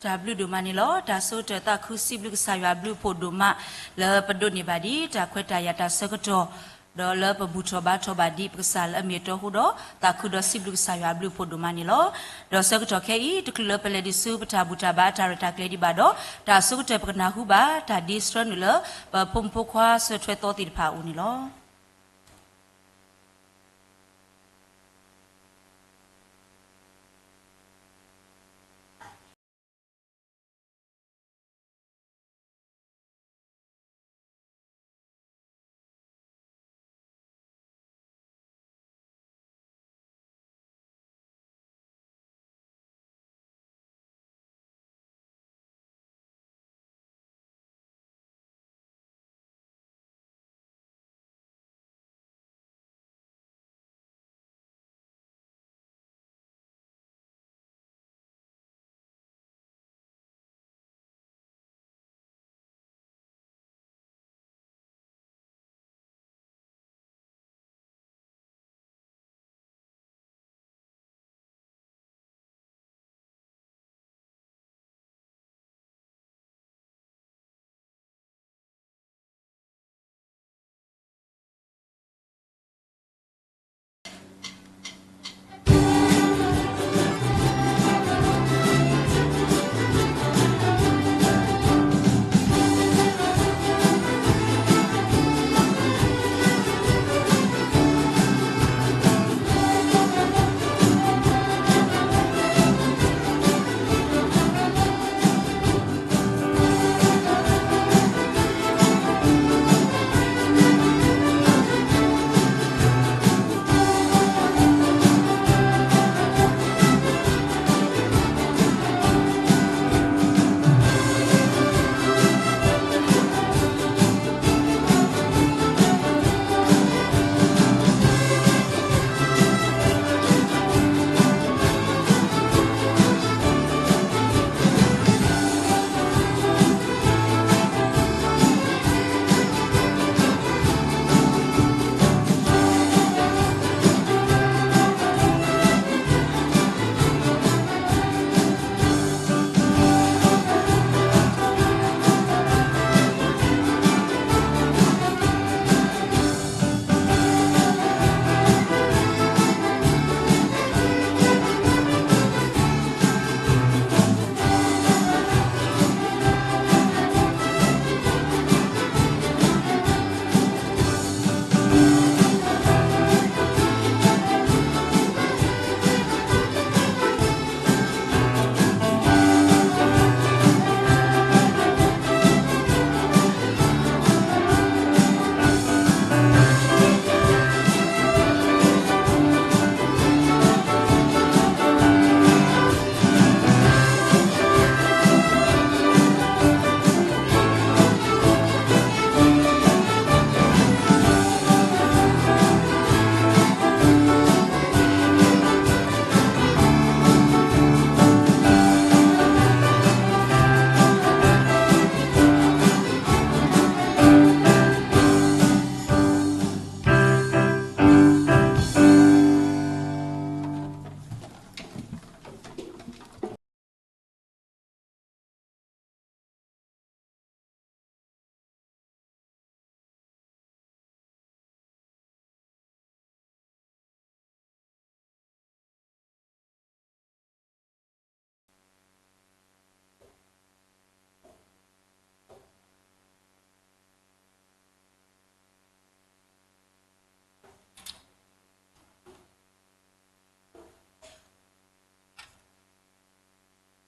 တၢ်ဘျုးဒိၣ်မးန့ၣ်လီၤ. တၢ်ဆိကတၢၢ်သးခုစံးဘျုးကစၢ်ယွၤအဘျုးအဖှိၣ်ဒိၣ်မး လၢပဒိးန့ၢ်ဘၣ်ဒ်တၢ်ခွဲးတၢ်ယာ်တၢ်ဆၢကတီၢ် ဒီးလၢပဘူၣ်ထီၣ်ဘါထီၣ်ဘၣ်ဒ်ပကစၢ်လၢအမ့ၢ်အတီအဃိဒီး သးခုဒီးစံးဘျုးကစၢ်ယွၤအဘျုးအဖှိၣ်ဒိၣ်မးန့ၣ်လီၤ. ဒီးဆၢကတီၢ်ခဲအံၤ တချုးလၢပလဲၤဒံးဆူပတၢ်ဘူၣ်တၢ်ဘါအတၢ်ရဲၣ်တၢ်ကျဲၤဒံးဘၣ်ဒီး တၢ်ဆိကတၢၢ်ပကနၢ်ဟူဘၣ် တၢ်ဒ့ဆှၢနုာ်လၢ ပဖိမုၣ်ဖိခွါဆၢထွဲသီသ့ၣ်တဖၣ်အအိၣ်န့ၣ်လီၤ.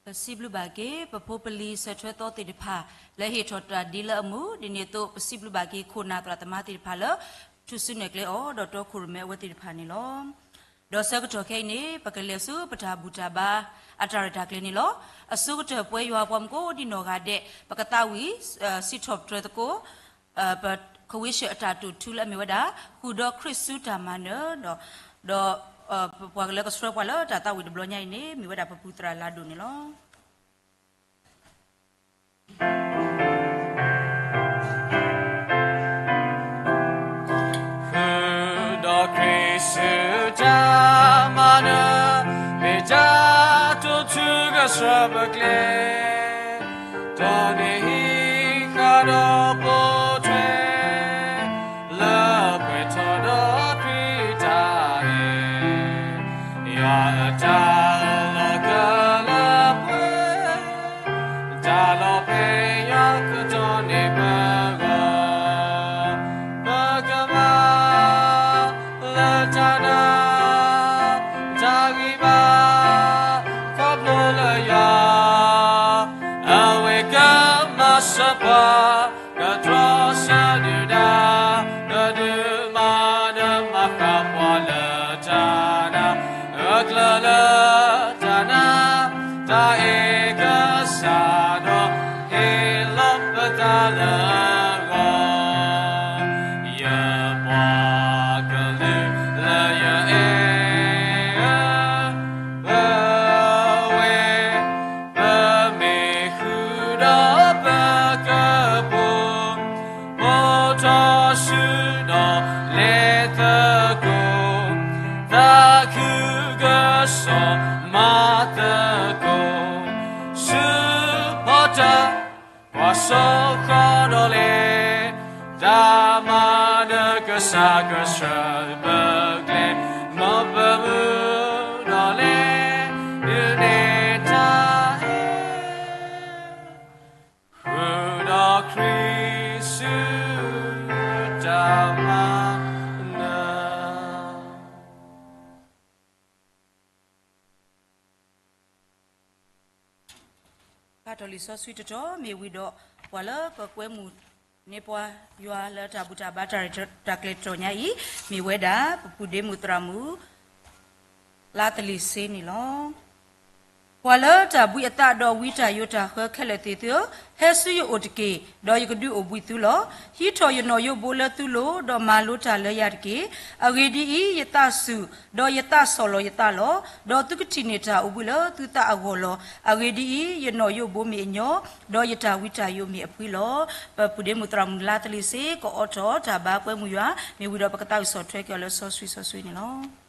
ပစံးဘျုးဘၣ်က့ၤ ပဖိပလံၤဆၢထွဲသီသ့ၣ်တဖၣ် လၢဟ့ၣ်ထီၣ်တၢ်ဒ့လၢအမုာ် ဒ်န့ၣ်အသိး ပစံးဘျုးဘၣ်က့ၤ ခိၣ်နၢ်သရၣ်သမါသ့ၣ်တဖၣ်လၢ ထူၣ်စုနဲၣ်ကျဲအီၤ ဒီးတီခိၣ်ရိၣ်မဲအဝဲသ့ၣ်တဖၣ်န့ၣ်လီၤ. ဒီးဆၢကတီၢ်ခဲအံၤန့ၣ် ပကလဲၤဆူပတၢ်ဘူၣ်တၢ်ဘါ အတၢ်ရဲၣ်တၢ်ကျဲၤန့ၣ်လီၤ. အဆိကတၢၢ်ပဝဲယွၤအပှၤမုၣ်ကိးဒံနီၢ်ဂၤဒဲး ပကသးဝံၣ် စံးထီၣ်ပတြၢၤသကိး ပခဝ့ၡၢၣ်အတၢ်တိာ်ထူလၢအမ့ၢ်ဝဲဒၣ် ဃုာ်ဒီးခရံာ်ဆူတၢ်မၤနၢၤ ဒီး ပှၤလၢကဆှၢပှၤလၢတၢ်သးဝံၣ်တဘျီညါအံၤန့ၣ် မ့ၢ်ဝဲဒၣ်ပပူၤသရၣ်လၤဒိၣ်န့ၣ်လီၤ. ဃုာ်ဒီးခရံာ်ဆူတၢ်မၤနၢၤ မ့ၢ်တၢ်တိာ်ထူက ဆှၢပကျဲ, ဒီးန့ၣ်ဟံးဃာ်ဒီးပိာ်ထွဲ, လၢပှဲၤထီၣ်ဒီးထွံၣ်တၢ်အဲၣ်, ယွၤအတၢ်လီၤကလၢပှဲၤ, တၢ်လီၤဖဲးယွၤကတီၢ်န့ၢ်ပဂီၢ်, ပကမၤ လၢတၢ်နာ် တၢ်ဂံၢ်ဘါ ခီဖျိလၢယွၤ အဝဲကမၤစၢၤပှၤ ကတြီဆၢဒုၣ်ဒါ ကဒုးမၤနၢၤမၤဃၣ်ပှၤလၢတၢ်နာ် အကျၢၤလၢတၢ်နာ် တၢ်အဲၣ်ကစၢ်ဒီး ဟ့ၣ်လီၤပသးလၢအဂီၢ် ယပှၤကလုာ်လၢယအဲၣ်ဧၢ, ပဝဲ ပမ့ၢ်ဃုာ်ဒီးပကပိာ်, ပိာ်ထီၣ်ဆူဒီးလဲၤသကိး, သးခုကစီၣ်မၤသကိး, ဆူဖီတၢၣ် ပှၤစီဃီဒီးလဲၤ, တၢ်မၤနၢၤကစၢ်ကဆှၢပကျဲ, မ်ပမုၢ်ဒီးလဲၤ, ဒုးနဲၣ်တၢ်အဲၣ်, ဃုာ်ဒီးခရံာ်ဆူတၢ်မၤနၢၤ ဘၣ်တၢ်လံာ်စီဆှံတတီၤ မ့ၢ်ဝံၤဒီး ပှၤလၢကကွဲမုာ်န့ၢ်ပှၤယွၤလၢတၢ်ဘူၣ်တၢ်ဘါတၢ်ရဲၣ်တၢ်ကျဲၤတတီၤညါအံၤ မ့ၢ်ဝဲဒၣ် ပပုၢ်ဒ့မုၣ်သရၣ်မုၣ် လါသလ့ၤစ့န့ၣ်လီၤ. ပှၤလၢတၢ်ဘှံးအသးဒီးဝံတၢ်ယိးတၢ်ဃၢခဲလၢာ်သ့ၣ်သုဧၢ, ဟဲဆူယအိၣ်တက့ၢ်, ဒီးယကဒုးအိၣ်ဘှံးသုလီၤ. ဟံးထီၣ်ယနီၣ်ယိးဘိလၢသုလိၤ, ဒီးမၤလိတၢ်လၢယၤတက့ၢ်. အဂ့ၢ်ဒ်အံၤ, ယသးစူၤ, ဒီးယသးဆီၣ်လီၤယသးလီၤ. ဒီးသုကထံၣ်န့ၢ်တၢ်အိၣ်ဘှံးလၢသုသးအဂီၢ်လီၤ. အဂ့ၢ်ဒ်အံၤ, ယနီၣ်ယိးဘိမ့ၢ်အညီ, ဒီးယတၢ်ဝံတၢ်ယိးမ့ၢ်အဖှံလီၤ. ပပုၢ်ဒ့မုၣ်သရၣ်မုၣ်လါသလ့ၤစ့ ကအိးထီၣ်တၢ်ဘါကွဲမုာ်ယွၤ, မ့ၢ်ဝံၤဒီးပကသးဝံၣ်ဆီၣ်ထွဲက့ၤအီၤလၢစီဆှံစီဆှံန့ၣ်လီၤ.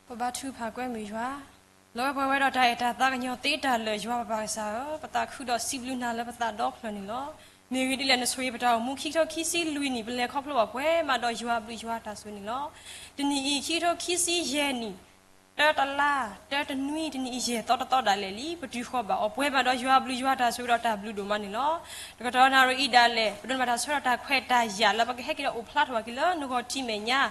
ပဘါထုကဖၣ်ကွဲမုာ်ယွၤ, လၢပှဲၤဝဲဒီးတၢ်အဲၣ်တၢ်သးကညီၤသ့တၢ်လၢာ်ယွၤပပၢ်ကစၢ်ဧၢ, ပသးခုဒီးစံးဘျုးနၤလၢပသးဒီဖျၢၣ်န့ၣ်လီၤ. မ့ၢ်ဂ့ၢ်ဒ်လဲၣ် နဆိၣ်ဂ့ၤပတၢ်အိၣ်မူခံကထိခံဆံလွံၢ်နံၣ် ပလဲၤခီဖျိဘၣ်ပှဲၤမးဒီးယွၤအဘျုးယွၤတၢ်ဆိၣ်ဂ့ၤန့ၣ်လီၤ. တနံၣ်အံၤ ခံကထိခံဆံယဲၢ်နံၣ် တၢတလါ တၢတနွံ တနံၣ်အံၤယဲၢ်သီတသီဒၣ်လဲာ်လံ ပတုၤဃီၤဘၣ်အီၤပှဲၤမးဒီးယွၤအဘျုးယွၤတၢ်ဆိၣ်ဂ့ၤဒီးတၢ်ဘျုးဒိၣ်မးန့ၣ်လီၤ. တကတီၢ်နၣ်ရံၣ်အံၤဒၣ်လဲာ် ပဒိးန့ၢ်ဘၣ်တၢ်ဆၢဒီးတၢ်ခွဲးတၢ်ယာ်လၢပကဟဲက့ၤဒီးအိၣ်ဖျါထီၣ်ဘၣ်က့ၤလၢနဂီၢ်ထံးမဲာ်ညါ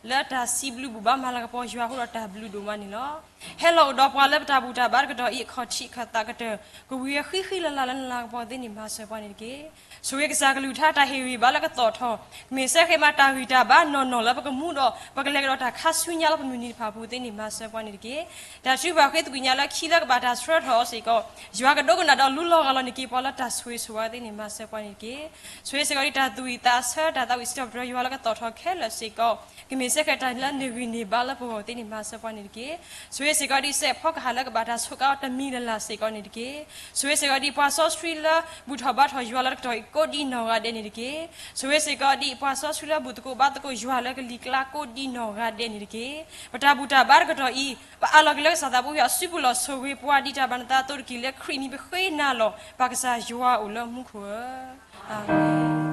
လၢတၢ်စံးဘျုးဘူၣ်ဘါမၤလၤကပီၤယွၤအဃိဒီးတၢ်ဘျုးဒိၣ်မးန့ၣ်လီၤ. ဟဲလီၤအိၣ်ဒီးပှၤလၢပတၢ်ဘူၣ်တၢ်ဘါတကတီၢ်အံၤအခီၣ်ထံးအခၢၣ်သးကတၢၢ် ကဝံၤဝဲဃံဃံလၤလၤလၢနလၤကပီၤသ့န့ၣ်မၤစၢၤပှၤန့ၣ်တက့ၢ်. ဆိၣ်ဂ့ၤကစၢ်ကလုၢ်ကထါတၢ်ဟ့ၣ်ဂံၢ်ဘါလၢကသီၣ်ထီၣ် ကမ့ၢ်စ့ၢ်ကီးမးတၢ်ဂံၢ်တၢ်ဘါနီၢ်နီၢ်လၢပကမူဒီး ပကလဲၤကဒီးတၢ်ခါဆူညါလၢပမုၢ်နံၤတဖၣ်အပူၤသ့န့ၣ်မၤစၢၤပှၤန့ၣ်တက့ၢ်. တၢ်ထုကဖၣ်ဃ့သကွံာ်ညါလၢခံလၢကဘၣ်တၢ်ဆှၢထီၣ်အီၤစ့ၢ်ကီး ယွၤကဒိကနၣ်ဒီးလူလီၤဂာ်လီၤန့ၢ်က့ၤပှၤလၢတၢ်ဆိၣ်ဂ့ၤဆိၣ်ဝါသ့န့ၣ်မၤစၢၤပှၤန့ၣ်တက့ၢ်. ဆိၣ်ဂ့ၤစ့ၢ်ကီးဒ်တၢ်သူၣ်ဝံၣ်သးဆၢ တၢ်သးဝံၣ်စံးထီၣ်ပတြၢၤယွၤလၢကသီၣ်ထီၣ်ခဲလၢာ်စ့ၢ်ကီး ကမ့ၢ်စ့ၢ်ကီးတၢ်လၢနဂံၢ်နဘါလၢပဂီၢ်သ့န့ၣ်မၤစၢၤပှၤန့ၣ်တက့ၢ်. ဆိၣ်ဂ့ၤစ့ၢ်ကီးဒ်စဲးဖီကဟၣ်လၢကဘၣ်တၢ်ဆိးကါအီၤတမံၤလၢ်လၢ်စ့ၢ်ကီးန့ၣ်တက့ၢ်. ဆိၣ်ဂ့ၤစ့ၢ်ကီးဒ်ပှၤစီဆှံလၢဘူၣ်ထီၣ်ဘါထီၣ်ယွၤလၢတကတီၢ်အံၤကိးဒံနီၢ်ဂၤဒဲးန့ၣ်တက့ၢ်. ဆိၣ်ဂ့ၤစ့ၢ်ကီးဒ်ပှၤစီဆှံလၢဘူၣ်သကိးဘါသကိးယွၤလၢကလံၤကျါကိးဒံနီၢ်ဂၤဒဲးန့ၣ်တက့ၢ်. ပတၢ်ဘူၣ်တၢ်ဘါတကတီၢ်အံၤ ပအးလီၤက့ၤလၢကစၢ်သးဘိယွၤအစုပူၤလီၤ. ဆိၣ်ဂ့ၤပှၤဒ်တၢ်ဘၣ်နသးအသိးတက့ၢ်. လၢခရံာ်အမံၤပဃ့နၤလီၤ. ပၢ်ကစၢ်ယွၤအိၣ်လၢမူခိၣ်ဧၢ, အၤမ့ၣ်.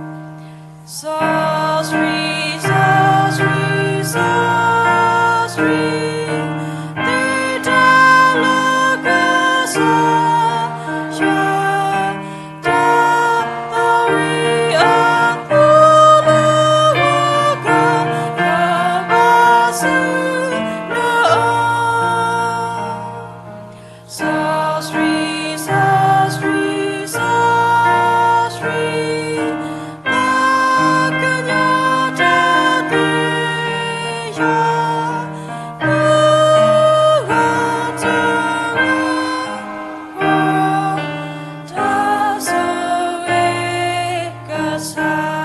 စီဆှံ, စီဆှံ, စီဆှံ, သုတၢ်လၢကစၢ်ယွၤ တၢ်သးဝံၣ်အဖီလာ် ယွၤဘၣ်ဆူနအိၣ် စီဆှံ, စီဆှံ, စီဆှံ, ပှၤကညီတၢ်သ့ယွၤ မုၢ်ဂီၤတဝီ တၢ်ဆိၣ်ဂ့ၤကစၢ်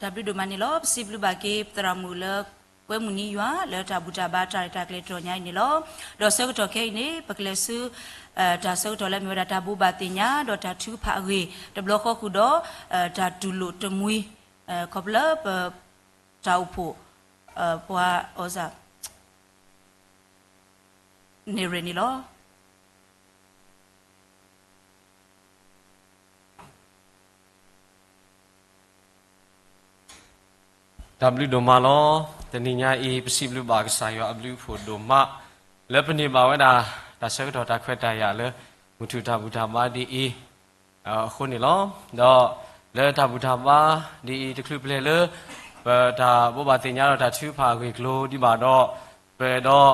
တၢ်ဘျုးဒိၣ်မးန့ၣ်လီၤ. ပစံးဘျုးဘၣ်က့ၤ ပသရၣ်မုၣ်လၢ ကွဲမုၢ်နံၤယွၤလၢတၢ်ဘူၣ်တၢ်ဘါတၢ်ရဲၣ်တၢ်ကျဲၤတြီၢ်ညါအံၤန့ၣ်လီၤ. ဒီးဆၢကတီၢ်ခဲအံၤန့ၣ် ပကလဲၤဆူ တၢ်ဆၢကတီၢ်လၢမ့ၢ်ဝဲဒၣ်တၢ်ဘိးဘၣ်သ့ၣ်ညါ ဒီးတၢ်ထုကဖၣ်အဂ့ၢ် တဘျီဃီဃုာ်ဒီး တၢ်တူၢ်လိာ်တမှံၤ ခီဖျိလၢပ တၢ်အိၣ်ဖှိၣ် ပှၤအီစၣ် န့ၣ်ရ့ၣ်န့ၣ်လီၤ. တၢ်ဘျုးဒိၣ်မးလီၤ. တနံၤညါအံၤ ပစံးဘျုးဘၣ်ကစၢ်ယွၤအဘျုးအဖှိၣ်ဒိၣ်မး လၢပန့ၢ်ဘၣ်ဝဲဒၣ် တၢ်ဆၢကတီၢ်တၢ်ခွဲးတၢ်ယာ်လၢ မုၢ်ထူၣ်တၢ်ဘူၣ်တၢ်ဘါဒ်အံၤ အဃိန့ၣ်လီၤ. ဒီးလၢတၢ်ဘူၣ်တၢ်ဘါဒ်အံၤ တချုးပလဲၤလၢ ပတၢ်ဘိးဘၣ်သ့ၣ်ညါဒီးတၢ်ထုကဖၣ်အဂ့ၢ်အကျိၤဒံးဘၣ်ဒီး ပအဲၣ်ဒိး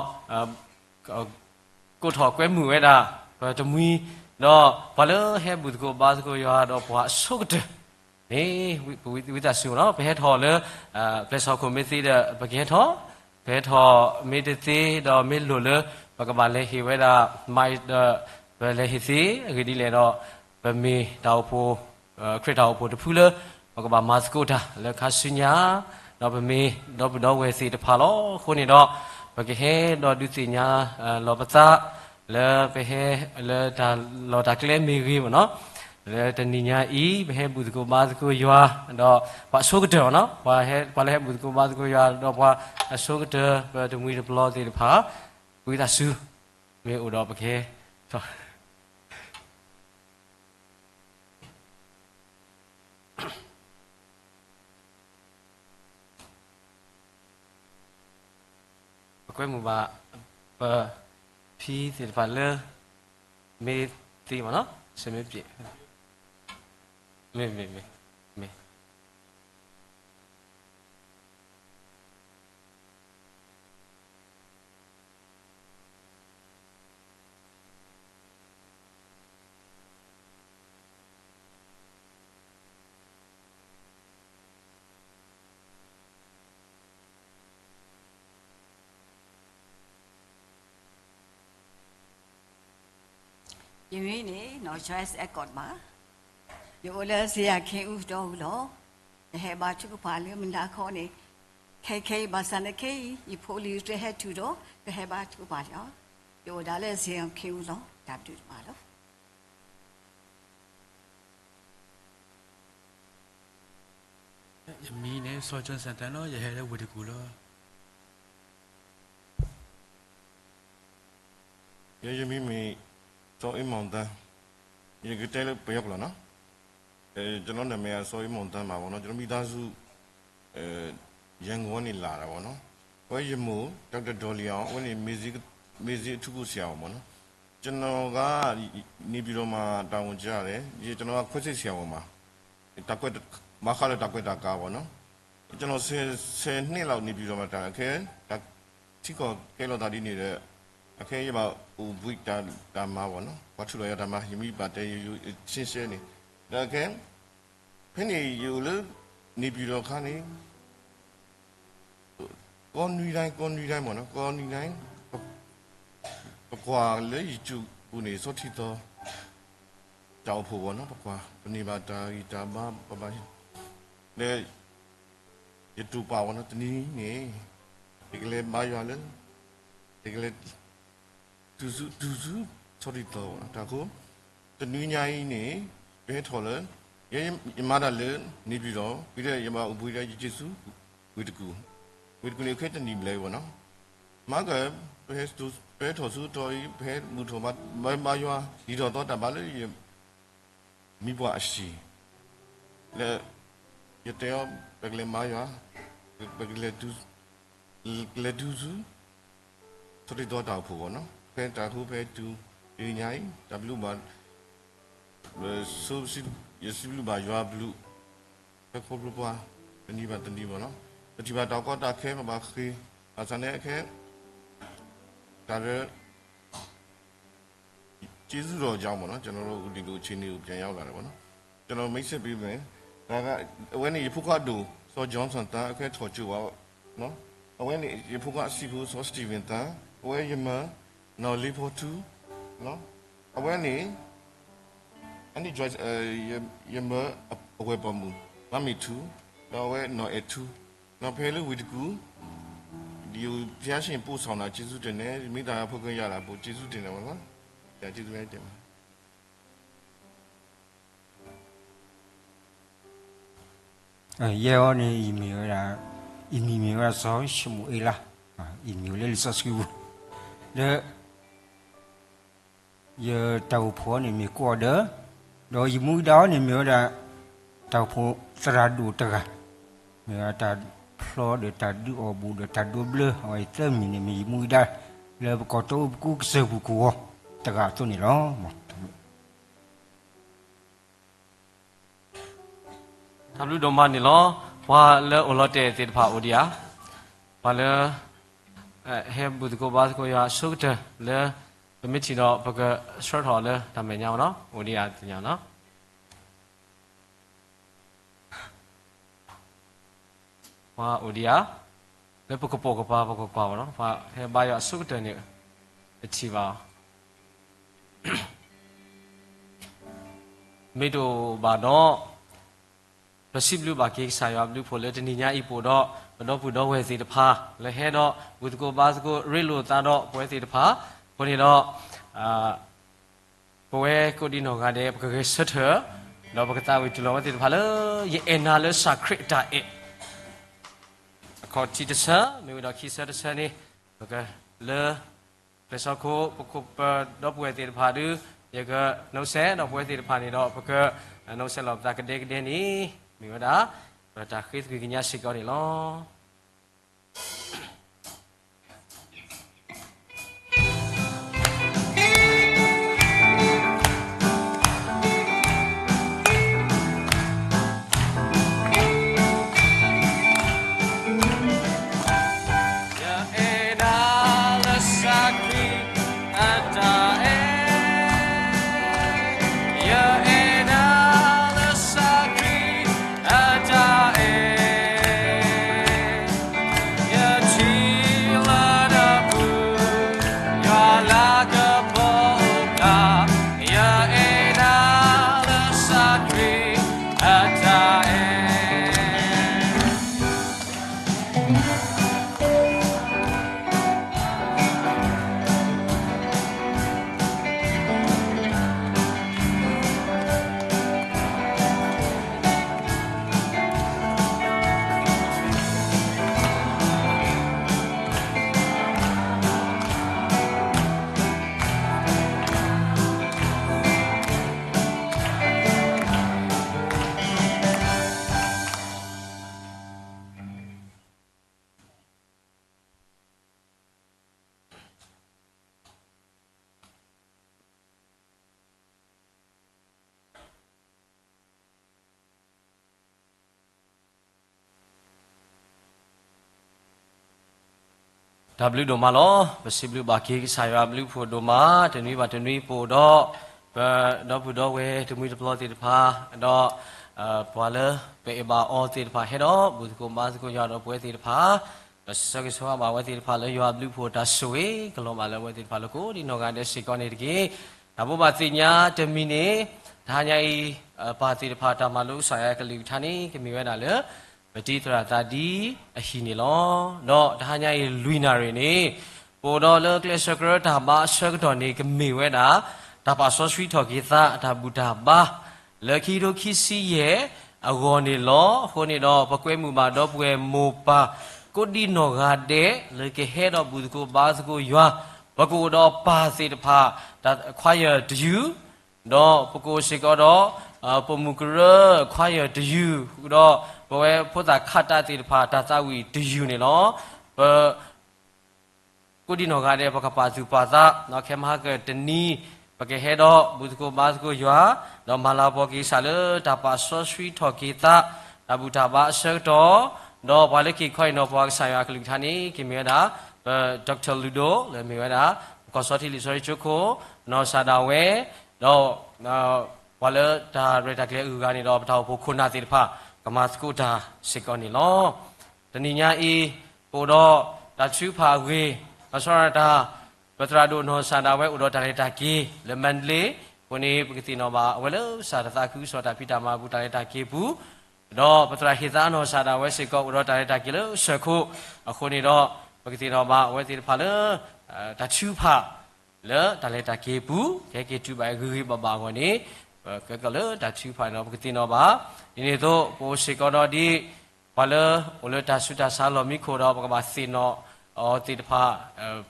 ကိးထီၣ်ကွဲမုာ်ဝဲဒၣ် ပတမှံၤ ဒီးပှၤလၢဟဲဘူၣ်သကိးဘါသကိးယွၤဒီးပှၤအဆိကတၢၢ်န့ၣ် ပဝံသးစူၤလီၤ. ပဟဲထီၣ်လၢ ပျဲၢ်စီၣ်ခိၣ်မ့ၢ်သ့ဒီး ပကဟဲထီၣ်, ပဟဲထီၣ်မ့ၢ်တသ့ဒီးမ့ၢ်လိၣ်လၢ ပကဘၣ်လဲၤဟ့ၣ်ဝဲဒၣ် မၤဒီး ပလဲၤဟ့ၣ်သ့ အဂ့ၢ်ဒ်လဲၣ်ဒီး ပမ့ၢ်တၢ်အိၣ်ဖှိၣ် ခရံာ်တၢ်အိၣ်ဖှိၣ်တဖုလၢ ပကဘၣ်မၤသကိးတၢ်လၢခါဆူညါ ဒီးပမ့ၢ်ဒီပုၢ်ဒီဝဲၢ်သ့ၣ်တဖၣ်လီၤ. အဃိန့ၣ်ဒီး ပကဟဲဒီးဒုးသ့ၣ်ညါ လီၤပသး လၢပဟဲလၢတၢ်လီၢ်တၢ်ကျဲမ့ၢ်ဂ့ၤမ့ၢ်နီၤ, လၢတနံၤညါအံၤ ပဟဲဘူၣ်သကိးဘါသကိးယွၤ ဒီးပှၤအဆိကတၢၢ်မ့ၢ်နီၤ, ပှၤဟဲ ပှၤလၢဟဲဘူၣ်သကိးဘါသကိးယွၤ ဒီးပှၤအဆိကတၢၢ် ပတမှံၤတပျီသ့ၣ်တဖၣ် ဝံသးစူၤ မ့ၢ်အိၣ်ဒီးပကဟဲ ပကွဲမုာ်ဘၣ် ပဖံသ့ၣ်တဖၣ်လၢ မ့ၢ်သ့မ့ၢ်နီၤ, ဆၢမ့ၢ်ပျဲၢ်, မ့ၢ် မ့ၢ် မ့ၢ် မ့ၢ် ယမံၤန့ၣ် နီၢ် Joyce Accord ဘၣ်. ယအိၣ်လၢစ့ယၤခ့အူတီအူလီၤ. ယဟဲဘါထုကဖၣ်လၢမုၢ်နၤခီန့ၣ် ခဲခဲအံၤ ဘၣ်ဆၣ်န့ၣ်ခဲအံၤ ယဖိလံၤတဟဲတုၤဒီး ကဟဲဘါထုကဖၣ်လီၤ. ယအိၣ်ဒၣ်လၢစ့ယၤခ့အူလီၤ. တၢ်ဘျုးဒိၣ်မးလီၤ. ယမံၤန့ၣ် စီၤကၠၢၣ်စၣ်တၢ်နီၤ, ယဟဲလၢဝ့ၢ်တကူၣ်လီၤ. ယ ယမံၤမ့ၢ် စီၤအ့မီၣ်သန်း, ယကတဲလၢပယီၤကျိာ်နီၤ, ကျွန်တော်နာမည်က စီၤအ့မီၣ်သန်းပါပေါ့နော်, ကျွန်တော်မိသားစု ရန်ကုန်ကနေလာတာပေါ့နော်, အဝဲယမိၢ် ဒေါက်တာဒေါ်လီအောင်, အဝဲန့ၣ် မေ့ဆေးအထူးကုဆရာဝန်ပေါ့နော်, ကျွန်တော်က နေပြည်တော်မှာတာဝန်ကျတယ်, ကျွန်တော်ကခွဲစိတ်ဆရာဝန်ပါ, တၢ်ကွဲး ဘၣ်ဃးလၢတၢ်ကွဲးတၢ်ကးပေါ့နော်, ကျွန်တော်ဆယ် ဆယ်နှစ်လောက်နေပြည်တော်မှာတာဝန် အခဲ ထံကီၢ်ကဲလိာ်သးဒ်န့ၣ်ဒီး အခဲယဘၣ်အိၣ်ဘှံးတၢ်မၤပေါ့နော်, ပှၤထုးလီၤယၤတၢ်မၤ ယမံၤဘၣ်တဲ ယ ရှင်းရှင်းန့ၣ်, ဒီးအခဲ ဖဲန့ၣ်ယအိၣ်လၢ နေပြည်တော်ခါန့ၣ် ကီနွံဒိုင်း ကီနွံဒိုင်းပေါ့နော်, ကီနွံဒိုင်း ပကွၢ်လၢ YouTube ပူၤန့ၣ် စီၤထံသီ တၢ်အိၣ်ဖှိၣ်ပေါ့နော်, ပကွၢ် ပန့ၢ်ဘၣ်တၢ်ဂံၢ်တၢ်ဘါ ပဘၣ် ဒီး ယတူၢ်ပာ်ပေါ့နော်, တနံၤန့ၣ် ယကလဲၤဘါယွၤလၢ ယကလဲၤ တုၤဆူ တုၤဆူ စီၤထံသီပေါ့နော်, တၢ်ဃိ တနွံညါအံၤန့ၣ် ပဟဲထီၣ်လၢ ယ ယမၤတၢ်လၢ နေပြည်တော် ဝံၤဒီးယဘၣ်အိၣ်ဘှံးဒီးယက့ၤဆူ ဝ့ၢ်တကူၣ်, ဝ့ၢ်တကူၣ်န့ၣ် ခဲတနံၣ်ဘျဲၣ်ပေါ့နော်, မၤက ပဟဲ ပဟဲထီၣ်ဆူတီၤအံၤ ပဟဲဘူၣ်ထီၣ်ဘါ ဘါယွၤ ဒ်သိးသီတၢ်ဘါလၢယ မံၤပှၢ်အဟံၣ် လၢ ယတဲအီၤ ပကလဲၤမၤယွၤ ပကလဲၤတုၤ ကလဲၤတုၤဆူ စီၤထံသီတၢ်အိၣ်ဖှိၣ်ပေါ့နော်, ဖဲတၢ်ဃိဖဲတုၤ တနံၤညါအံၤ တၢ်ဘျုးဘၣ် ယစံးဘျုးဘၣ်ယွၤဘျုး ဖဲခီဖျိပှၤ တနံၤဘၣ်တနံၤပေါ့နော်, ပထံၣ်ဘၣ်တၢ်ကီတၢ်ခဲ ပဘၣ်ဃ့ ဘၣ်ဆၣ်န့ၣ်အခဲ တၢ်လၢ ကျေးဇူးတော်ကြောင့်ပေါ့နော်, ကျွန်တော်တို့ ဒီလိုအခြေအနေကို ပြန်ရောက်လာတယ်ပေါ့နော်, ကျွန်တော်မိတ်ဆက်ပေးမယ်, ဒါက အဝဲန့ၣ် ယဖိခွါဒိၣ် စီၤ Johnson သန်း အခဲထီၣ်ကၠိဘၣ်နော်, အဝဲန့ၣ် ယဖိခွါအစံးဖိ စီၤ Steven သန်း, အဝဲယမၢ နော် လေးဖော်ထူ နော်, အဝဲန့ၣ် အန့ၣ် ယ ယမၢ အဝဲၢ်ပိာ်မုၣ် မၤမ့ၢ်ထူ, ဒီးအဝဲ နော်အဲၣ်ထူ, ဒီးဖဲလၢဝ့ၢ်တကူၣ် ဒီး ဘုရားရှင်ပို့ဆောင်တာ ကျေးဇူးတင်တယ်။ မိသားစု အဖွဲ့ခွင့်ရတာ ပိုကျေးဇူးတင်တယ်ပေါ့နော်။ ဘုရားကျေးဇူးပဲတင်ပါ ယဲအံၤန့ၣ် ယမ့ၢ်ဝဲဒၣ်, ယမံၤမ့ၢ်ဝဲဒၣ်စီၤၡမူၤအ့လး, ယမ့ၢ်ဝဲလၢလံာ်စီဆှံပူၤ, ဒီး ယတၢ်အိၣ်ဖှိၣ်အီၤန့ၣ်မ့ၢ်ကိးအီၤဒၢး, ဒီးယမူဒါအီၤန့ၣ်မ့ၢ်ဝဲဒၣ် တၢ်အိၣ်ဖှိၣ်သရၣ်ဒိၣ်တဂၤ, မ့ၢ်ဝဲဒၣ်တၢ်ဖျီဒီးတၢ်ဒုးအီၣ်ဘူးဒီးတၢ်ဒိးဘျၢအီၤအံၤသၢမံၤန့ၣ် မ့ၢ်ယမူဒါလၢပကီၢ်တၢ်အိၣ်ဖှိၣ်ပူၤကစၢၢ်ပူၤကဝီၤတဂၤအသိးန့ၣ်လီၤ. တၢ်ဘျုးဒိၣ်မးန့ၣ်လီၤ. ပှၤလၢအိၣ်လီၤတဲာ်သ့ၣ်တဖၣ်အိၣ်ဒံးဧါ, ပှၤလၢ ဟဲဘူၣ်သကိးဘါသကိးယွၤအဆိကတၢၢ်လၢ ပမ့ၢ်ထံၣ်ဒီးပကဆှၢထီၣ်လၢတၢ်မဲာ်ညါအီၤနီၤ, အိၣ်ဒံးဧါ သ့ၣ်ညါနီၤ. ပှၤအိၣ်ဒံးဧါ, လၢပကပိာ်ကပၤပကကွၢ်ဘၣ်နီၤ, ပှၤဟဲဘါယွၤအဆိကတၢၢ်န့ၣ် ပထံၣ်ဘၣ်အီၤ မ့ၢ်တအိၣ်ဘၣ်ဒီး ပစံးဘျုးဘၣ်က့ၤကစၢ်ယွၤအဘျုးအဖှိၣ်လၢတနံၤညါအံၤပအိၣ်ဒီး ပဒီပုၢ်ဒီဝဲၢ်သ့ၣ်တဖၣ် လၢဟဲဒီးဘူၣ်သကိးဘါသကိးရ့လိာ်သးဒီးပဝဲသ့ၣ်တဖၣ်, အဃိန့ၣ်ဒီး ပဝဲကိးဒံနီၢ်ဂၤဒဲး ပကဂဲၤဆၢထၢၣ် ဒီးပကသးဝံၣ်တူၢ်လိာ်ဝဲသ့ၣ်တဖၣ်လၢ ယအဲၣ်နၤလၢစၢ်ခရံာ်အတၢ်အဲၣ် အခီၣ်ထံးတဆၢ မ့ၢ်ဝံၤဒီးခံဆၢတဆၢန့ၣ် ပကလၢ ကျဲးစၢးခိ ပခိၣ်ပဒီပုၢ်ဝဲၢ်သ့ၣ်တဖၣ်ဒီး ယကနီၣ်စဲဒီးပဝဲသ့ၣ်တဖၣ်န့ၣ်ဒီး ပကနီၣ်စဲလီၤပသးကဒဲကဒဲန့ၣ် မ့ၢ်ဝဲဒၣ် ပတၢ်ဃ့သကွံၢ်ကညးစ့ၢ်ကီးန့ၣ်လီၤ. ယအဲၣ်နၤလၢစၢ်ခရံာ်အတၢ်အဲၣ်, ယအဲၣ်နၤလၢစၢ်ခရံာ်အတၢ်အဲၣ်, ယထံၣ်လၢနပူၤ ယွၤလၤကပီၤအိၣ်ဖျါ, ယအဲၣ်နၤလၢစၢ်ခရံာ်အတၢ်အဲၣ်. တၢ်ဘျုးဒိၣ်မးလီၤ. ပစံးဘျုးဘၣ်က့ၤကစၢ်ယွၤအဘျုးအဖှိၣ်ဒိၣ်မး, တနွံဘၣ်တနွံပအိၣ်ဒီး ပဒီပုၢ်ဒီဝဲၢ်တမှံၤတပျီၤသ့ၣ်တဖၣ်, ဒီး ပှၤလၢပအဲၣ်ဘၣ်အီၤသ့ၣ်တဖၣ်ဟဲဒီး ဘူၣ်သကိးဘါသကိးယွၤဒီးပဝဲသ့ၣ်တဖၣ်, ဒီးဆၢဂ့ၤဆၢဝါဘၣ်ဝဲသ့ၣ်တဖၣ်လၢယွၤအဘျုးအဖှိၣ်တၢ်ဆိၣ်ဂ့ၤကလီၤဘၣ်လၢအဝဲသ့ၣ်တဖၣ်လၢကိးဒံနီၢ်ဂၤဒဲးစ့ၢ်ကီးန့ၣ်တက့ၢ်. တၢ်ဘိးဘၣ်သ့ၣ်ညါတမံၤန့ၣ်, တဟါညါအံၤ ပၢ်သ့ၣ်တဖၣ်တၢ်မၤလိကစၢ်ယွၤကလုၢ်ကထါန့ၣ် ကမ့ၢ်ဝဲဒၣ်လၢ ပတံၤသရၣ်သးဒ်အဟံၣ်န့ၣ်လီၤ. ဒီးတဟါညါအံၤလွံၢ်နၣ်ရံၣ်န့ၣ်, ပအိၣ်ဒီးလၢကျဲးစၢးကရၢတၢ်ဘါအဆၢကတီၢ်န့ၣ် ကမ့ၢ်ဝဲဒၣ် တၢ်ပာ်စီဆှံထီၣ်က့ၤသး တၢ်ဘူၣ်တၢ်ဘါ လၢခံကထိခံဆံယဲၢ်အဂီၢ်န့ၣ်လီၤ. အဃိန့ၣ်ဒီး ပကွဲမုာ်ဘၣ်ဒီပုၢ်ဝဲၢ်မိၢ်ပၢ် ကိးဒံနီၢ်ဂၤဒဲး လၢကဟဲဒီးဘူၣ်သကိးဘါသကိးယွၤ, ပကအိၣ်ဒီးပၢ်သ့ၣ်တဖၣ် choir တယုၢ်, ဒီးပကအိၣ်စ့ၢ်ကီးဒီး ပိာ်မုၣ်ကရၢ choir တယုၢ်, ဃုာ်ဒီးပဝဲဖိသၣ်ခးတၢ်သ့ၣ်တဖၣ် တၢ်သးဝံၣ်တယုၢ်န့ၣ်လီၤ. ပ ကိးဒံနီၢ်ဂၤဒဲး ပကပာ်သူၣ်ပာ်သး ခဲမဟါကတနံၤ ပကဟဲဒီးဘူၣ်သကိးဘါသကိးယွၤ, ဒီးမၤလၤကပီၤက့ၤကစၢ်လၢတၢ်ပာ်စီဆှံထီၣ်က့ၤသး တၢ်ဘူၣ်တၢ်ဘါအဆၢကတီၢ်, ဒီးပှၤလၢက့ၤခီအံၤနီၤ ပှၤကစၢ်ယွၤအကလုၢ်ကထါန့ၣ် ကမ့ၢ်ဝဲဒၣ် ပ Doctor Ludo လၢမ့ၢ်ဝဲဒၣ် ပကီၢ်စီထံလံာ်စီဆှံကၠိခိၣ် နီၢ်စၢ်ဒၣ်ဝဲ, ဒီး ပှၤလၢတၢ်ရဲၣ်တၢ်ကျဲၤအဂုၤအဂၤန့ၣ်ဒီး ပတၢ်အိၣ်ဖှိၣ်ခိၣ်နၢ်သ့ၣ်တဖၣ် ကမၤသကိးတၢ်စ့ၢ်ကီးန့ၣ်လီၤ. တနံၤညါအံၤ ပအိၣ်ဒီးတၢ်ထုကဖၣ်အဂ့ၢ်, လီၤဆီဒၣ်တၢ် ပသရၣ်ဒိၣ်နီၢ်စၢ်ဒၣ်ဝဲအိၣ်ဒီးတၢ်လဲၤတၢ်က့ၤလၢမၤတလ့, အဃိန့ၣ် ပကသ့ၣ်နီၣ်ဘၣ်အဝဲလၢကစၢ်တၢ်သးခုကစီၣ်တၢ်ဖံးတၢ်မၤအပူၤ တၢ်လဲၤတၢ်က့ၤအပူၤ, ဒီးပသရၣ်ဟ့ၣ်သါနီၢ်စၢ်ဒၣ်ဝဲစ့ၢ်ကီး အိၣ်ဒီးတၢ်လဲၤတၢ်က့ၤလၢစၢၢ်ခိၣ်, အဃိန့ၣ်ဒီး ပကသ့ၣ်နီၣ်ဘၣ်အဝဲသ့ၣ်တဖၣ်လၢ တၢ်ထုကဖၣ် လၢတၢ်လဲၤတၢ်က့ၤအပူၤ ကဟဲက့ၤတုၤဘၣ်ဂ့ၤဂ့ၤဘၣ်ဘၣ်အဂီၢ်န့ၣ် ပကကလၢတၢ်ထုကဖၣ်န့ၣ်လီၤ. ပကသ့ၣ်နီၣ်ဘၣ် ဒ်န့ၣ်အသိး ပအိၣ်စ့ၢ်ကီးဒီးဒ် ပှၤလၢအိၣ်လၢတၢ်ဆူးတၢ်ဆါလီၢ်မံခိၣ်ဒီး ပကဘၣ်သ့ၣ်နီၣ်အီၤသ့ၣ်တဖၣ်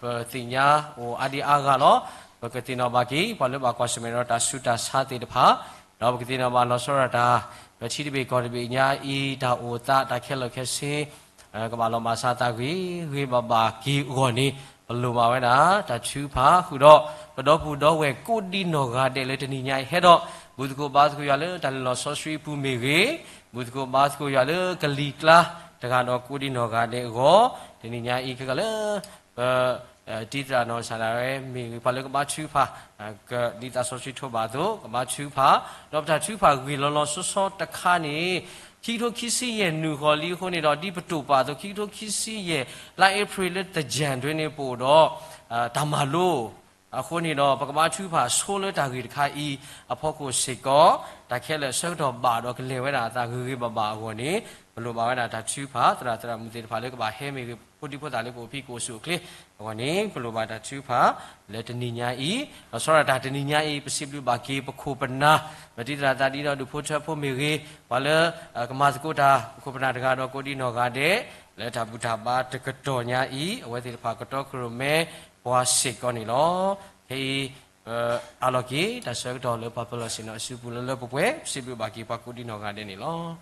ပသ့ၣ်ညါအိၣ်အါဒံအါဂၤလီၤ. ပကသ့ၣ်နီၣ်ဘၣ်က့ၤ ပှၤလၢဘၣ်ကွၢ်ဆၢၣ်မဲာ်ဒီးတၢ်ဆူးတၢ်ဆါသ့ၣ်တဖၣ် ဒီးပကသ့ၣ်နီၣ်ဘၣ်လီၤဆီဒၣ်တၢ် ပထံတဘ့ၣ်ကီၢ်တဘ့ၣ်ညါအံၤ တၢ်အိၣ်သးတၢ်ခဲလၢာ်ခဲဆ့ ကဘၣ်လီၤမၢ်စၢၤသးဂ့ၤဂ့ၤဘၣ်ဘၣ်က့ၤအဂီၢ်န့ၣ် ပလိၣ်ဘၣ်ဝဲဒၣ် တၢ်ထုကဖၣ်ဃုာ်ဒီး ပဒီပုၢ်ဒီဝဲၢ်ကိးဒံနီၢ်ဂၤဒဲးလၢတနံၤညါအံၤ ဟဲဒီး ဘူၣ်သကိးဘါသကိးယွၤလၢတၢ်လဲၤလီၤဆီဆှံအပူၤမ့ၢ်ဂ့ၤ, ဘူၣ်သကိးဘါသကိးယွၤလၢကလံၤကျါတဂၤဒီးကိးဒံနီၢ်ဂၤဒဲးအဂီၢ်, တနံၤညါအံၤခဲကလၢ ပ တံၤသရၣ်နီၢ်ကစၢ်ဒၣ်ဝဲမ့ၢ်ဂ့ၤ ပှၤလၢကဘါထုကဖၣ် ကဒ်သးစီဆှံထိးဘၣ်အသိး ကဘါထုကဖၣ်, ဒီးပတၢ်ထုကဖၣ်ဂ့ၢ်လီၤလီၤဆီဆီတခါန့ၣ် ခံကထိခံဆံယဲၢ်နုာ်ဃီၤလံအဃိန့ၣ်ဒီး ဒ်ပတိာ်ပာ်အသိး ခံကထိခံဆံယဲၢ် လါအ့ဖြ့ၣ်လၢသၢၣ်ကၠၢၣ်ဒွဲန့ၣ် ပအိၣ်ဒီး တၢ်မၤလိ အဃိန့ၣ်ဒီး ပကဘါထုကဖၣ်ဆိလၢတၢ်ဂ့ၢ်တခါအံၤ အဖီခိၣ်စ့ၢ်ကီး တၢ်ခဲလၢာ်အဆၢကတီၢ်ဘၣ်ဒီးကလဲၤဝဲဒၣ်အသးဂ့ၤဂ့ၤဘၣ်ဘၣ်အဂီၢ်န့ၣ် ပလိၣ်ဘၣ်ဝဲဒၣ်တၢ်ထုကဖၣ် သရၣ်သရၣ်မုၣ်သ့ၣ်တဖၣ်လၢကဘၣ်ဟဲမ့ၢ်ဂ့ၤ ဖိဒံဖိသၣ်လၢကအိၣ်ဖံးကအိၣ်ဆူၣ်အိၣ်ချ့ အဂီၢ်န့ၣ် ပလိၣ်ဘၣ်တၢ်ထုကဖၣ်လၢတနံၤညါအံၤ လီၤဆီဒၣ်တၢ်တနံၤညါအံၤ ပစံးဘျုးဘၣ်က့ၤပခိၣ်ပနၢ် ပတံၤသရၣ်သးဒံဒီးဒူၣ်ဖိထၢဖိမ့ၢ်ဂ့ၤ ပှၤလၢ ကမၤသကိးတၢ် ပခိၣ်ပနၢ်တဂၤဒီးကိးဒံနီၢ်ဂၤဒဲး လၢတၢ်ဘူၣ်တၢ်ဘါတကတီၢ်ညါအံၤ အဝဲသ့ၣ်တဖၣ်ကတီၤခိၣ်ရိၣ်မဲပှၤစ့ၢ်ကီးန့ၣ်လီၤ. ခဲအံၤ ပအးလီၤက့ၤ တၢ်ဆၢကတီၢ်လၢပှၤပလီၢ်ဆ့ၣ်နီၤအစုပူၤလၢလၢပှဲၤပှဲၤ ပစံးဘျုးဘၣ်က့ၤပှၤကိးဒံနီၢ်ဂၤဒဲးန့ၣ်လီၤ. ပ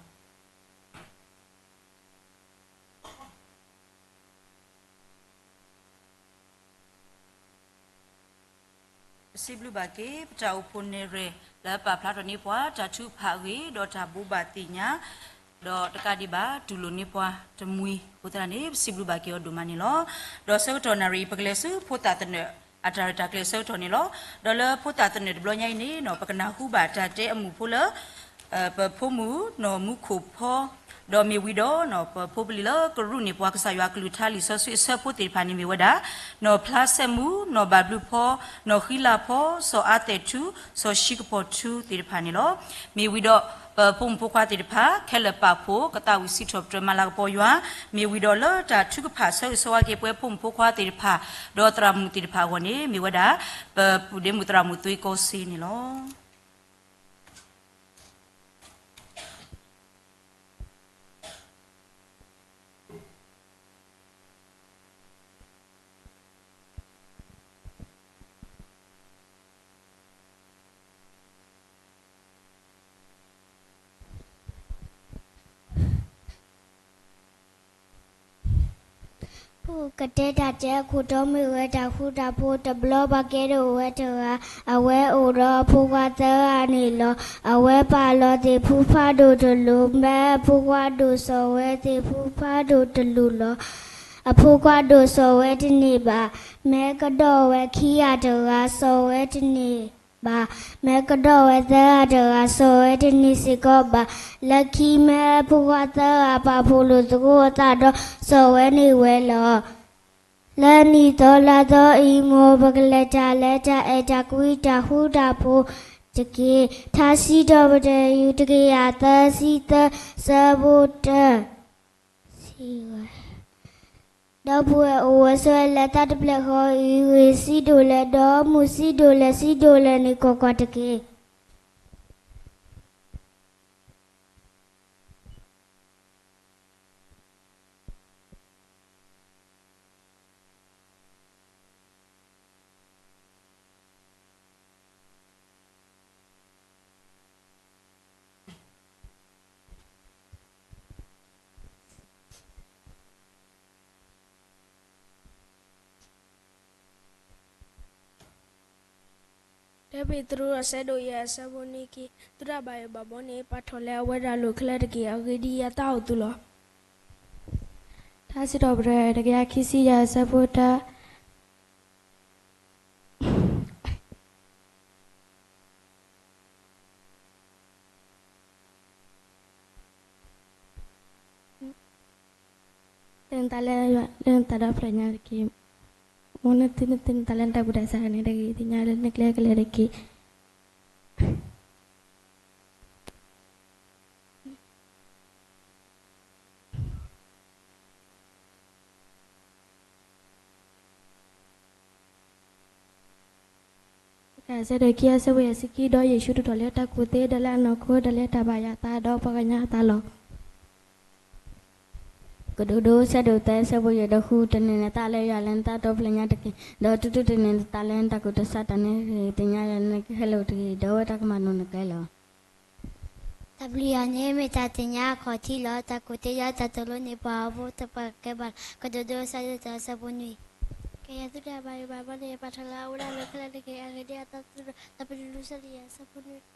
စံးဘျုးဘၣ်က့ၤ ပတၢ်အိၣ်ဖှိၣ်နဲၣ်ရွဲၣ် လၢပာ်ဖျါထီၣ်န့ၢ်ပှၤ တၢ်ထုကဖၣ်အဂ့ၢ် ဒီးတၢ်ဘိးဘၣ်သ့ၣ်ညါ ဒီးတကးဒံးဘၣ် တူၢ်လိာ်န့ၢ်ပှၤတမှံၤအဃိသတးန့ၣ် ပစံးဘျုးဘၣ်က့ၤအီၤဒိၣ်မးန့ၣ်လီၤ. ဒီးဆၢကတီၢ်နၣ်ရံၣ် ပကလဲၤဆူဖိသၣ်သနၢၣ် အတၢ်ရဲၣ်တၢ်ကျဲၤအဆၢကတီၢ်န့ၣ်လီၤ. ဒီးလၢဖိသၣ်သနၢၣ်တဘျီညါအံၤန့ၣ် ပကနၢ်ဟူဘၣ်တၢ်တဲအမုာ်ဖိလၢ ပဖိမုၣ်နီၢ်မူခိၣ်ဖီ ဒီးမ့ၢ်ဝံၤဒီး ပဖိပလံၤလၢကရူၢ်န့ၢ်ပှၤကစၢ်ယွၤအကလုၢ်ကထါလံာ်စီဆှံအဆၢဖိသ့ၣ်တဖၣ်န့ၣ်မ့ၢ်ဝဲဒၣ် နီၢ်ဖျါဆဲးမူ, နီၢ်ဘၣ်ဘျုးဖီ, နီၢ်ဃံလၤဖီ, စီၤအါသဲးထူ, စီၤၡံကပီၤထူသ့ၣ်တဖၣ်န့ၣ်လီၤ. မ့ၢ်ဝံၤဒီး ပဖိမုၣ်ဖိခွါသ့ၣ်တဖၣ် ခဲလၢာ်ပာ်ဖှိၣ် ကသးဝံၣ်စံးထီၣ်ပတြၢၤမၤလၤကပီၤယွၤ, မ့ၢ်ဝံၤဒီးလၢတၢ်ထုကဖၣ်ဆၢဂ့ၤဆၢဝါက့ၤပဝဲဖိမုၣ်ဖိခွါသ့ၣ်တဖၣ် ဒီးသရၣ်မုၣ်သ့ၣ်တဖၣ်အဂီၢ်န့ၣ် မ့ၢ်ဝဲဒၣ် ပပုၢ်ဒ့မုၣ်သရၣ်မုၣ်သွ့ကီစ့န့ၣ်လီၤ. ပကတဲတၢ်တဲအခိၣ်တီမ့ၢ်ဝဲတၢ်ဃူတၢ်ဖိး တဘျီပှၤကဲဒိၣ်ဝဲတဂၤ, အဝဲအိၣ်ဒီးအဖိခွါသၢဂၤန့ၣ်လီၤ. အဝဲပာ်လီၤသ့ၣ်ဖူဖးဒိၣ်တလိၤ, မ့ၢ်အဖိခွါဒိၣ်စီၤဝဲသ့ၣ်ဖူဖးဒိၣ်တလိၤလီၤ. အဖိခွါဒိၣ်စီၤဝဲတန့ၢ်ဘၣ်, မ့ၢ်ကဒီးဝဲခံဂၤတဂၤ စီၤဝဲတန့ၢ်ဘၣ်, မ့ၢ်ကဒီးဝဲသၢဂၤတဂၤ စီၤဝဲတန့ၢ်စ့ၢ်ကီးဘၣ်. လၢခံမ့ၢ်ဖိခွါသၢဂၤပာ်ဖှိၣ်လိာ်သကိးအသးဒီး စီၤဝဲန့ၢ်ဝဲလီၤ. လၢနံၣ်သီလါသီအံၤ မ်ပကလဲၤတၢ်လၢတၢ်အဲၣ်တၢ်ကွံတၢ်ဃူတၢ်ဖိးတက့ၢ်. ထါစံးထီၣ်ပတြၢၤ ယူၢ် တကယၤသၢဆံသၢ ဆၢဖိတၢ ဒီပုၢ်ဝဲၢ်အိၣ်ဝဲဆိးဝဲလၢတၢ်တဖျၢၣ်ဃီအံၤ ဂ့ၢ်စံးဒိၣ်လဲၣ်, ဒီးမုၢ်စံးဒိၣ်လဲၣ်, စံးဒိၣ်လဲၣ်န့ၣ် ကွၢ်ကွၢ်တက့ၢ်. တၢ ပ့းတရူး အဆၢဒိၣ်ယဲၢ် အဆၢဖိနွံ ခံ, သုတၢ်ဘၣ်ယိၣ်ဘၣ်ဘီန့ၣ် ပာ်ထီၣ်လၢအဝဲဒၣ်အလိၤခဲလၢာ်တက့ၢ်. အဂ့ၢ်ဒ်အံၤ, ယတၢ်အိၣ်သူၣ်လီၤ. ထါစံးထီၣ်ပတြၢၤ တကယၤခံဆံယဲၢ် အဆၢဖိတၢ လၢနတၢ်လၢယွၤ လၢနတၢ်ဒီဖျၢၣ်ညါတက့ၢ်. မ်နသုနသုနတၢ်လၢနတၢ်ဘူၣ်တၢ်ဆါန့ၣ်တဂ့ၤ, သ့ၣ်ညါလၢနကျဲကလဲာ်တက့ၢ်. ကစဲးဒိၣ်ခံ အဆၢဖိယဲၢ်ဆံခံ, ဒီးယ့ၣ်ၡူးတူၢ်ထီၣ်လံတၢ်ကူၣ်သ့, ဒီးလၢအနီၢ်ခိ ဒီးလၢတၢ်ဘၣ်ယွၤအသး, ဒီးပှၤကညီအသးလီၤ. ကတိၤဒိ ဆၢဒိၣ်သၢ ဆၢဖိယဲၢ်ဒီးဃု, တန့ၢ်နသးလၢယွၤလၢနသးဒီဖျၢၣ်ညါတက့ၢ်, ဒီးတူၢ်တန့ၢ်နသးလၢနတၢ်ကူၣ်တၢ်ဆးတၢ်န့ၣ်တဂ့ၤ, သ့ၣ်ညါယွၤလၢနကဟဲလၢပှၤတဂ့ၤ, ဒီးအဝဲတၢ်ကမၤလိၤနကျဲလီၤ. တၢ်ဘျုးယွၤန့ၣ် မ့ၢ်တၢ်သ့ၣ်ညါအခီၣ်ထံးလီၤ. တၢ်ကူၣ်သ့လၢတၢ်သိၣ်လိန့ၣ် ပှၤအီၤဖိတပှၤကဲဘၣ်လီၤ. ကတိၤဒိ ဆၢဒိၣ်တၢ ဆၢဖိနွံ, ကယဲၢ်သုတၢ်ဘၣ်ယိၣ်ဘၣ်ဘီန့ၣ် ပာ်ထီၣ်လၢအအိၣ်ဒၣ်လၢခဲလၢာ်တက့ၢ်. အဂ့ၢ်ဒ်အံၤ, တၢ်ပတုၤလၢ ဆၢဒိၣ်ယဲၢ် ဆၢဖိနွံ.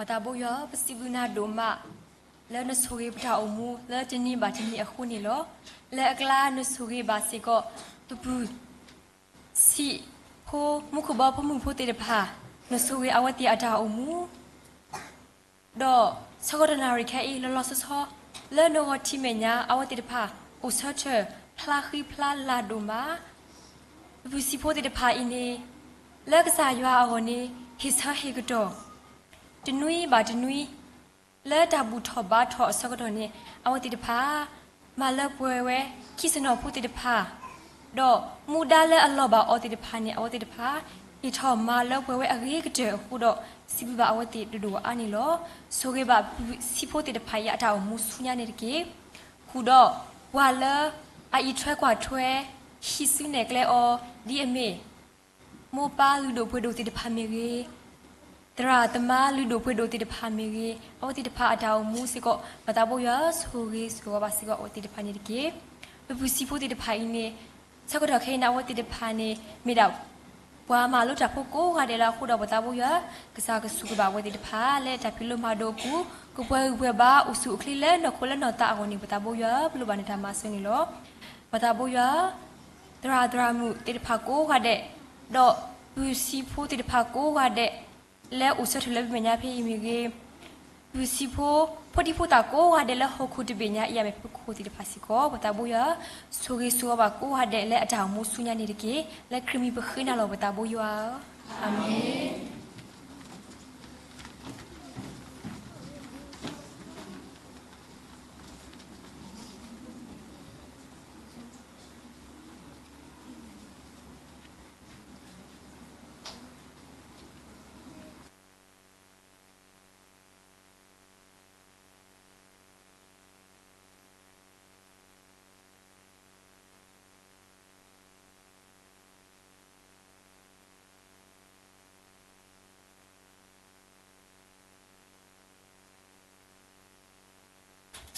ပှၤသးဘိယွၤ, ပစံးဘျုးနၤဒိၣ်မး လၢနဆိၣ်ဂ့ၤပတၢ်အိၣ်မူလၢတနံၤဘၣ်တနံၤအဃိန့ၣ်လီၤ. လၢအကျါနဆိၣ်ဂ့ၤဘၣ်စ့ၢ်ကီး သပူၤဆံး ဖိမူခိၣ်ဘီဖိမုၣ်ဖိသ့ၣ်တဖၣ်, နဆိၣ်ဂ့ၤအဝဲသ့ၣ်အတၢ်အိၣ်မူ, ဒီးဆၢကတီၢ်တနၣ်ရံၣ်ခဲအံၤ လီၤလီၤဆီဆီ လၢနဂီၢ်ထံမဲာ်ညါ အဝဲသ့ၣ်တဖၣ် အိၣ်ဆၢထၢၣ်ဖျါဃံဖျါလၤဒိၣ်မး, ပပုၢ်စံဖိသ့ၣ်တဖၣ်အံၤန့ၣ် လၢကစၢ်ယွၤအဂီၢ်န့ၣ် ဟ့ၣ်ဆၢဟ့ၣ်ကတီၢ် တနွံဘၣ်တနွံ လၢတၢ်ဘူၣ်ထီၣ်ဘါထီၣ်အဆၢကတီၢ်န့ၣ် အဝဲသ့ၣ်တဖၣ် မၤလၢပှဲၤဝဲ ခံစနီၤဖိသ့ၣ်တဖၣ်, ဒီးမူဒါလၢအလီၢ်ဘၣ်အီၤသ့ၣ်တဖၣ်န့ၣ် အဝဲသ့ၣ်တဖၣ် ဟ့ၣ်ထီၣ်မၤလၢပှဲၤဝဲအဂ့ၤကတၢၢ်အဃိဒီး စံးဘျုးဘၣ်အဝဲသ့ၣ်ဒိၣ်ဒိၣ်အါအါန့ၣ်လီၤ. ဆိၣ်ဂ့ၤဘၣ်ပပုၢ်စံဖိသ့ၣ်တဖၣ်အံၤအတၢ်အိၣ်မူဆူညါန့ၣ်တက့ၢ်. ဃုာ်ဒီးပှၤလၢအအံးထွဲကွၢ်ထွဲ ဟံးစုနဲၣ်ကျဲအီၤ ဒ်အမ့ၢ် မိၢ်ပၢ်လုၢ်ဒိၣ်ပှ့ၤဒိၣ်သ့ၣ်တဖၣ်မ့ၢ်ဂ့ၤ, သရၣ်သမါလုၢ်ဒိၣ်ပှ့ၤဒိၣ်သ့ၣ်တဖၣ်မ့ၢ်ဂ့ၤ, အဝဲသ့ၣ်တဖၣ်အတၢ်အိၣ်မူစ့ၢ်ကီး ပသးဘိယွၤဆိၣ်ဂ့ၤဆိၣ်ဝါဘၣ်စ့ၢ်ကီးအဝဲသ့ၣ်တဖၣ်န့ၣ်တက့ၢ်. ပပုၢ်စံဖိသ့ၣ်တဖၣ်အံၤန့ၣ် ဆၢကတီၢ်ခဲအံၤန့ၣ် အဝဲသ့ၣ်တဖၣ်န့ၣ် မ့ၢ်ဒၣ်ပှၤမၤလိတၢ်ဖိကိးဂၤဒဲးလီၤ. အဃိဒီးပသးဘိယွၤ ကစၢ်ကဆိၣ်ဂ့ၤဘၣ်အဝဲသ့ၣ်တဖၣ် လၢတၢ်ဖံးလိမၤဒိးအပူၤ ကပှဲၤဂံၢ်ပှဲၤဘါ အိၣ်ဆူၣ်အိၣ်ချ့လၢနီၢ်ခိလၢနီၢ်သးအဂီၢ်န့ၣ် ပသးဘိယွၤ ပလိၣ်ဘၣ်နတၢ်မၤစၢၤန့ၣ်လီၤ. ပသးဘိယွၤ သရၣ်သရၣ်မုၣ်သ့ၣ်တဖၣ်ကိးဂၤဒဲး, ဒီးပုၢ်စံဖိသ့ၣ်တဖၣ်ကိးဂၤဒဲး, လၢအိၣ်ဆၢထၢၣ်လၢပမဲာ်ညါဖဲအံၤမ့ၢ်ဂ့ၤ, ပုၢ်စံဖိ ဖိဒံဖိသၣ်ကိးဂၤဒဲးလၢဟီၣ်ခိၣ်တဘ့ၣ်ညါအံၤ အမ့ၢ်ဖုခိၣ်သ့ၣ်တဖၣ်စ့ၢ်ကီး ပသးဘိယွၤ ဆိၣ်ဂ့ၤဆိၣ်ဝါဘၣ်ကိးဂၤဒဲးလၢအတၢ်အိၣ်မူဆူညါန့ၣ်တက့ၢ်. လၢခရံာ်မံၤပဃ့နၤလီၤပသးဘိယွၤဧၢ, အၤမ့ၣ်.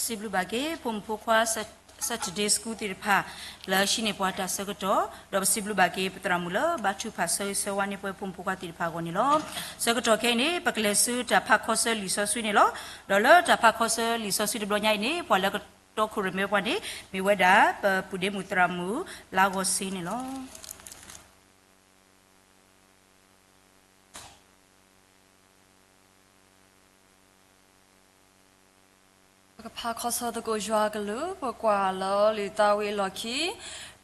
စံးဘျုးဘၣ်က့ၤ ဖိမုၣ်ဖိခွါ Sunday School သ့ၣ်တဖၣ် လၢဟံးန့ၢ်ပှၤတၢ်ဆၢကတီၢ်, ဒီးပစံးဘျုးဘၣ်က့ၤ ပသရၣ်မုၣ်လၢဘါထုကဖၣ်ဆၢဂ့ၤဆၢဝါန့ၢ်ပှၤဖိမုၣ်ဖိခွါသ့ၣ်တဖၣ်အဂီၢ်န့ၣ်လီၤ. ဆၢကတီၢ်ခဲအံၤန့ၣ် ပကလဲၤဆူတၢ်ဖးခီဆၢလံာ်စီဆှံန့ၣ်လီၤ. ဒီးလၢတၢ်ဖးခီဆၢလံာ်စီဆှံတဘျီညါအံၤန့ၣ် ပှၤလၢကတီခိၣ်ရိၣ်မဲပှၤန့ၣ် မ့ၢ်ဝဲဒၣ် ပပုၢ်ဒ့မုၣ်သရၣ်မုၣ် လါဂီၤစ့န့ၣ်လီၤ. ပကဖးခီဆၢသကိးယွၤအကလုၢ်, ပကွၢ်လၢလံာ်သးဝံၣ်အလီၢ်ခံ,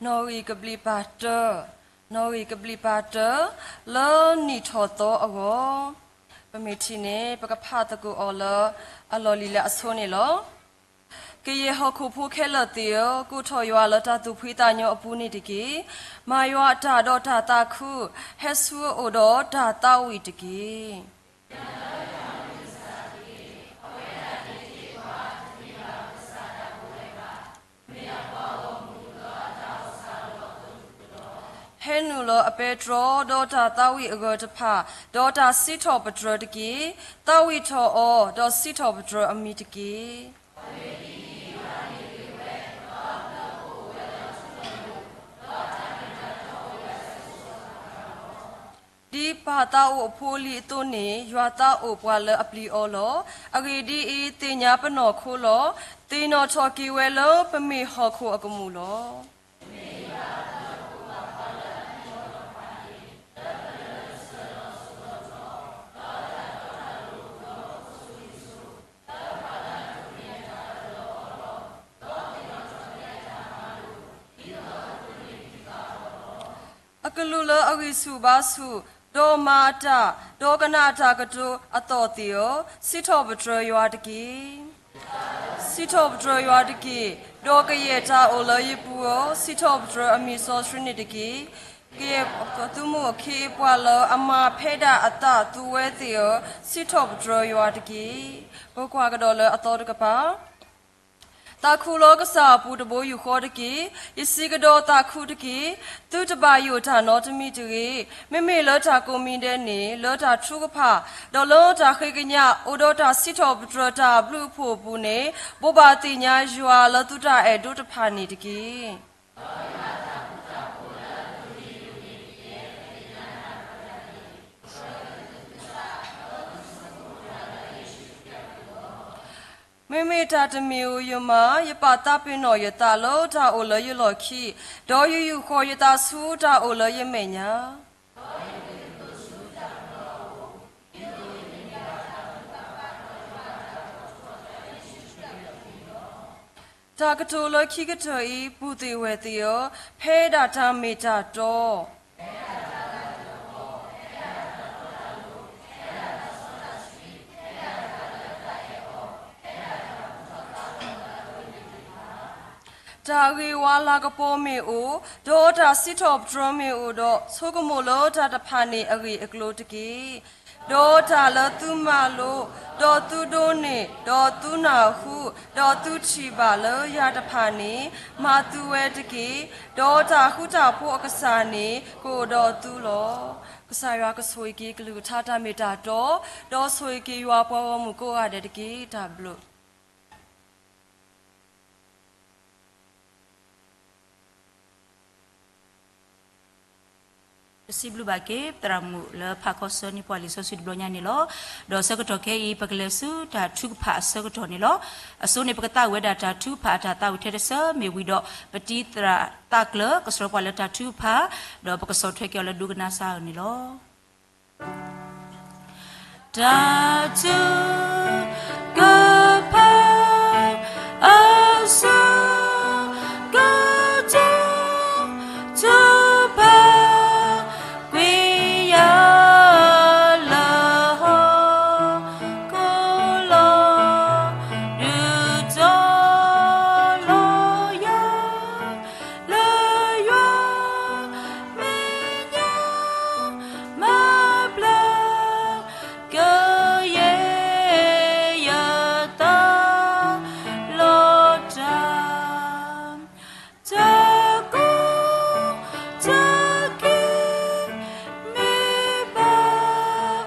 နီၣ်ဂံၢ်ကဘျံးပၤတၢ, နီၣ်ဂံၢ်ကဘျံးပၤတၢ, လၢနံၣ်ထီၣ်သီအဂီၢ်, ပမ့ၢ်ထံၣ်န့ၣ် ပကဖးသကိးအီၤလၢအလီၢ်လံၤလၢအဆိန့ၣ်လီၤ. ကယဲၢ်ဟီၣ်ခိၣ်ဖိခဲလၢာ်သ့ၣ်ဧၢ, ကိးထီၣ်ယွၤလၢတၢ်သူၣ်ဖှံသးညီအပူၤန့ၣ်တက့ၢ်. မၤယွၤအတၢ်ဒီးတၢ်သးခု, ဟဲဆူအအိၣ်ဒီးတၢ်သးဝံၣ်တက့ၢ်. ဟဲနုာ်လီၤအပဲတြီ, ဒီးတၢ်သးဝံၣ်အဂၢၢ်တဖၣ်, ဒီးတၢ်စံးထီၣ်ပတြၢၤတက့ၢ်. သးဝံၣ်ထီၣ်အီၤ, ဒီးစံးထီၣ်ပတြၢၤအမံၤတက့ၢ်. ဒ်ပၢ်သးအိၣ်အဖိအလံၤအသိးန့ၣ်, ယွၤသးအိၣ်ပှၤလၢအပျံၤအီၤလီၤ. အဂ့ၢ်ဒ်အံၤ, သ့ၣ်ညါပနီၢ်ခိလီၤ. သ့ၣ်နီၣ်ထီၣ်က့ၤဝဲလၢပမ့ၢ်ဟီၣ်ခိၣ်အကမူၣ်လီၤ. အကလူးလၢအဂံၢ်ဆူၣ်ဘါဆူၣ်, ဒီးမၤအတၢ်, ဒီးကနၣ်အတၢ်ကတိၤအသီၣ်သ့ၣ်ဧၢ, စံးထီၣ်ပတြၢၤယွၤတက့ၢ်. စံးထီၣ်ပတြၢၤယွၤတက့ၢ်. ဒီးကယဲၢ်တၢ်အိၣ်လၢယပူၤဧၢ, စံးထီၣ်ပတြၢၤအမံၤစီဆှံန့ၣ်တက့ၢ်. ကယဲၢ်ပသုးမုၢ်အခ့အပှၤလၢအမၤဖဲဒၣ်အသးသူဝဲသ့ၣ်ဧၢ, စံးထီၣ်ပတြၢၤယွၤတက့ၢ်. ပကွၢ်ကဒီးလၢအသီတကပၤ သးခုလၢကစၢ်အပူၤတဘိယူၢ်ဃီတက့ၢ်. ယစံးကဒီးသးခုတက့ၢ်. သုတဘၣ်ယိၣ်တၢ်နီတမံၤတဂ့ၤ. မ့မ့ၢ်လၢတၢ်ကိးမံၤဒဲးန့ၣ်, လၢတၢ်ထုကဖၣ်, ဒီးလၢတၢ်ဃ့ကညး, အိၣ်ဒီးတၢ်စံးထီၣ်ပတြၢၤတၢ်ဘျုးအဖှိၣ်အပူၤန့ၣ်, ဘိးဘၣ်သ့ၣ်ညါယွၤလၢသုတၢ်အဲၣ်ဒိးတဖၣ်န့ၣ်တက့ၢ်. မ့မ့ၢ်တၢ်တမံၤဧိၤယမၤ, ယပာ်သးပ့ၤနီၣ်ယသးလၢတၢ်အိၣ်လၢယလီၢ်ခံ, ဒီးယယူာ်ဃီၤယသးဆူတၢ်အိၣ်လၢယမဲာ်ညါ. တၢ်ကတိၤလၢခံကတၢၢ်အံၤ ဘူၣ်သ့ၣ်ဝဲၢ်သ့ၣ်ဧၢ, ဖဲဒၣ်တၢ်မ့ၢ်တၢ်တီ တၢ်ဂ့ၢ်ဝါလၤကပီၤမ့ၢ်အိၣ်, ဒီးတၢ်စံးထီၣ်ပတြၢၤမ့ၢ်အိၣ်, ဒီးဆိကမိၣ်လၢတၢ်တဖၣ်န့ၣ်အဂ့ၢ်အကျိၤတက့ၢ်. ဒီးတၢ်လၢသုမၤလိ, ဒီးသုဒိးန့ၢ်, ဒီးသုနၢ်ဟူ, ဒီးသုထံၣ်ဘၣ်လၢယၤတဖၣ်န့ၣ်, မၤသုဝဲတက့ၢ်. ဒီးတၢ်ဃူတၢ်ဖိးအကစၢ်န့ၣ် ကအိၣ်ဒီးသုလီၤ. ကစၢ်ယွၤကဆိၣ်ဂ့ၤက့ၤကလုၢ်ကထါတၢ်မ့ၢ်တၢ်တီ, ဒီးဆိၣ်ဂ့ၤက့ၤယွၤပှၤဂီၢ်မုၢ်ကိးဂၤဒဲးတက့ၢ်. တၢ်ဘျုး ပစံးဘျုးဘၣ်က့ၤ သရၣ်မုၣ်လၢဖးခီဆၢန့ၢ်ပှၤလံာ်စီဆှံတဘျီညါန့ၣ်လီၤ. ဒီးဆၢကတီၢ်ခဲအံၤ ပကလဲၤဆူတၢ်ထုကဖၣ်အဆၢကတီၢ်န့ၣ်လီၤ. အဆိန့ၣ် ပကသးဝဲဒၣ်တၢ်ထုကဖၣ်အတၢ်သးဝံၣ်ထဲတဆၢမ့ၢ်ဝံၤဒီး ပတံၤသရၣ်သးကျၢၤ ကဆှၢပှၤလၢတၢ်ထုကဖၣ်, ဒီးပကဆီၣ်ထွဲက့ၤအီၤလၢဒိကနၣ်စၢ်အံၤန့ၣ်လီၤ. တၢ်ထုကဖၣ် အဆၢကတီၢ် ထုကဖၣ်ကွံာ်ယၤလၢဟီၣ်ခိၣ်လီၤ. ဒုးတီၤလီၤယၤ လၢယွၤမဲာ်ညါ မၤဘျါ ကယဲၢ်ယသးလီၤတၢ် တၢ်ကိၢ်တၢ်ဂီၤမ့ၢ်ဘၣ်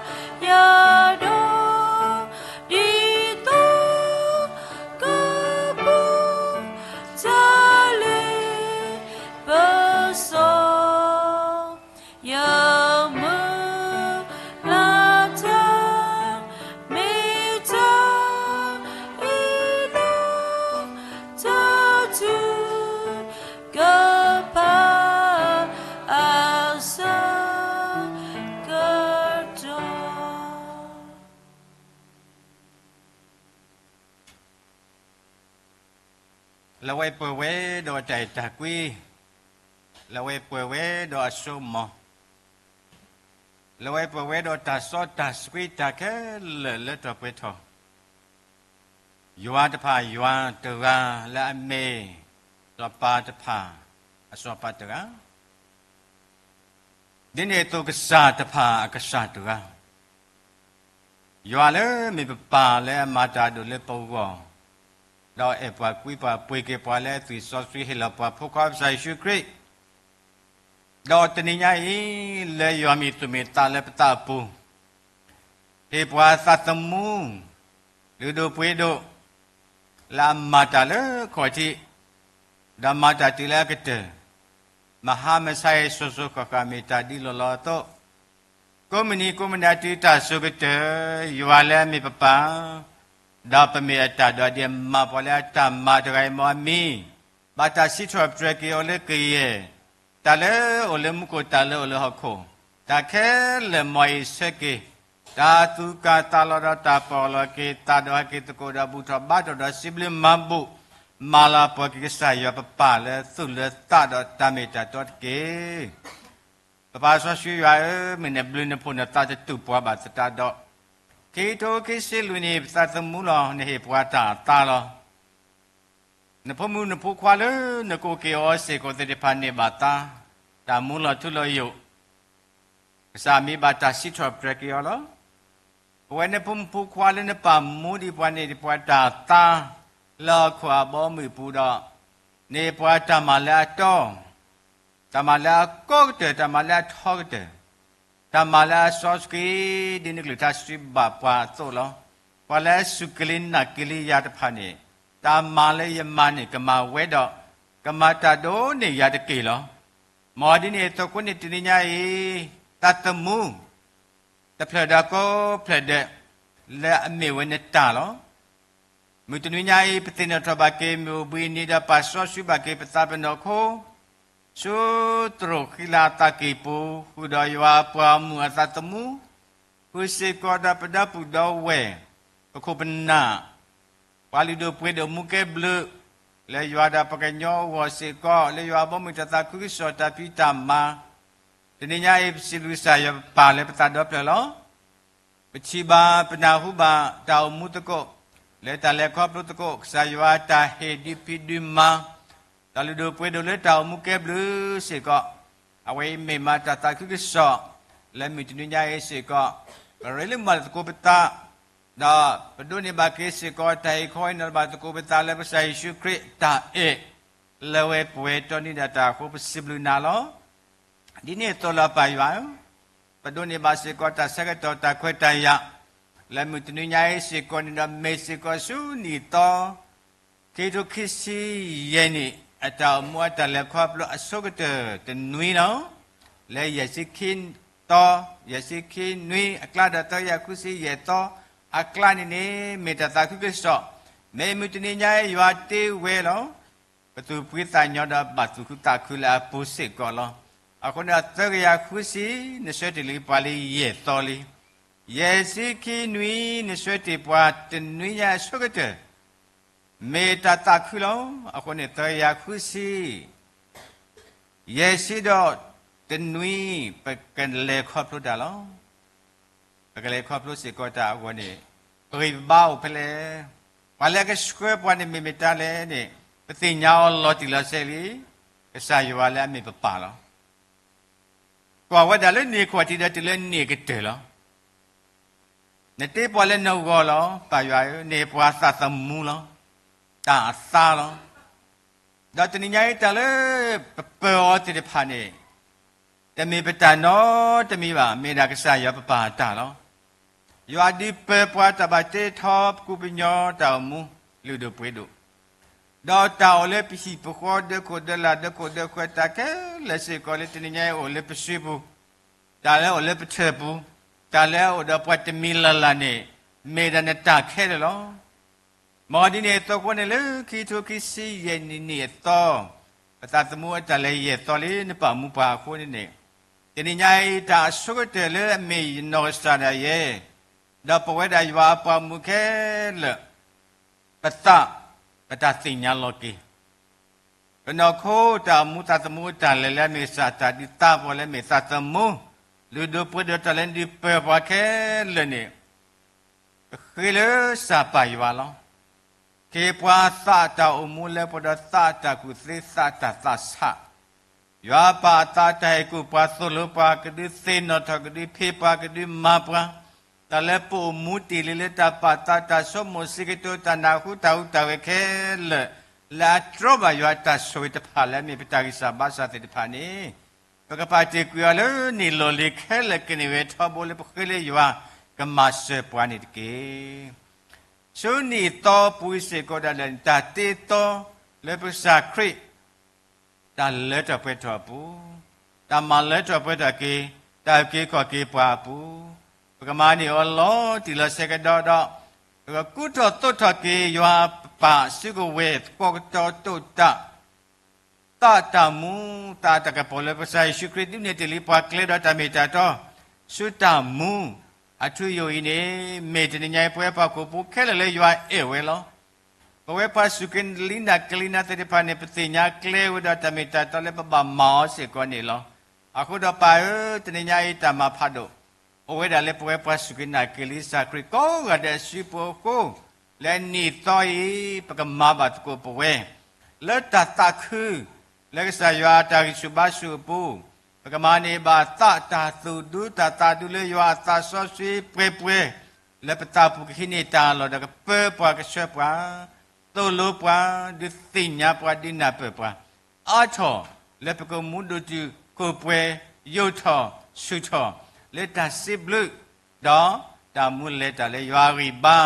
ယၤဒီး ဒ်သိးကပူၤတၢ်လ့ပစီ ယမုၢ်လၢ်တၢ် မ့ၢ်တၢ်အ့ၣ်လိာ် တၢ်ထုကဖၣ် အဆၢကတီၢ် လၢဝဲပှဲၤဝဲဒီးတၢ်အဲၣ်တၢ်ကွံ, လၢဝဲပှဲၤဝဲဒီးအစိကမီၤ, လၢဝဲပှဲၤဝဲဒီးတၢ်စီတၢ်ဆှံတၢ်ခဲလၢာ်လၢတၢ်ပှဲၤထီၣ်, ယွၤတဖၣ်ယွၤတဂၤလၢအမ့ၢ်စီၤပၤတဖၣ်အစီၤပၤတဂၤ ဒ်န့ၣ်အသိးကစၢ်တဖၣ်အကစၢ်တဂၤ, ယွၤလၢမ့ၢ်ပပၢ်လၢအမၤတၢ်ဒိၣ်လၢပဂီၢ်, ဒီးအဲၣ်ပှၤကွံပှၤပှ့ၤက့ၤပှၤလၢအသွံၣ်စီဆှံဟ့ၣ်လီၤပှၤဖိခွါကစၢ်ယ့ၣ်ၡူးခရံာ်, ဒီးတနံၤညါအံၤ လၢယွၤမံၤသူၣ်မံၤသးလၢပသးအပူၤ ဟ့ၣ်ပှၤသးသမူ လုၢ်ဒိၣ်ပှ့ၤဒိၣ် လၢအမၤတၢ်လၢခီၣ်ထံး, ဒီးမၤတၢ်တုၤလၢအကတၢၢ်, မဟါမဆါဟံၣ်စိၤစိၤဃၣ်ဃၣ်မ့ၢ်တၢ်ဒ်လီၢ်လီၢ်အသိး, ကိးမုၢ်နံၤကိးမုၢ်နၤတုၤတၢ်စိၤကတၢၢ်, ယွၤလၢအမ့ၢ်ပပၢ်, ဒီးပမ့ၢ်အတၢ်ဒိးအဒံးမၤပှၤလၢအတၢ်မၤတဂၤအံၤမ်အမံၤ, ဘၣ်တၢ်စံးထီၣ်ပတြၢၤက့ၤအီၤလၢကယဲၢ် တၢ်လၢအအိၣ်လၢမူခိၣ် တၢ်လၢအအိၣ်လၢဟီၣ်ခိၣ်, တၢ်ခဲလၢာ်မ်အံၤဆၢက့ၤ, တၢ်သူၣ်ကၢ်သးလီၤဒီးတၢ်ပီၢ်လီၤက့ၤသးဒီးဟဲက့ၤသကိးဒီးဘူၣ်ထီၣ်ဘါထီၣ်ဒီးစံးဘျုးမၤဘူၣ်, မၤလၤကပီၤက့ၤကစၢ်ယွၤပပၢ်လၢသူၣ်လၢသးဒီးတၢ်မ့ၢ်တၢ်တီတက့ၢ်. ပပၢ်စီဆှံယွၤဧၢ, မ့ၢ်နဘျုးနဖှိၣ်နသးတတူၢ်ပှၤဘၣ်သတးဒီး, ခံကထိခံဆံလွံၢ်နံၣ် ပသးသမူလီၤ နဟ့ၣ်ပှၤတၢ်အသါလီၤ. နဖိမုၣ်နဖိခွါလၢနကိးက့ၤအီၤစ့ၢ်ကီးသ့ၣ်တဖၣ်န့ၣ်ဘၣ်သါ, တၢ်မူလီၤထူလီၤယိာ်, ကစၢ်မံၤဘၣ်တၢ်စံးထီၣ်ပတြၢၤက့ၤအီၤလီၤ. ပဝဲနဖိမုၣ်ဖိခွါလၢနပာ်မူဒံးပှၤန့ၣ် ပှၤတၢ်သါလၢဟီၣ်ခိၣ်အဘီအမုၢ်အပူၤဒီး, န့ၢ်ပှၤတၢ်မၤလၢအတီ, တၢ်မၤလၢအကီကတၢၢ်, တၢ်မၤလၢအထီကတၢၢ်, တၢ်မၤလၢအစီဆှံ ဒ်နကလုၢ်ကထါစံးဘၣ်ပှၤအသိးလီၤ. ပှၤလၢအစူၢ်က့ၤလံနာ်က့ၤလံယၤတဖၣ်န့ၣ်, တၢ်မၤလၢယမၤန့ၣ် ကမၤဝဲဒီး, ကမၤတၢ်ဒိၣ်န့ၢ်ယၤတက့ၢ်လီၤ. မ်ဒ်န့ၣ်အသိးအဃိန့ၣ် တနံၤညါအံၤ, သးသမူ တဖျၢၣ်ဒီးကိးဖျၢၣ်ဒဲး လၢအမ့ၢ်ဝဲနတၢ်လီၤ. မုၢ်တနံၤညါအံၤ ပသ့ၣ်နီၣ်ထီၣ်ဘၣ်က့ၤမုၢ်အိၣ်ဘှံးနံၤဒီးပာ်စီဆှံဘၣ်က့ၤပသးပ့ၤနီၣ်ခိ, ဆူသရိာ်ဃံလၤအသးကံၢ်ပူၤ ဃုာ်ဒီးယွၤပှၤမုၣ်အသးသမူ, ဃုာ်စ့ၢ်ကီးဒီးပဒီပုၢ်ဒီဝဲၢ်, ပခိၣ်ပနၢ်, ပှၤလုၢ်ဒိၣ်ပှ့ၤဒိၣ်မူကဲဘျုး, လၢယွၤဒီးပှၤကညီအဂီၢ်စ့ၢ်ကီး, လၢယွၤအဘီအမုၢ်တၢ်သးခုကစီၣ်တၢ်ဖံးတၢ်မၤ, တနံၤညါအံၤ ပစံးဘျုးကစၢ်ယွၤ ပပာ်လၢပသးဒီဖျၢၣ်လီၤ. ပထံၣ်ဘၣ်ပနၢ်ဟူဘၣ်တၢ်အိၣ်မူသကိး, လၢတၢ်လဲၤခီဖျိသကိး ကစၢ်ယွၤတၢ်ဟ့ၣ်ဒုးဖံးဒုးမၤ, တၢ်လုၢ်ဒိၣ်ပှ့ၤဒိၣ်လၢတၢ်အိၣ်မူကဲဘျုးစ့ၢ်ကီး, အဝဲအံၤမ့ၢ်မးတၢ်သးခုကစီၣ်, လၢမုၢ်တနံၤညါအံၤစ့ၢ်ကီး, ပရ့လိာ်မၤလၢသကိးပသး ဒီးပဒိးန့ၢ်ဘၣ်က့ၤစ့ၢ်ကီး တၢ်ဟ့ၣ်ခီဟ့ၣ်နီၤဘၣ်သကိးပသးလၢပကစၢ်ယ့ၣ်ၡူးခရံာ်တၢ်အဲၣ်, လၢဝဲပဝဲတီနံၤဒၣ်တၢ်အဃိ ပစံးဘျုးနၤလီၤ. ဒ်န့ၣ်အသိးလီၤပၢ်ယွၤဧၢ, ပဒိးန့ၢ်ဘၣ်စ့ၢ်ကီးတၢ်ဆၢကတီၢ်တၢ်ခွဲးတၢ်ယာ်, လၢမုၢ်တနံၤညါအံၤစ့ၢ်ကီးန့ၣ်ဒီး မ့ၢ်စ့ၢ်ကီးဆူနံၣ်သီ ခံကထိခံဆံယဲၢ်နံၣ် အတၢ်အိၣ်မူအတၢ်လဲၤခီဖျိအဆိကတၢၢ်တနွံလီၤ. လၢယဲၢ်ဆံခံသီ, ယဲၢ်ဆံခံနွံအကျါဒီး သၢကယၤဃုဆံယဲၢ်သီအကျါန့ၣ်န့ၣ် မ့ၢ်တၢ်သးခုကစီၣ်, မ့ၢ်မုၢ်တနံၤညါအံၤယွၤတ့ဝဲလီၤ. ပသူၣ်ဖှံသးညီဒီးဘၣ်သူၣ်ခုသးခုလၢအပူၤစ့ၢ်ကီးလီၤ. အဃိန့ၣ် သၢကယၤဃုဆံ နဆှၢတ့ၢ်လံပှၤလၢယဲၢ်သီလံ. ယဲၢ်ဆံခံနွံ နဆှၢတ့ၢ်ပှၤတနွံညါအဆိကတၢၢ် မ့ၢ်တၢ်သးခုလီၤ. အဃိန့ၣ် သၢကယၤဃုဆံ ယဲၢ်ဆံဒီးတနွံ ပကလဲၤခီဖျိတၢ်လီၤ. ပကလဲၤခီဖျိစ့ၢ်ကီးတၢ်အဂီၢ်န့ၣ် ပဂံၢ်ပဘါအိၣ်ဖဲလဲၣ်, ပှၤလၢအကဆှၢပှၤန့ၣ် မ့ၢ်မတၤလဲၣ်န့ၣ် ပသ့ၣ်ညါအီၤလီၤတံၢ်လီၤဆဲးလံ. ကစၢ်ယွၤလၢအမ့ၢ်ပပၢ်လီၤ. ကွၢ်ဝဲဒၣ်လၢနံၣ်ခီၣ်ထံးဒီးတုၤလၢနံၣ်အကတၢၢ်လီၤ. နတ့ပှၤလၢနဂီၢ်လီၤ. ပၢ်ယွၤဧၢ, နဟ့ၣ်ပှၤသးသမူလီၤ, တၢ်အသါလီၤ. ဒီးတနံၤညါအံၤတၢ်လၢပပၢၤအီၤသ့ၣ်တဖၣ်န့ၣ် တမ့ၢ်ပတၢ်နီတမံၤဘၣ်, မ့ၢ်ဒၣ်ကစၢ်ယွၤပပၢ်အတၢ်လီၤ. ယွၤဒုးပၢၤပှၤတၢ်ဘၣ်တ့ထီ ပကူပညီတၢ်အိၣ်မူလုၢ်ဒိၣ်ပှ့ၤဒိၣ်, ဒီးတၢ်အိၣ်လၢပဟံၣ်ပဃီ ဒၢခိၣ်ဒၢလၢ် ဒၢခိၣ်ဒၢဃၢၤ တၢ်ခဲလၢာ်စ့ၢ်ကီးလၢတနံၤညါအံၤအိၣ်လၢပစုပူၤ, တၢ်လၢအိၣ်လၢပထၢၣ်ပူၤ, တၢ်လၢအအိၣ်ဒီးပှၤတမံၤလၢ်လၢ်န့ၣ် မ့ၢ်ဒၣ်နတၢ်ခဲလၢာ်လီၤ. မ်ဒ်န့ၣ်အသိးအဃိန့ၣ် လၢခံကထိခံဆံယဲၢ်နံၣ်အသီ, ပသးသမူအတၢ်လဲၤယဲၢ်သီလံ နပာ်မူပှၤအဃိန့ၣ်န့ၣ်, တနံၤညါအံၤတၢ်အဆိကတၢၢ်လၢအမ့ၢ်ယနီၢ်ကစၢ်ဒၣ်ယဲ, ဒီးပဝဲဒၣ်ယွၤအပှၤမူခဲလၢာ် ပသး ပတၢ်သ့ၣ်ညါလီၤက့ၤ ပနီၢ်ခိတၢ်အိၣ်မူသးသမူအတၢ်လဲၤလၢအမ့ၢ်ကစၢ်တၢ်ဒုးသါပှၤလၢအမ့ၢ်သးသမူ, လုၢ်ဒိၣ်ပှ့ၤဒိၣ်တၢ်လၢနဒုးပၢၤပှၤခဲလၢာ်န့ၣ်, ပဃ့လၢစၢ်ပၢ်ယွၤလီၤ. ကဟ့ၣ်ပှၤသးတၢ်အိၣ်မူလၢပှဲၤဒီးသးတၢ်ကူၣ်သ့သးတၢ်သးဆး, ယွၤပာ်အသးတၢ်ဟ့ၣ်ကူၣ်ပှၤသိၣ်လိပှၤ ကဒုးသ့ၣ်နီၣ်ထီၣ် ကဒုးဖံးပှၤ ကဒုးမၤပှၤ, တၢ်လၢပအိၣ်မူတ့ၢ်လံလၢတၢ်ပာ်သးတၢ်ဆိကမိၣ်စံးကတိၤ တၢ်နၢ်ဟူတၢ်ဟူးတၢ်ဂဲၤခဲလၢာ် လၢအတြီဘၣ်ယွၤအတၢ်ဆိၣ်ဂ့ၤတဖၣ်လၢအမ့ၢ်ပတၢ်ဂံၢ်စၢ်ဘါစၢ်သ့ၣ်တဖၣ်န့ၣ်, ပကပာ်တ့ၢ်ကွံာ်အီၤလၢနံၣ်လီၢ်လံၤခဲလၢာ် ကန့ၢ်ဝဲထီဘိလၢပဃ့လၢယွၤကမၤစၢၤပှၤန့ၣ်တက့ၢ်. ဆူနံၣ်သီပူၤစ့ၢ်ကီးဒၣ်လဲာ် တၢ်တ့သီလၢပကစၢ်ခရံာ် တၢ်လၢထီၣ်ပှဲၤထီၣ်အပူၤ, တၢ်မၤလၢထီၣ်ပှဲၤထီၣ်က့ၤ တၢ်အုၣ်က့ၤခီၣ်က့ၤပှၤအပူၤ, ပကမၤန့ၢ်အီၤလီၤတံၢ်လီၤဆဲးကဒီးဒီး, ပကကူထီၣ်သိးထီၣ်က့ၤယွၤအပၢ်စုကဝဲၤ သကိးကတီၤတိာ်တၢ် သးတၢ်မူ သးတၢ်ကပီၤလၢပကစၢ်ယ့ၣ်ၡူးခရံာ် ဒုးနဲၣ်တ့ၢ်လံပှၤကျဲဒီးတၢ်မ့ၢ်တၢ်တီ ဆူတၢ်မူအထူအယိာ်အံၤန့ၣ်, မ့ၢ်တနံၤညါအံၤ ပဝဲပှၤဟီၣ်ခိၣ်ဖိခဲလၢာ်လၢယွၤအဲၣ်ဝဲလီၤ. ပဝဲပှၤစူၢ်က့ၤနာ်က့ၤလံနၤသ့ၣ်တဖၣ်န့ၣ် ပသ့ၣ်ညါကျဲဝဲဒီးတၢ်မ့ၢ်တၢ်တီလၢပဘၣ်မၤအီၤစ့ၢ်ကီးန့ၣ်လီၤ. အဃိဒီးပၢ်ဧၢ, တနံၤညါအံၤတၢ်မၤဖးဒိၣ် အိၣ်ဝဲဒၣ်လၢပဝဲပှၤစူၢ်က့ၤနာ်က့ၤလံကစၢ်ခရံာ်ကိးဂၤဒဲးအစုပူၤအဃိ, လၢနံၣ်သီအံၤ ပကမၤဘၣ်သကိးပဝဲ လၢတၢ်သးခု လၢကစၢ်ယွၤအတၢ်ဂံၢ်ဆူၣ်ဘါဆူၣ်အပူၤ, ပကမၤန့ၢ်ဘၣ်သးတၢ်သူၣ်ဒူတၢ်သးဒူလၢယွၤအသးစီဆှံပှဲၤပှဲၤ, လၢပသးပူၤကဟံးန့ၢ်တၢ်အလီၢ်ဒီးကပၢပှၤကဆှၢပှၤ, သိၣ်လိပှၤ, ဒုးသ့ၣ်ညါပှၤ ဒုးနၢ်ပၢၢ်ပှၤ အါထီၣ်လၢပကမူဒိၣ်တုာ်ခိၣ်ပှဲၤ, ယိာ်ထီၣ်ဆူၣ်ထီၣ် လၢတၢ်စံးဘျုး, ဒီးတၢ်မူလဲၤတၢ်လၢယွၤအဂံၢ်ဘါ,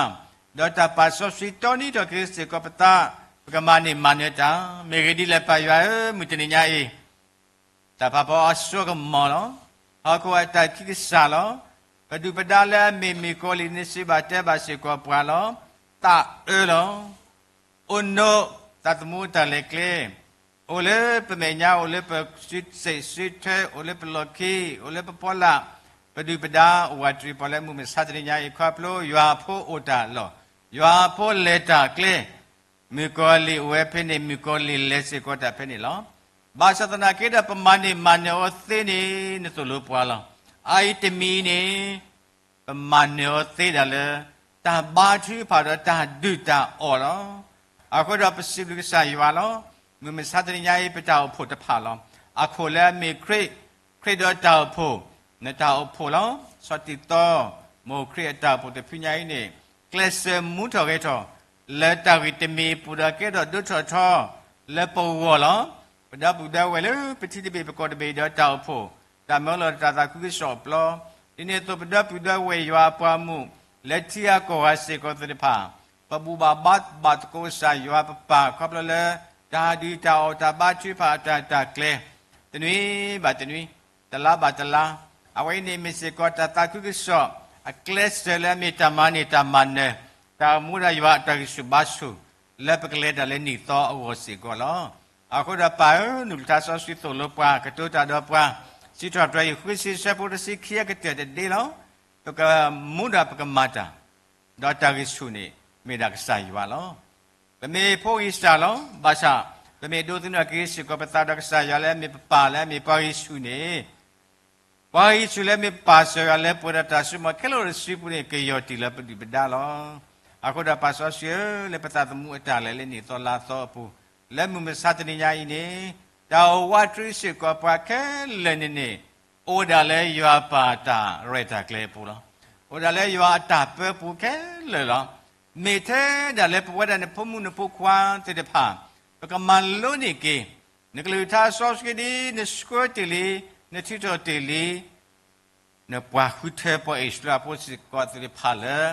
ဒီးတၢ်ပာ်စီဆှံတီနံၤထီၣ်က့ၤစ့ၢ်ကီးပသး, ပကမၤန့ၢ်မၤနၢၤတၢ်, မ့ၢ်ဂ့ၢ်ဒ်လဲၣ်ပၢ်ယွၤဧၢ, မုၢ်တနံၤညါအံၤ တၢ်ဖးဖီအစိကမီၤလီၤ. ဟီၣ်ခိၣ်အတၢ်ခံကစၢ်လီၤ. ပဒုၣ်ပဒါလၢအမ့ၢ်မ့ၢ်ကီးလံာ်န့ၣ် စံးဘၣ်တဲဘၣ်စ့ၢ်ကီးပှၤလီၤ. သးအၢလီၤ. အိၣ်နိၣ်သးသမူအတၢ်လဲၤကျဲ, အိၣ်လၢပမဲာ်ညါ အိၣ်လၢပစုစ့းစုထွဲ အိၣ်လၢပလီၢ်ခံ အိၣ်လၢပဖီလာ်, ပဒုၣ်ပဒါအိၣ်ဝးတရံးပှၤလၢမုၢ်မဆါတနံၤညါအံၤ ခီဖျိယွၤအဖိအိၣ်တၢ်လီၢ်, ယွၤအဖိလဲၤတၢ်ကျဲ မုၣ်ကီၤလံၢ်အိၣ်ဝဲဖဲန့ၣ် မုၣ်ကီၤလံၢ်လဲၤစ့ၢ်ကီးတၢ်ဖဲန့ၣ်လီၤ. ဘၣ်ဆၣ်သနာ်က့ဒီး ပမၤန့ၢ်မၤနၢၤအီၤသ့န့ၣ် နသိၣ်လိပှၤလီၤ. အအံၤတမံၤန့ၣ် ပမၤနၢၤအီၤသ့ဒၣ်လၢ တၢ်ဘါထုကဖၣ်ဒီးတၢ်ဒုၣ်တၢ်အီၣ်လီၤ. အဃိဒီးပစံးဘျုးကစၢ်ယွၤလီၤ. မုၢ်မဆါတနံၤညါအံၤ ပတၢ်အိၣ်ဖှိၣ်တဖၣ်လီၤ. အခိၣ်လၢအမ့ၢ်ခရံာ်, ခရံာ်ဒီးတၢ်အိၣ်ဖှိၣ်, နတၢ်အိၣ်ဖှိၣ်လီၤ. စီၤတံၤသီ, မ်ခရံာ်အတၢ်အိၣ်ဖှိၣ်တဖုညါအံၤန့ၣ် ကျဲးစၢးမူထီၣ်ဂဲၤထီၣ် လၢတၢ်ဂ့ၢ်တမံၤအပူၤဒီးကဲထီၣ်ဒိၣ်ထီၣ်ထီလၢပဂီၢ်လီၤ. ပဒီပုၢ်ဒီဝဲၢ်လၢပထံတဘ့ၣ်ပကီၢ်တဘ့ၣ်ဒီးတၢ်အိၣ်ဖှိၣ်, တၢ်မၢလီၤတၢ်သးခုကစီၣ်အပျီ, ဒ်န့ၣ်အသိးပဒီပုၢ်ဒီဝဲၢ်ယွၤအပှၤမုၣ် လၢထံဂၤကီၢ်ဂၤစ့ၢ်ကီးသ့ၣ်တဖၣ်, ပဘူၣ်ဘၣ်ဘါဘၣ်သကိးကစၢ်ယွၤပပၢ်ခီဖျိလၢ တၢ်ဒုၣ်တၢ်အီၣ်တၢ်ဘါထုကဖၣ်အတၢ်တၢ်ကျဲၤ, တနွံဘၣ်တနွံ, တလါဘၣ်တလါ, အဝဲအံၤန့ၣ်မ့ၢ်စ့ၢ်ကီးတၢ်သးခုကစီၣ် အကျဲးစၢးလၢအမ့ၢ်တၢ်မၤန့ၢ်တၢ်မၤနၢၤ, တၢ်အိၣ်မူဒီးယွၤအတၢ်ဂံၢ်ဆူၣ်ဘါဆူၣ် လၢပကလဲၤတၢ်လၢနံၣ်သီအဂီၢ်စ့ၢ်ကီးလီၤ. အဃိဒီးပၢ်ဧၢ, နုၢ်ကထါစီဆှံသိၣ်လိပှၤ, ကတိၤတၢ်ဒီးပှၤ, စံးထီၣ်ပတြၢၤယွၤဃုဆံဆၢဖိတဆံခံအကတၢၢ်တဒ့လီၤ. ပကမူဒီးပကမၤတၢ် ဒီးတၢ်ဂံၢ်ဆူၣ်န့ၣ် မ့ၢ်ဒၣ်ကစၢ်ယွၤလီၤ. ပမ့ၢ်ဖိဂံၢ်စၢ်လီၤ. ဘၣ်ဆၣ် ပမ့ၢ်ဒိးသန့ၤက့ၤစ့ၢ်ကီးပသးဒီးကစၢ်ယွၤလၢအမ့ၢ်ပပၢ်လၢအမ့ၢ်ပှၤဂံၢ်ဆူၣ်န့ၣ်, ပှၤဂံၢ်ဆူၣ်လၢအမ့ၢ်ပပၢ်ကစၢ်ယွၤလၢပှဲၤဒီးတၢ်စိကမီၤခဲလၢာ်တစုပူၤန့ၣ် ကယီၢ်တံၢ်လၢပဒုၣ်ပဒါလီၤ. အဃိဒီးပၢ်စီဆှံဧၢ, လၢပသးသမူအတၢ်လဲၤလၢနံၣ်သီလါသီအပူၤ, လၢမုၢ်မဆါတနံၤညါအံၤန့ၣ်, တၢ်အိၣ်ဝးတြံစ့ၢ်ကီးပှၤခဲလၢာ်န့ၣ်န့ၣ် အိၣ်ဒၣ်လၢယွၤပၢ်တၢ်ရဲၣ်တၢ်ကျဲၤအပူၤလီၤ. အိၣ်ဒၣ်လၢယွၤအတၢ်ပၢအပူၤခဲလၢာ်လီၤ. မ့ၢ်ထဲဒၣ်လၢပဝဲဒၣ်နဖိမုၣ်နဖိခွါသ့ၣ်တဖၣ်, ပကမၤလိန့ၢ်က့ၤ နကလုၢ်ကထါစီဆှံဒ် နဆှၢတ့ၢ်လံ, နထုးထီၣ်တ့ၢ်လံ နပှၤဃုထၢပှၤအံၣ်စရ့လးဖိစ့ၢ်ကီးသ့ၣ်တဖၣ်လၢ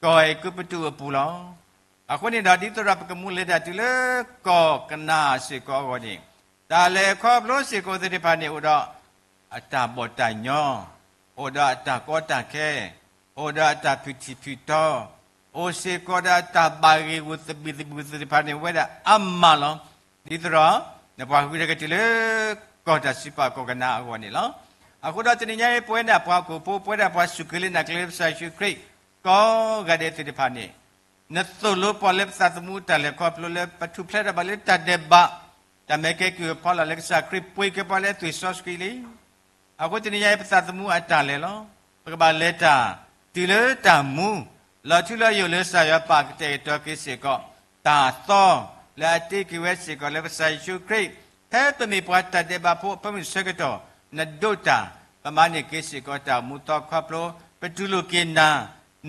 ကီၢ်အဲၤကူပတူးအပူၤလီၤ. အဃိန့ၣ်ဒီး ဒ်သိးဒီးပကမူလဲၤတၢ်တုၤလၢကီၢ်ကနၤအၣ်စ့ၢ်ကီးအဂီၢ်န့ၣ်, တၢ်လဲၤခီဖျိစ့ၢ်ကီးသ့ၣ်တဖၣ်န့ၣ် အိၣ်ဒီးအတၢ်ဘီၣ်တၢ်ညီ, အိၣ်ဒီးအတၢ်ကီတၢ်ခဲ, အိၣ်ဒီးအတၢ်ဖုၣ်ထံၣ်ဖုၣ်တီ, အိၣ်စ့ၢ်ကီးဒီးအတၢ်ဘၣ်ဂ့ၢ်ဂူာ်သဘံၣ်သဘုၣ်သ့ၣ်တဖၣ်န့ၣ် ဝဲဒၣ်အါမးလီၤ. ဒ်သိးဒီး နပှၤဃုထၢက့ၤတုၤလၢ ကီၢ်တၢ်စံးပာ်ကီၢ်ကနၤအဂီၢ်န့ၣ်လီၤ. အဃိဒီးတနံၤညါအံၤ ပဝဲဒၣ်ပှၤဟီၣ်ခိၣ်ဖိ ပဝဲဒၣ်ပှၤစူၢ်က့ၤနာ်က့ၤလၢကစၢ်ယ့ၣ်ၡူးခရံာ် ကိးဂၤဒဲးသ့ၣ်တဖၣ်န့ၣ်, နသိၣ်လိပှၤလၢပသးသမူအတၢ်လဲၤခီဖျိလၢ ပထူၣ်ဖျဲးထီၣ်ဘၣ်လၢတၢ်ဒဲးဘး, တၢ်မ့ၢ်ကဲကုၢ်အဖီလာ်လၢကစၢ်ခရံာ်ပှ့ၤက့ၤပှၤလၢအသွံၣ်စီဆှံလံ. အဃိတနံၤညါအံၤ ပသးသမူအတၢ်လဲၤလီၤ. ပကဘၣ်လဲၤတၢ် တုၤလၢတၢ်မူ, လီၤထူလီၤယိာ်လၢကစၢ်ယွၤပာ်ကတဲာ်ကတီၤက့ၤစ့ၢ်ကီး တၢ်သီ လၢအတ့က့ၤဝဲစ့ၢ်ကီးလၢကစၢ်ယ့ၣ်ၡူးခရံာ်, ဖဲပမ့ၢ်ပှၤတၢ်ဒဲးဘးဖိအဖၢမုၢ်ဆၢကတီၢ်, နဒိးတၢ်, ပမၤန့ၢ်က့ၤစ့ၢ်ကီးတၢ်အိၣ်မူသီခီဖျိ, ပတူၢ်လိာ်က့ၤနၤ,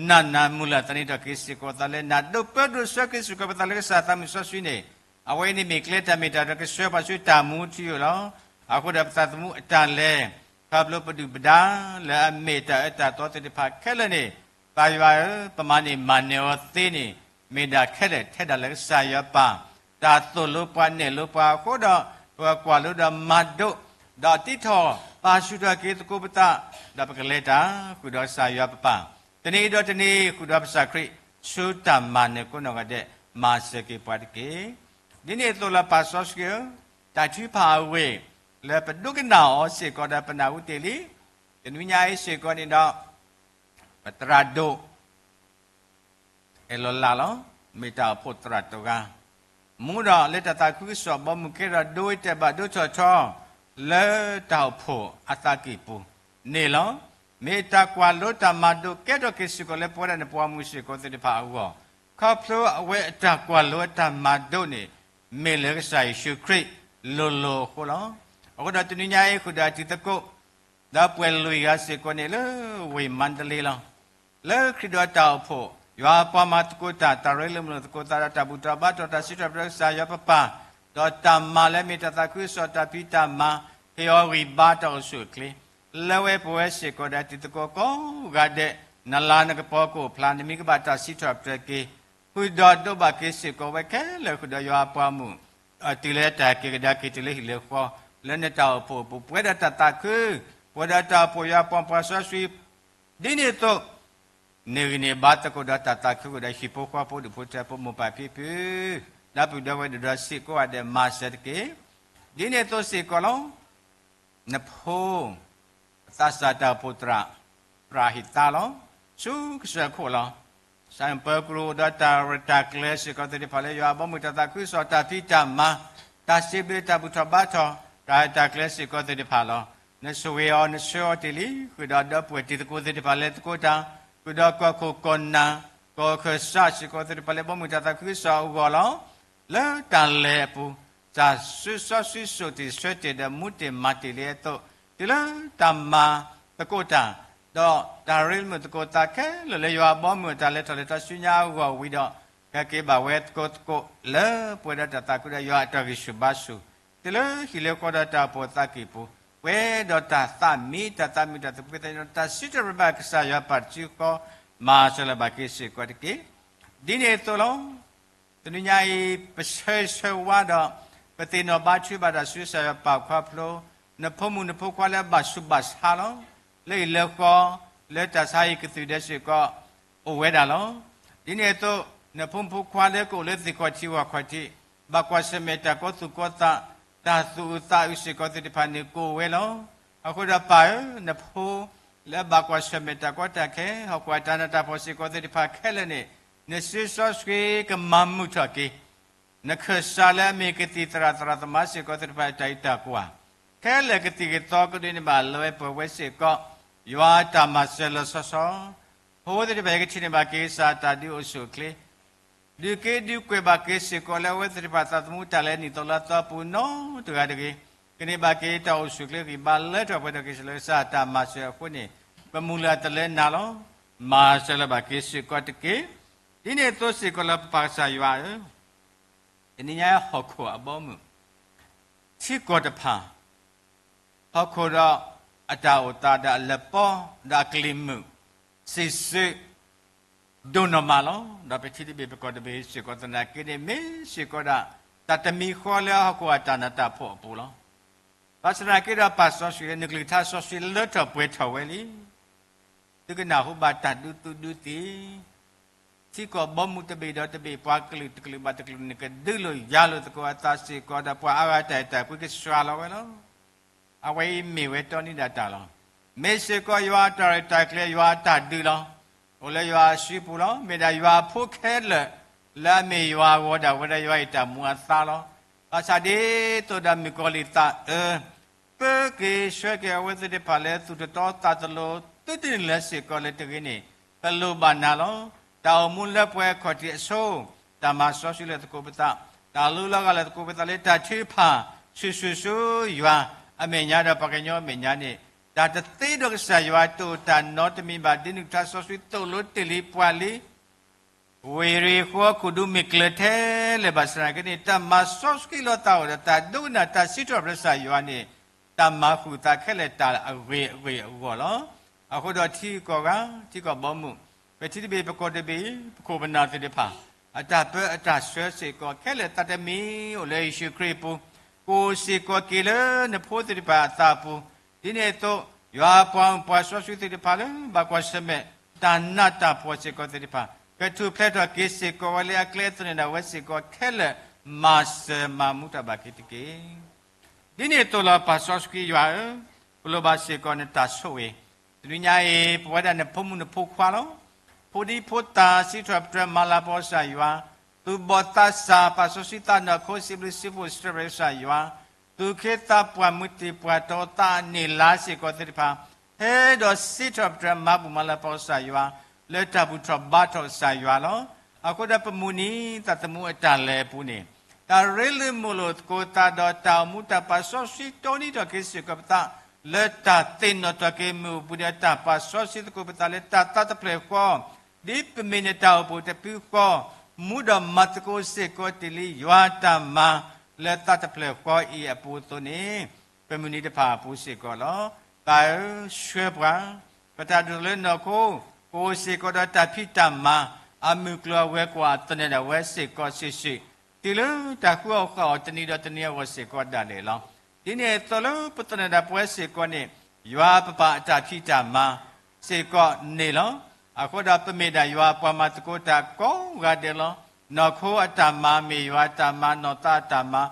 နးနးမုၢ်လၢ်သန့ၤထီၣ်က့ၤစ့ၢ်ကီးသးလၢနၤ, ဒိးပၢဒိးဆှၢက့ၤစ့ၢ်ကီးပသးလၢကစၢ်သးမုၢ်စီဆှံန့ၣ်, အဝဲအံၤန့ၣ်မ့ၢ်ကျဲတၢ်မ့ၢ်တၢ်တီကဆှၢပှၤဆူတၢ်မူထူယိာ်လီၤ. အဃိဒီးပသးသမူအတၢ်လဲၤ ခီဖျိပဒုၣ်ပဒါ လၢအမ့ၢ်တၢ်အၢတၢ်သီသ့ၣ်တဖၣ်ခဲလၢာ်န့ၣ်, ပၢ်ယွၤဧၢ, ပမၤန့ၢ်မၤနၢၤအီၤသ့န့ၣ်, မ့ၢ်ဒၣ်ခဲလၢာ်ထဲဒၣ်လၢကစၢ်ယွၤပၢ်, တၢ်သိၣ်လိပှၤနဲၣ်လိပှၤအဃိဒီး, ပကကွၢ်လိဒီးမၤဒိး, ဒီးတံးထီၣ်ပာ်ဆူၣ်ထီၣ်က့ၤသကိးပသး, ဒီးပကလဲၤတၢ်ဃုာ်ဒီးကစၢ်ယွၤပပၢ်, တနံၤအံၤဒီးတနံၤဃုာ်ဒီးကစၢ်ခရံာ်, ဆူတၢ်မၤနၢၤကိးနီၢ်ဂၤဒဲး, မၤစၢၤက့ၤပှၤတက့ၢ်. ဒ်န့ၣ်အသိးလၢပၢ်စီဆှံဧၢ, တၢ်ထုကဖၣ်အဂ့ၢ် လၢပဒိကနၣ်အီၤစ့ၢ်ကီးဒီးပနၢ်ဟူတ့ၢ်လံ. တနွံညါအံၤစ့ၢ်ကီးန့ၣ်ဒီး, ပသရၣ်ဒိၣ် အဲၣ်လီၤလးလီၤ. မ့ၢ်တၢ်အိၣ်ဖှိၣ်သရၣ်တဂၤ, မူဒီးလၢတၢ်သးခုကစီၣ်ဘီမုၢ်ကဲထီၣ်ဒိတၢ်ဘၣ်ဒိထီၣ်ထီ, လၢတၢ်အိၣ်ဖှိၣ်အသးကံၢ်ပူၤန့ၣ်လီၤ. မ့ၢ်တၢ်ကွၢ်လိတၢ်မၤဒိးကဲထီၣ်က့ၤစ့ၢ်ကီးလၢပဝဲဒၣ်နပှၤမုၣ်စ့ၢ်ကီးသ့ၣ်တဖၣ်အဂီၢ်, ခီဖျိအဝဲအတၢ်ကွၢ်လိအတၢ်မၤဒိးန့ၣ်, မ့ၢ်လၢကစၢ်ယ့ၣ်ၡူးခရံာ်လိၤလိၤအဃိလီၤ. အဃိဒီးတနွံညါအံၤဃုာ်ဒီးအတံၤသကိး ဒီးပှဲၤလွံၢ်ဂၤစ့ၢ်ကီးန့ၣ် လၢဝ့ၢ်မါတလ့လီၤ. လၢခရံာ်ဒီးတၢ်အိၣ်ဖှိၣ်, ယွၤအပှၤမၤသကိးတၢ်, တၢ်ရ့လိာ်မုာ်လိာ်သကိးသးဒီးတၢ်ဘူၣ်ထီၣ်ဘါထီၣ်တၢ်စံးထီၣ်ပတြၢၤကစၢ်ယွၤပပၢ်, ဒီးတၢ်မၤလၢမ့ၢ်တၢ်သးခုကစီၣ်တၢ်ဖံးတၢ်မၤ, ဟ့ၣ်အီၤဂံၢ်ဘါတၢ်အိၣ်ဆူၣ်အိၣ်ချ့, လၢဝဲပဝဲစ့ၢ်ကီးဒီးတံၤသကိးကိးဂၤဒဲး, နလၤနကပီၤကအိၣ်ဖျါ, နမံၤကဘၣ်တၢ်စံးထီၣ်ပတြၢၤက့ၤ, ဃုာ်ဒီးဒိးဘၣ်က့ၤစ့ၢ်ကီးဝဲခဲလၢာ်ဃုာ်ဒီးယွၤအပှၤမုၣ် တုၤလၢတၢ်က့ၤကဒါက့ၤတုၤလၢဟံၣ်လၢဃီ, လၢနတၢ်အိၣ်ဖှိၣ်အပူၤ, ပဝဲဒၣ်တၢ်သးခု, ပဝဲဒၣ်တၢ်အိၣ်ဖှိၣ်ယွၤအပှၤစီဆှံ, ဒ်န့ၣ်အသိး, န့ၢ်ဂံၢ်န့ၢ်ဘါသကိးဒီးတၢ်သးခုကဒီးဟံၣ်ဖိဃီဖိဒူၣ်ဖိထၢဖိမိၢ်ပၢ်ဖံဖု, ဒီပုၢ်ဒီဝဲၢ်ဒီးစ့ၢ်ကိးဂၤဒဲးမၤစၢၤတက့ၢ်. ဒ်န့ၣ်အသိးစ့ၢ်ကီးလီၤ. နဖိ, သးစၢ်တၢ်အိၣ်ဖှိၣ်သရၣ်, သရၣ်ဟ့ၣ်သါလီၤ. ဆူကစၢၢ်ခိၣ်လီၤ. စံပၢကရူၢ်အိၣ်ဒီးတၢ်ရဲၣ်တၢ်ကျဲၤစ့ၢ်ကီးသ့ၣ်တဖၣ်လၢ ယွၤအဘီအမုၢ်တၢ်သးခုကစီၣ် တၢ်ဖံးတၢ်မၤ, တၢ်စံးဘျုးတၢ်ဘူၣ်ထီၣ်ဘါထီၣ်, တၢ်ရဲၣ်တၢ်ကျဲၤစ့ၢ်ကီးသ့ၣ်တဖၣ်လီၤ. နဆိၣ်ဂ့ၤအီၤ နဆှၢအီၤတ့ၢ်လံ, ဃုာ်ဒီးဒီပုၢ်ဝဲၢ်တံၤသကိးသ့ၣ်တဖၣ်လၢသကိးတၢ်, ဃုာ်ဒီးကီၢ်ခိၣ်ကီၢ်နၢ်, ကီၢ်ခၢၣ်စးစ့ၢ်ကီးသ့ၣ်တဖၣ်လၢ ဘီမုၢ်တၢ်သးခုကစီၣ်အဂီၢ်လီၤ. လၢတၢ်လဲၤအပူၤ တၢ်စုစီဆှံစိာ်တ့ၢ်ဆှၢတ့ၢ်ဒီးမူတ့ၢ်မၤတ့ၢ်လံအသိး, တုၤလၢတၢ်မၤသကိးတၢ်, ဒီးတၢ်ရ့လိာ်မုာ်သကိးသးခဲလၢာ်လၢယွၤအဘီအမုၢ်အတၢ်လဲၤထီၣ်လဲၤထီဆူညါအဂီၢ်ဝံၤဒီး, ဟဲက့ၤဘၣ်ဝဲသကိးသကိးလၢပှဲၤဒီးတၢ်သးခုဒီးယွၤအတၢ်ဂံၢ်ဆူၣ်ဘါဆူၣ်, တုၤလၢဟံၣ်လၢဃီဒီးတၢ်အိၣ်ဖှိၣ်သးကံၢ်ပူၤ, ပှဲၤဒီးတၢ်သးမံ, တၢ်သးမံတၢ်သဘှံးသညိး တၢ်စံးထီၣ်ပတြၢၤဘၣ်ကစၢ်ယွၤပာ်တစုဃီ, မၤစၢၤလၢၤဘၣ်က့ၤစ့ၢ်ကီးတက့ၢ်. ဒ်န့ၣ်အသိးလီၤ. တနံၤညါအံၤ ပဆၢဂ့ၤဆၢဝါဒီး ပသ့ၣ်နီၣ်ဘါထုကဖၣ်တၢ်ဆူကစၢ်ယွၤပာ်ခီဖျိ နဖိမုၣ်နဖိခွါလၢအဘၣ်ဆူးဘၣ်ဆါလီၤ. လၢဟံၣ်လၢဃီ, လၢတၢ်ဆါဟံၣ်ကသုၣ်ဒဲးစ့ၢ်ကီး အိၣ်ဝဲဒၣ်လီၤ. ဒ်န့ၣ်အသိး, နဖိမုၣ်ဖိခွါလၢကအိၣ်လၢသ့ၣ်ခီၣ်ထံးဝၣ်ခီၣ်ထံး, ဘၣ်ကွၢ်ဆၢၣ်မဲာ်တၢ်ကီသူၣ်ကီသး, တၢ်သူၣ်အုးသးအုးစ့ၢ်ကီးသ့ၣ်တဖၣ်န့ၣ် ကအိၣ်ဝဲလီၤ. အဃိဒီးပၢ်ဧၢ, နဖိလၢအဘၣ်ကွၢ်ဆၢၣ်မဲာ်တၢ်ကီတၢ်ခဲ, ဟီၣ်ခိၣ်အတၢ်နးတၢ်ဖှီၣ်စ့ၢ်ကီးသ့ၣ်တဖၣ်ခဲလၢာ်န့ၣ်, နစုစီဆှံကမၤမုာ်ထီၣ်က့ၤ နခၢၣ်စးလၢအမ့ၢ်ကသံၣ်သရၣ်သရၣ်သမါစ့ၢ်ကီးသ့ၣ်တဖၣ်အတၢ်အုၣ်တၢ်ကွၢ်, ခဲလၢာ်ကသံၣ်ကသီကဒုးန့ၢ်ဘၣ်လၢဝဲပှဲၤဝဲစ့ၢ်ကီး, ယွၤအတၢ်မၤစၢၤလီၤဆီဆီ, ဖိသ့ၣ်တဖၣ်အံၤ ကထံၣ်န့ၢ်ဘၣ်က့ၤကစၢ်တၢ်ဒုးအိၣ်ဆူၣ်အိၣ်ချ့, ဒုးက့ဒုးကွဲးဘၣ်က့ၤစ့ၢ်ကီးလၢအဝဲသ့ၣ်တဖၣ်သးသမူတၢ်လဲၤနံၣ်သီလါသီအပူၤနီတဂၤတဂ့ၤ, ကန့ၢ်ဘၣ်က့ၤတၢ်အိၣ်ဆူၣ်အိၣ်ချ့ဂံၢ်ဘါလၢထီၣ်ပှဲၤထီၣ်က့ၤစ့ၢ်ကီးလၢကစၢ်တၢ်မၤစၢၤအဃိန့ၣ်, ပမုၢ်လၢ်တၢ်လၢနၤလီၤ. မၤစၢၤလၢၤဘၣ်က့ၤစ့ၢ်ကီးတက့ၢ်. ဒ်န့ၣ်အသိးစ့ၢ်ကီးလၢပပၢ်ကစၢ်ယွၤဧၢ, တနံၤညါဟီၣ်ခိၣ်အဘီအမုၢ် ထံကီၢ်တဖၣ်, ဟီၣ်ခိၣ်ဒီးအတၢ်အိၣ်သးဒီးအလပီ, ဒီးအကလံၤမုၢ်, စံးစု, ဒိၣ်နီၢ်မးလီၤ. ဒီးပထံတဘ့ၣ်ပကီၢ်တဘ့ၣ်စ့ၢ်ကီးသနာ်က့န့ၣ် မ့ၢ်စ့ၢ်ကီးဒၣ် တၢ်တမံၤဃီလၢဟီၣ်ခိၣ်အတၢ်နးတၢ်ဖှီၣ်အပူၤလီၤ. ဘၣ်ဆၣ်သနာ်က့ဒီးပၢ်စီဆှံလၢ နကလုၢ်ကထါစီဆှံလၢထီၣ်ပှဲၤထီၣ်ဝဲလံ. သုကနၢ်ဟူဘၣ်တၢ်ဒုးသုးဒုးသ့ၣ် ထံကီၢ်ဘီမုၢ်တဘ့ၣ်ဒီးတဘ့ၣ် ပှၤကလုာ်တကလုာ်ဘၣ်တကလုာ်န့ၣ် ကဒုးလိာ်ယၤလိာ်သကိးအသးစ့ၢ်ကီးဒီး ပှၤအါဂၤတၢ်အဲၣ်တၢ်ကွံကစှၤလီၤဝဲလီၤ. အဝဲအံၤမ့ၢ်ဝဲတီနံၤဒၣ်တၢ်လီၤ. မ့ၢ်စ့ၢ်ကီးယွၤအတၢ်ရဲၣ်တၢ်ကျဲၤ ယွၤအတၢ်ဒုးလီၤ. အိၣ်လၢယွၤအစုပူၤလီၤ. မ့ၢ်ဒၣ်ယွၤအဖိခဲလၢာ် လၢအမ့ၢ်ယွၤအဂီၤဒၣ်ဝဲဒီးယွၤအံၤတၢ်မူအသါလီၤ. ဘၣ်ဆၣ်ဒ်သိးဒီးမုၣ်ကီၤလံၢ်သးအၢ ပၢက့ၤဆှၢက့ၤအဝဲသ့ၣ်တဖၣ်လၢသူၣ်တတီသးတလိၤ သုတန့ၢ်လၢၤစ့ၢ်ကီးလၢတဂ့ၤန့ၣ် ပလိၣ်ဘၣ်နၤလီၤ. တၢ်အိၣ်မူလၢပှဲၤအခီၣ်ထံးအဆိ တၢ်မၤစီဆှံလၢသကိးပသး, တၢ်လိၣ်လၢအဂၤလၢသကိးပသးလၢတၢ်ထုကဖၣ် ဆူၣ်ဆူၣ်ဆူယွၤအမဲာ်ညါဒီးပှၤကညီအမဲာ်ညါန့ၣ် တၢ်တသ့ဒီးကစၢ်ယွၤတအိၣ်တၢ်နီတမံၤဘၣ် ဒ်နုၢ်ကထါစီဆှံသိၣ်လိတ့ၢ်လံပှၤလံ ဝ့ၢ်ရ့ၣ်ဃီခိၣ်ဒူမ့ၢ်ကျၢၤထဲလဲၣ်ဘၣ်ဆၣ်သနာ်က့န့ၣ် တၢ်မၤစီဆှံလီၤသးအိၣ်ဒီးတၢ်ဒိကနၣ်တၢ်စံးထီၣ်ပတြၢၤကစၢ်ယွၤန့ၣ် တၢ်မၤဃုာ်သးခဲလၢာ်တၢ်အဂ့ၤအဂ့ၤအဂီၢ်လီၤ. အဃိဒီးထံဂုၤကီၢ်ဂၤ ထံကီၢ်ဘီမုၢ် ပထံတဘ့ၣ်ပကီၢ်တဘ့ၣ် ပခိၣ်ပနၢ်သ့ၣ်တဖၣ် အတၢ်ပၢအတၢ်ဆှၢစ့ၢ်ကီးခဲလၢာ်သးတမံၤ အိၣ်လၢယ့ၣ်ၡူးခရံာ်အပူၤ ကအိၣ်စ့ၢ်ကီးက့ၤလၢနဖိသ့ၣ်တဖၣ်အသးအပူၤ, ဒ်န့ၣ်အသိး ယွၤအပှၤပှၤစီဆှံသ့ၣ်တဖၣ်လၢ ဘၣ်ကွၢ်ဆၢၣ်မဲာ် တၢ်နးတၢ်ဖှီၣ်စ့ၢ်ကီးသ့ၣ်တဖၣ် ကထူၣ်ဖျဲးထီၣ်က့ၤစ့ၢ်ကီးဝဲလၢအကျဲအသနၢၣ်ဒၣ်ဝဲစ့ၢ်ကီးခဲလၢာ် မၤစၢၤမၤမူထီၣ်ဘၣ်က့ၤတက့ၢ်. ဒ်န့ၣ်အသိးလီၤ ပၢ်စီဆှံယွၤဧၢ, ပလိၣ်ဘၣ်စ့ၢ်ကီးနတၢ်ဆိၣ်ဂ့ၤ, တနံၤညါအံၤ ပဝဲဒၣ်နဖိမုၣ်နဖိခွါလီၤ. ဖိဒံဖိသၣ်စံးထီၣ်ပတြၢၤမၤလၤကပီၤကစၢ်ယွၤ, သူၣ်ဘီၣ်သးစၢ် ပၢ်စီဆှံသးနီၢ်ခိစံးဘျုးစံးဖှိၣ်စံးထီၣ်ပတြၢၤကစၢ်ယွၤ, သူၣ်က့သးပှၢ်မုၢ်တ့ၢ်ပှၢ်တီသးအန့ၢ်လါစ့ၢ်ကီးသ့ၣ်တဖၣ် ဟဲဒီးစံးထီၣ်ပတြၢၤမၤဘူၣ်မၤလၤကပီၤကစၢ်ယွၤ, လၢတၢ်ဘူၣ်ထီၣ်ဘါထီၣ်ကစၢ်ယွၤလီၤ. အဃိဒီးပမုၢ်နံၤသးသမူအတၢ်လဲၤအပူၤန့ၣ် တၢ်ရ့လိာ်မုာ်လိာ်သကိးသးဒီးတၢ်အိၣ်မူတၢ်ပာ်စီဆှံတီနံၤထီၣ်က့ၤစ့ၢ်ကီးပသး လၢတၢ်သ့ၣ်နီၣ်ထီၣ်က့ၤမုၢ်အိၣ်ဘှံးဒီးတၢ်ပာ်စီဆှံသကိးပသးလၢတၢ်သးတဖျၢၣ်ဃီ, ဒ်ပမ့ၢ်နတၢ်အိၣ်ဖှိၣ်တဖုဃီ, မူဒီးမၤသကိးစ့ၢ်ကီးတ့ၢ်လံယွၤတၢ်မၤ လၢသးတဖျၢၣ်ဃီအံၤအပူၤအသိးန့ၣ် ပမုၢ်နံၤတဖၣ်အပူၤစ့ၢ်ကီးလီၤ. ပၢ်ဧၢ, ဆှၢပှၤ, ပတၢ်ဒိၣ်ထီၣ်လၢနီၢ်ခိ ကအိၣ်စ့ၢ်ကီးဒီးတၢ်ဖံးတၢ်မၤ အမုၢ်ကျိၤအဝဲၤကွာ်အသနၢၣ်ဒၣ်ဝဲစ့ၢ်ကီးစုာ်စုာ်, တုၤလၢတၢ်ဃုအီၣ်ဃုအီတနံၤဒီးတနံၤအဂီၢ်စ့ၢ်ကီးဒၣ်လဲာ်လီၤ. ဒ်န့ၣ်အသိးလၢပသနၢၣ်ဒၣ်ပဝဲစ့ၢ်ကီးန့ၣ် ယွၤပပၢ်အတၢ်ဖံးတၢ်မၤ စ့ၢ်ကီးန့ၣ်လီၤ. အဃိဒီးပမ့ၢ်ဒၣ်ယွၤပှၤမၤသကိးတၢ်ကိးဂၤဒဲးလီၤ. နီၢ်ခိအတၢ်မၤမ့ၢ်ယွၤအတၢ်မၤ, နီၢ်သးအတၢ်မၤ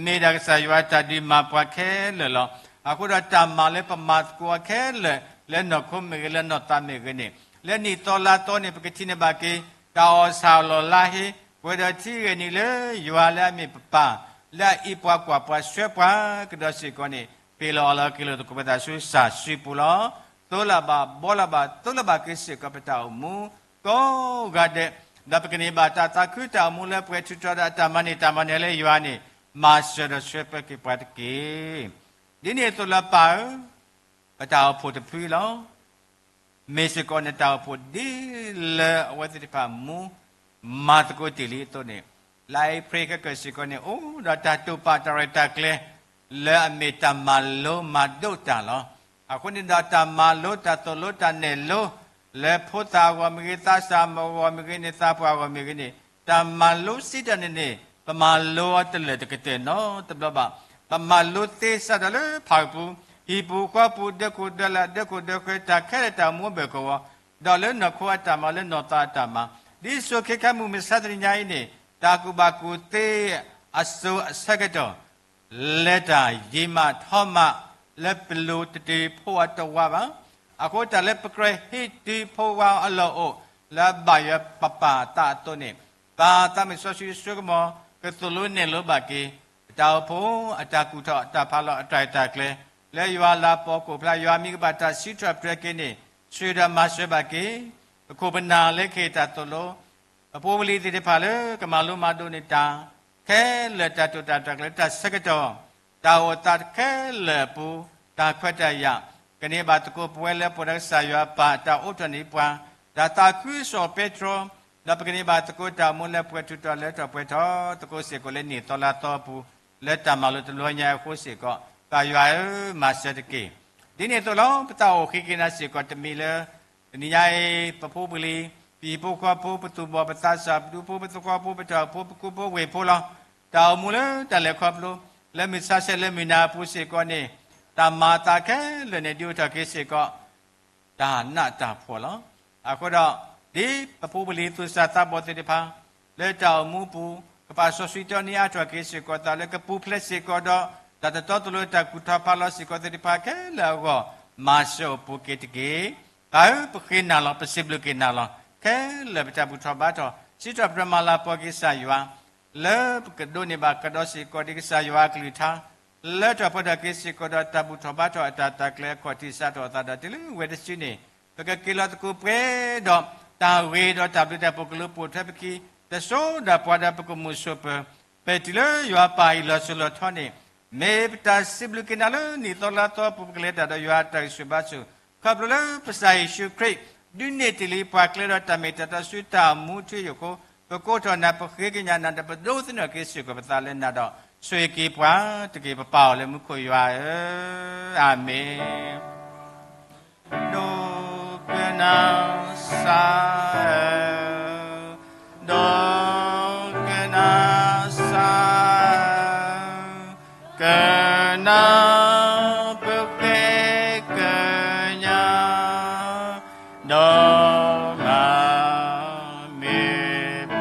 မ့ၢ်ဒၣ်ကစၢ်ယွၤအတၢ်ဒုးမၤပှၤခဲလၢာ်လီၤ. အဃိဒီးတၢ်မၤလၢပမၤသကိးအီၤခဲလၢာ် လၢနီၢ်ခိမ့ၢ်ဂ့ၤ လၢနီၢ်သးမ့ၢ်ဂ့ၤန့ၣ် လၢနံၣ်သီလါသီန့ၣ် ပကထံၣ်န့ၢ်ဘၣ်က့ၤ တၢ်အီၣ်ဆၣ်အလီၢ်လါဟ့, ပှဲၤဒီးထံဂဲၤနံၤလၢယွၤလၢအမ့ၢ်ပပၢ်, လၢအအံးပှၤကွၢ်ပှၤဆှၢပှၤကဒီးစ့ၢ်ကီးန့ၣ်, ပ့ၤလီၤအီၤလၢက့ၤလီၤသကိးပသးဆူစၢ်စုပူၤလီၤ. သိလၢ်ဘၣ်ဘှီလၢ်ဘၣ် သိလၢ်ဘၣ်က့ၤစ့ၢ်ကီးပတၢ်အိၣ်မူကိးဂၤဒဲး, ဒီးပကန့ၢ်ဘၣ်တၢ်သးခုတၢ်အိၣ်မူလၢပှဲၤထူးထီးဒီးအတၢ်မၤန့ၢ်တၢ်မၤနၢၤလၢယွၤန့ၣ်, မၤစၢၤဒီးဆှၢပှဲၤက့ၤပှၤတက့ၢ်. ဒ်န့ၣ်အသိးလၢပၢ်ဧၢ, ပတၢ်အိၣ်ဖှိၣ်တဖုလီၤ. မ့ၢ်စ့ၢ်ကီးနတၢ်အိၣ်ဖှိၣ်ဒ်လၢအဝဲသ့ၣ်တဖၣ်မူ မၤသကိးတ့ၢ်လံအသိးန့ၣ်, လၢအံၤ ဖရဲး ခဲကၢၣ်စ့ၢ်ကီးန့ၣ် အိၣ်ဒီးတၢ်တိာ်ပာ်တၢ်ရဲၣ်တၢ်ကျဲၤ လၢအမ့ၢ်တၢ်မၤလိမၤဒိးတၢ်လီၤ. အဃိန့ၣ်ဒီးတၢ်မၤလိတၢ်သိၣ်လိတၢ်နဲၣ်လိ လၢဖိသၣ်အဂီၢ်မ့ၢ်ဂ့ၤ သးစၢ်အဂီၢ်မ့ၢ်ဂ့ၤန့ၣ် သးပှၢ်အဂီၢ်မ့ၢ်ဂ့ၤန့ၣ် တၢ်မၤလိစံးတၢ်န့ၣ်န့ၣ် ပမၤလိအီၤတလၢာ်တကတၢၢ်နီတဘျီဘၣ်. ပမၤလိသ့စးထီၣ်လၢဖးကပူၤ, ဟံၣ်ပူၤဃီပူၤ, ဒၢခိၣ်ဒၢလၢ်, ဒၢခိၣ်ဒၢဃၢၤ, တၢ်ခဲလၢာ်တၢ်အိၣ်မူအဘၢၣ်ကဝီၤ, ဒီးလၢနီၢ်ခိအတၢ်မၤ လၢနီၢ်သးအတၢ်မၤ, ဒ်သိးခဲခါမုၢ်မဆါတနံၤညါအံၤန့ၣ် တၢ်ကူၣ်ဘၣ်ကူၣ်သ့အစိၤအဆၢကတီၢ် လဲၤတၢ်ယံာ်မးထီမး လၢပလိၤတတုၤဖိဝါတဝါဘၣ်. အဃိတၢ်လၢပကြၢးဟ့ၣ်တုၤဖိဝါအလီၢ်အိၣ် လၢအဘၣ်ယွၤပပၢ်အသးအသိးန့ၣ်, ပၢ်သးမုၢ်စီဆှံအစိကမီၤ ကသိၣ်လိနဲၣ်လိဘၣ်က့ၤ ပတၢ်အိၣ်ဖှိၣ်အတၢ်ကူၣ်ထီၣ်တၢ်ဖးလီၤအတၢ်ရဲၣ်တၢ်ကျဲၤ လၢယွၤလၤပီၤခိၣ်ဖျါ ယွၤမံၤကဘၣ်တၢ်စံးထီၣ်ပတြၢၤက့ၤန့ၣ် ဆှၢဒီးမၤစၢၤဘၣ်က့ၤ ပခိၣ်ပနၢ်လၢကဟ့ၣ်တၢ်သိၣ်လိ ပဖိပလံၤသ့ၣ်တဖၣ်လၢကမၤလိမၤဒိးန့ၢ်တၢ် ခဲလၢာ်တၢ်တိာ်တၢ်ရဲၣ်တၢ်ကျဲၤလၢတၢ်ဆၢကတီၢ် တၢ်အိၣ်သးခဲလၢာ်အပူၤ တၢ်ခွဲးတၢ်ယာ် ကန့ၢ်ဘၣ်သကိးပဝဲလၢပဝဲဒၣ်ကစၢ်ယွၤအပၢ်တၢ်အိးထီၣ်န့ၢ်ပှၤ တၢ်သးခုစီၤပ့းတရူး ဒီးပကန့ၢ်ဘၣ်သကိးတၢ်အိၣ်မူလၢပှဲၤထူးထီၣ်လၢထီၣ်ပှဲၤထီၣ်သကိးစ့ၢ်ကီးလၢနံၣ်သီလါသီအပူၤ လၢတၢ်မၤလိတဘျီညါအဃိစ့ၢ်ကီး ကစၢ်ယွၤဧၢ မၤစၢၤတက့ၢ်. ဒ်န့ၣ်အသိးလီၤ ပသးအိၣ်ဃ့က့ၤနၤစ့ၢ်ကီးတမံၤလၢ တနံၤညါအံၤ ပဖိပလံၤ ပဟံၣ်ဖိဃီဖိ ပသူၣ်ဘီၣ်ပသးစၢ် ပဒူဖိပသဝီဖိ ပတၢ်အိၣ်ဖှိၣ် ပကူဖိပဝ့ၢ်ဖိလီၤ. တၢ်အိၣ်မူလၢတၢ်လဲၤခီဖျိ လၢမုၢ်ဆါဆဲးလၢမုၢ်နၤအပူၤစ့ၢ်ကီးန့ၣ် တၢ်မၤအသးခဲလၢာ်န့ၣ် ဒုးအိၣ်ထီၣ်က့ၤစ့ၢ်ကီး တၢ်နးတၢ်ဖှီၣ်လီၤ. အဃိဒီး ဒ်ပဖိပလံၤသူၣ်စၢ်သးဘီၣ်သ့ၣ်တဖၣ် လၢတၢ်အိၣ်မူအပူၤ ကပာ်စီဆှံတီနံၤအါထီၣ်က့ၤစ့ၢ်ကီးသးလၢကပူၤဖျဲးစ့ၢ်ကီးဒီး တၢ်တတီတလိၤတၢ်ကူၣ်ထီၣ်ဖးလီၤစ့ၢ်ကီးသ့ၣ်တဖၣ်ခဲလၢာ်အဂီၢ် မၤစၢၤအိၣ်ပူၤက့ၤတက့ၢ်. ပၢ်ဧၢ ပဃ့နၤလီၤ ပစံးဘျုးက့ၤနၤလီၤ ခဲလၢာ်ပတၢ်ဘူၣ်ထီၣ်ဘါထီၣ် စံးထီၣ်ပတြၢၤမၤလၤကပီၤက့ၤကစၢ်ယွၤ လၢပကဒိးန့ၢ်ဘၣ်ကဒီးစ့ၢ်ကီးဒ်ကစၢ်ယွၤအကလုၢ်ကထါ လၢထီၣ်ပှဲၤထီၣ်က့ၤစ့ၢ်ကီးဒီးတၢ်ဘူၣ်ထီၣ်ဘါထီၣ်အတၢ်ရဲၣ်တၢ်ကျဲၤအခီၣ်ထံးစးထီၣ်အသးဒီးတုၤလၢဝဲတစုန့ၣ် ပကက့ၤလီၤသကိးပှဲၤဒီး တၢ်ဂ့ၤဒီးတၢ်ဘျုးတၢ်ဖှိၣ်ကလူၤပိာ်ထွဲပခံ တစိၤဒၣ်ပှၤဒီးပကမူၣ်ဆိးပၢၤ ပဲာ်တုၤလၢယွၤပၢ်အဟံၣ်လီၤစိၤလီၤထီန့ၣ် မ့ၢ်ပတၢ်စံးဘျုးက့ၤနၤလၢနံၣ်သီလါသီအပူၤ ပကလဲၤတၢ်ဒီးယွၤအတၢ်ဂံၢ်ဆူၣ်ဘါဆူၣ် ခီဖျိလၢပကစၢ်ယ့ၣ်ၡူးခရံာ် ဒုးနဲၣ်တ့ၢ်လံပှၤကျဲဒီးတၢ်မ့ၢ်တၢ်တီဆှံတၢ်အိၣ်မူထူယိာ်အဃိ ပကိးထီၣ်နၤ ပဃ့ကညးနၤဒီးပဒိးသန့ၤက့ၤစ့ၢ်ကီးပသးလၢနၤဒီး ဆိၣ်ဂ့ၤက့ၤပှၤတက့ၢ် ပပၢ်အီၤလၢမူခိၣ်ယွၤဧၢ, အၤမ့ၣ်. ဒိကနၣ်စၢ်ဧၢ, ဒိကနၣ်စၢ်ဧၢ, ကနၣ်ပဃ့ကညး ဒီးမၤမ့ၢ်ပ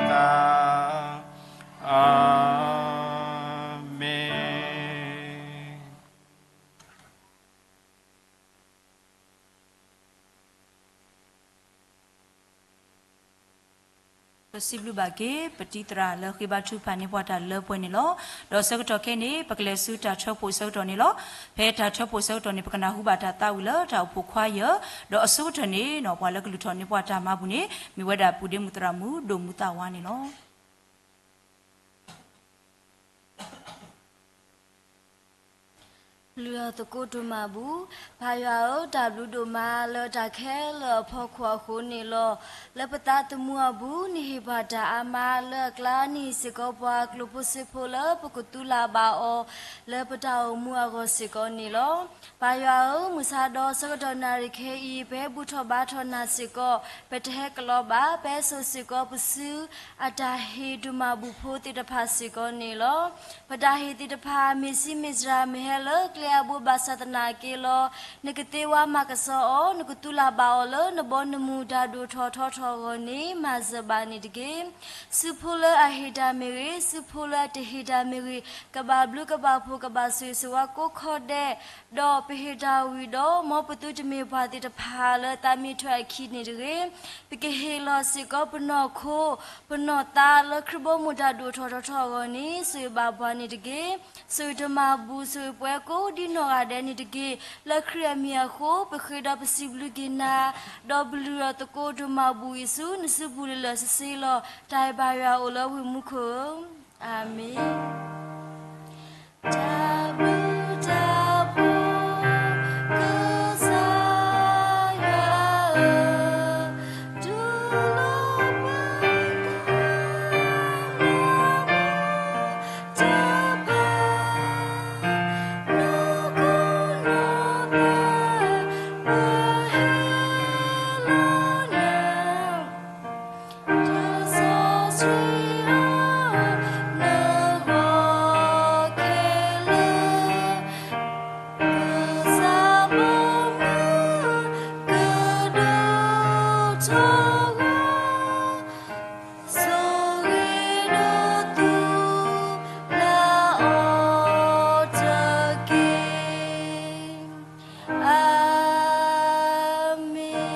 သး, အၤမ့ၣ်. ပစံးဘျုးဘၣ်က့ၤ ပတံၤသရၣ်လၢဃ့ဘါထုကဖၣ်န့ၢ်ပှၤတၢ်လၢပှဲၤန့ၣ်လီၤ. ဒီးဆၢကတီၢ်ခဲအံၤန့ၣ် ပကလဲၤဆူတၢ်ထၢဖှိၣ်ဆၢကတီၢ်န့ၣ်လီၤ. ဖဲတၢ်ထၢဖှိၣ်ဆၢကတီၢ်န့ၣ် ပကနၢ်ဟူဘၣ်တၢ်သးဝံၣ်လၢတၢ်အိၣ်ဖှိၣ်ခွါယၢၢ်, ဒီးအဆိကတၢၢ်န့ၣ် ပှၤလၢကလူၤထီၣ်န့ၢ်ပှၤတၢ်မၤပူၤန့ၣ် မ့ၢ်ဝဲဒၣ်ပုၢ်ဒ့မုၣ်သရၣ်မုၣ် ဒိၣ်မူသးဝါန့ၣ်လီၤ. လုၢ်အီၤသကိးဒိၣ်မးအပူၤ, ပၢ်ယွၤဧၢ, တၢ်ဘျုးဒိၣ်မးလၢတၢ်ခဲလၢာ်အဖီခိၣ်အဃိန့ၣ်လီၤ. လၢပသးသမူအပူၤ နဟ့ၣ်ပှၤတၢ်အါမးလၢအကျါ, နဟ့ၣ်စ့ၢ်ကီးပှၤကျိၣ်ဖိစ့ဖိလၢပကသူလၢ်ဘၣ်အီၤ လၢပတၢ်အိၣ်မူအဂီၢ်စ့ၢ်ကီးန့ၣ်လီၤ. ပၢ်ယွၤဧၢ, မုၢ်ဆါဒီးဆၢကတီၢ်နၣ်ရံၣ်ခဲအံၤ ပဟဲဘူၣ်ထီၣ်ဘါထီၣ်နၤစ့ၢ်ကီး, ပတဟဲကလီဘၣ်, ပဟဲစိာ်စ့ၢ်ကီးပစု အတၢ်ဟ့ၣ်ဒိၣ်မးဘူၣ်ဖိသ့ၣ်တဖၣ်စ့ၢ်ကီးန့ၣ်လီၤ. ပတၢ်ဟ့ၣ်သ့ၣ်တဖၣ် မ့ၢ်စံးမ့ၢ်စှၤ မ့ၢ်ဟဲလၢ အဘိဘၣ်ဆၣ်သနာ်က့လီၤ. နကသ့ဝါမၤကဆှီအီၤ, နကတူၢ်လၢ်ဘၣ်အီၤလၢနဘီနမုၢ်တၢ်ဒိၣ်ထီၣ်ထီထီၣ်အဂီၢ်န့ၣ် မၤစၢၤဘၣ်န့ၣ်တက့ၢ်. စုဖိလၢအဟ့ၣ်တၢ်မ့ၢ်ဂ့ၤ, စုဖိလၢအတဟ့ၣ်တၢ်မ့ၢ်ဂ့ၤ, ကဘၣ်ဘျုးကဘၣ်ဖှိၣ်ကဘၣ်ဆိၣ်ဂ့ၤဆိၣ်ဝါကိးခီဒဲး, ဒီးပဟ့ၣ်တၢ်ဝံၤဒီး မ်ပသုတမ့ၢ်ပှၤသ့ၣ်တဖၣ်လၢသးမ့ၢ်ထွဲအခံန့ၣ်တဂ့ၤ. ပကဟ့ၣ်လီၤစ့ၢ်ကီးပနီၢ်ခိ ပနီၢ်သးလၢခရံာ်ဘီမုၢ်တၢ်ဒိၣ်ထီၣ်ထီထီၣ်အဂီၢ်န့ၣ် ဆိၣ်ဂ့ၤဘၣ်ပှၤန့ၣ်တက့ၢ်. ဆိၣ်ဂ့ၤတမၤဘူၣ် ဆိၣ်ဂ့ၤပှၤကိးဒ်နီၢ်ဂၤဒဲးန့ၣ်တက့ၢ်. လၢခရံာ်အမံၤအဃိ ပဃ့ဒီးပစံးဘျုးက့ၤနၤ, ဒီးပလုၢ်ထီၣ်သကိးဒိၣ်မးဘူၣ်အံၤဆူ နစုပူၤလၢာ်လၢာ်ဆ့ဆ့လီၤ. တၢ်အဲၣ်ဘၣ်ယွၤအိၣ်လၢဝ့ၢ်မူခိၣ်ဧၢ, အၤမ့ၣ်. တၢ်ဘျုးတၢ်ဖှိၣ် ကစၢ်ယွၤဧၢ, တူၢ်လိာ်ပှၤ တၢ်ဖး နီၢ်ခိနီၢ်သး ပဟ့ၣ်လီၤနၤ တၢ်စီဆှံအါ နဂီၢ်ခဲလၢာ်, ကစၢ်ဘီမုၢ် ကဒိၣ်ထီၣ်ဂီၤ ဆိၣ်ဂ့ၤဒီးသူ လၢအီၤတက့ၢ်. အၤမ့ၣ်.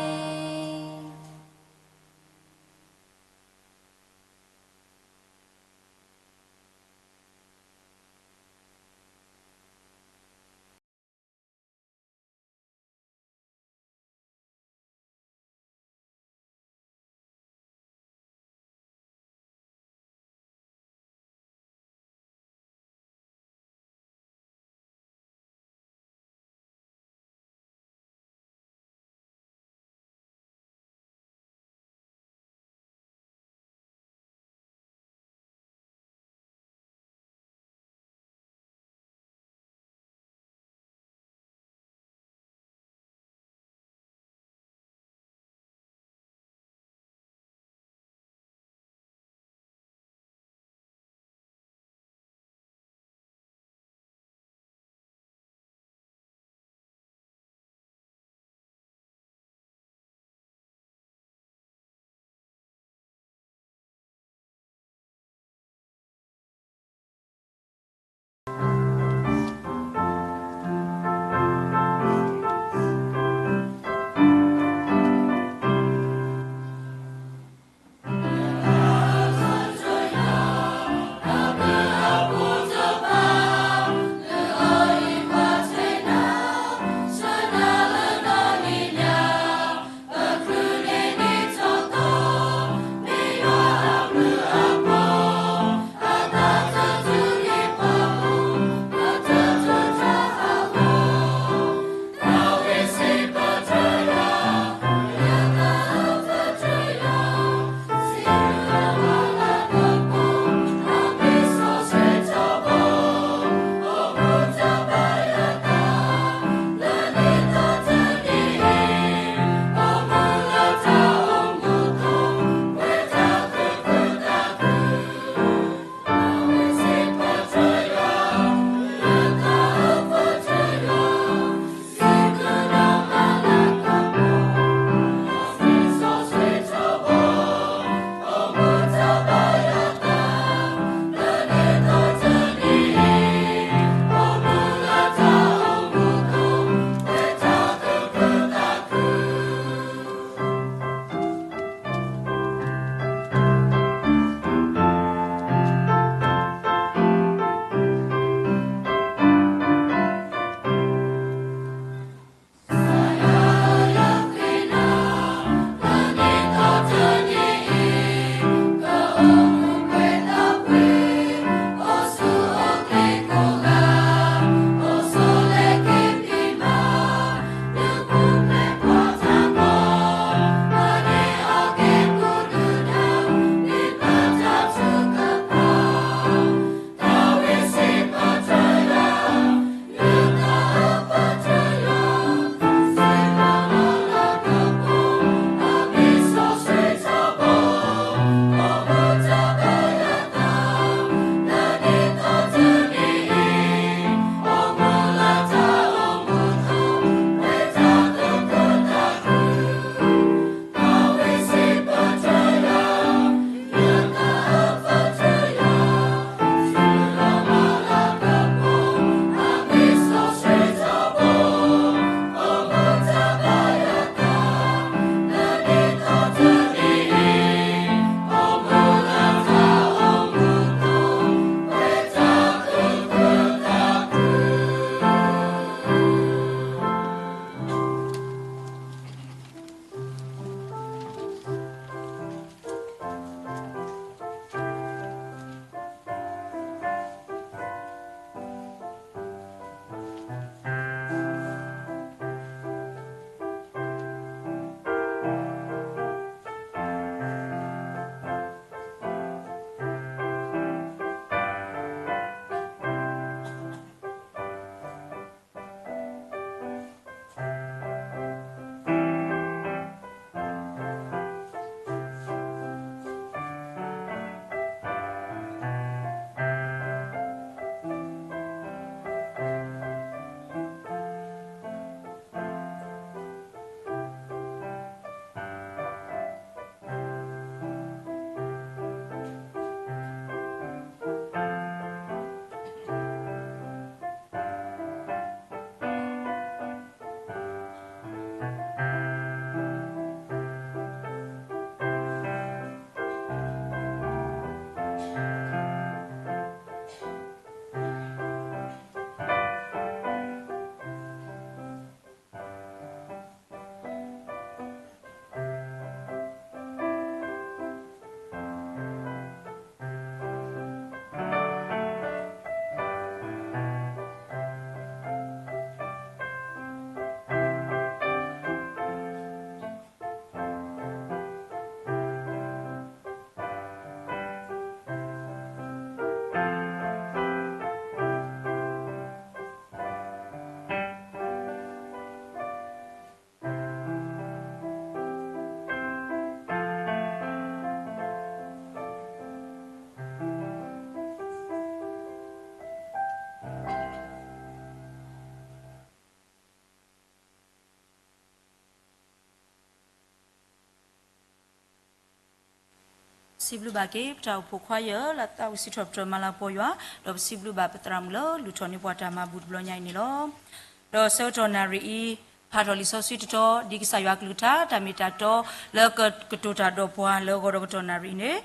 စံးဘျုးဘၣ်က့ၤ ပတၢ်အိၣ်ဖှိၣ်ခွါယၢ် လၢသးဝံၣ်စံးထီၣ်ပတြၢၤမၤလၤကပီၤယွၤ, ဒီးပစံးဘျုးဘၣ်ပသရၣ်မုၣ်လၢလူၤထီၣ်န့ၢ်ပှၤတၢ်မၤဘူၣ်တဘျီညါအံၤန့ၣ်လီၤ. ဒီးဆၢကတီၢ်နၣ်ရံၣ်အံၤ ဖးထီၣ်လံာ်စီဆှံတတီၤ ဒ်ကစၢ်ယွၤအကလုၢ်ကထါ တၢ်မ့ၢ်တၢ်တီ လၢကကတိၤတၢ်ဒီးပှၤလၢဂီၤဒီးကတီၢ်နၣ်ရံၣ်အံၤန့ၣ်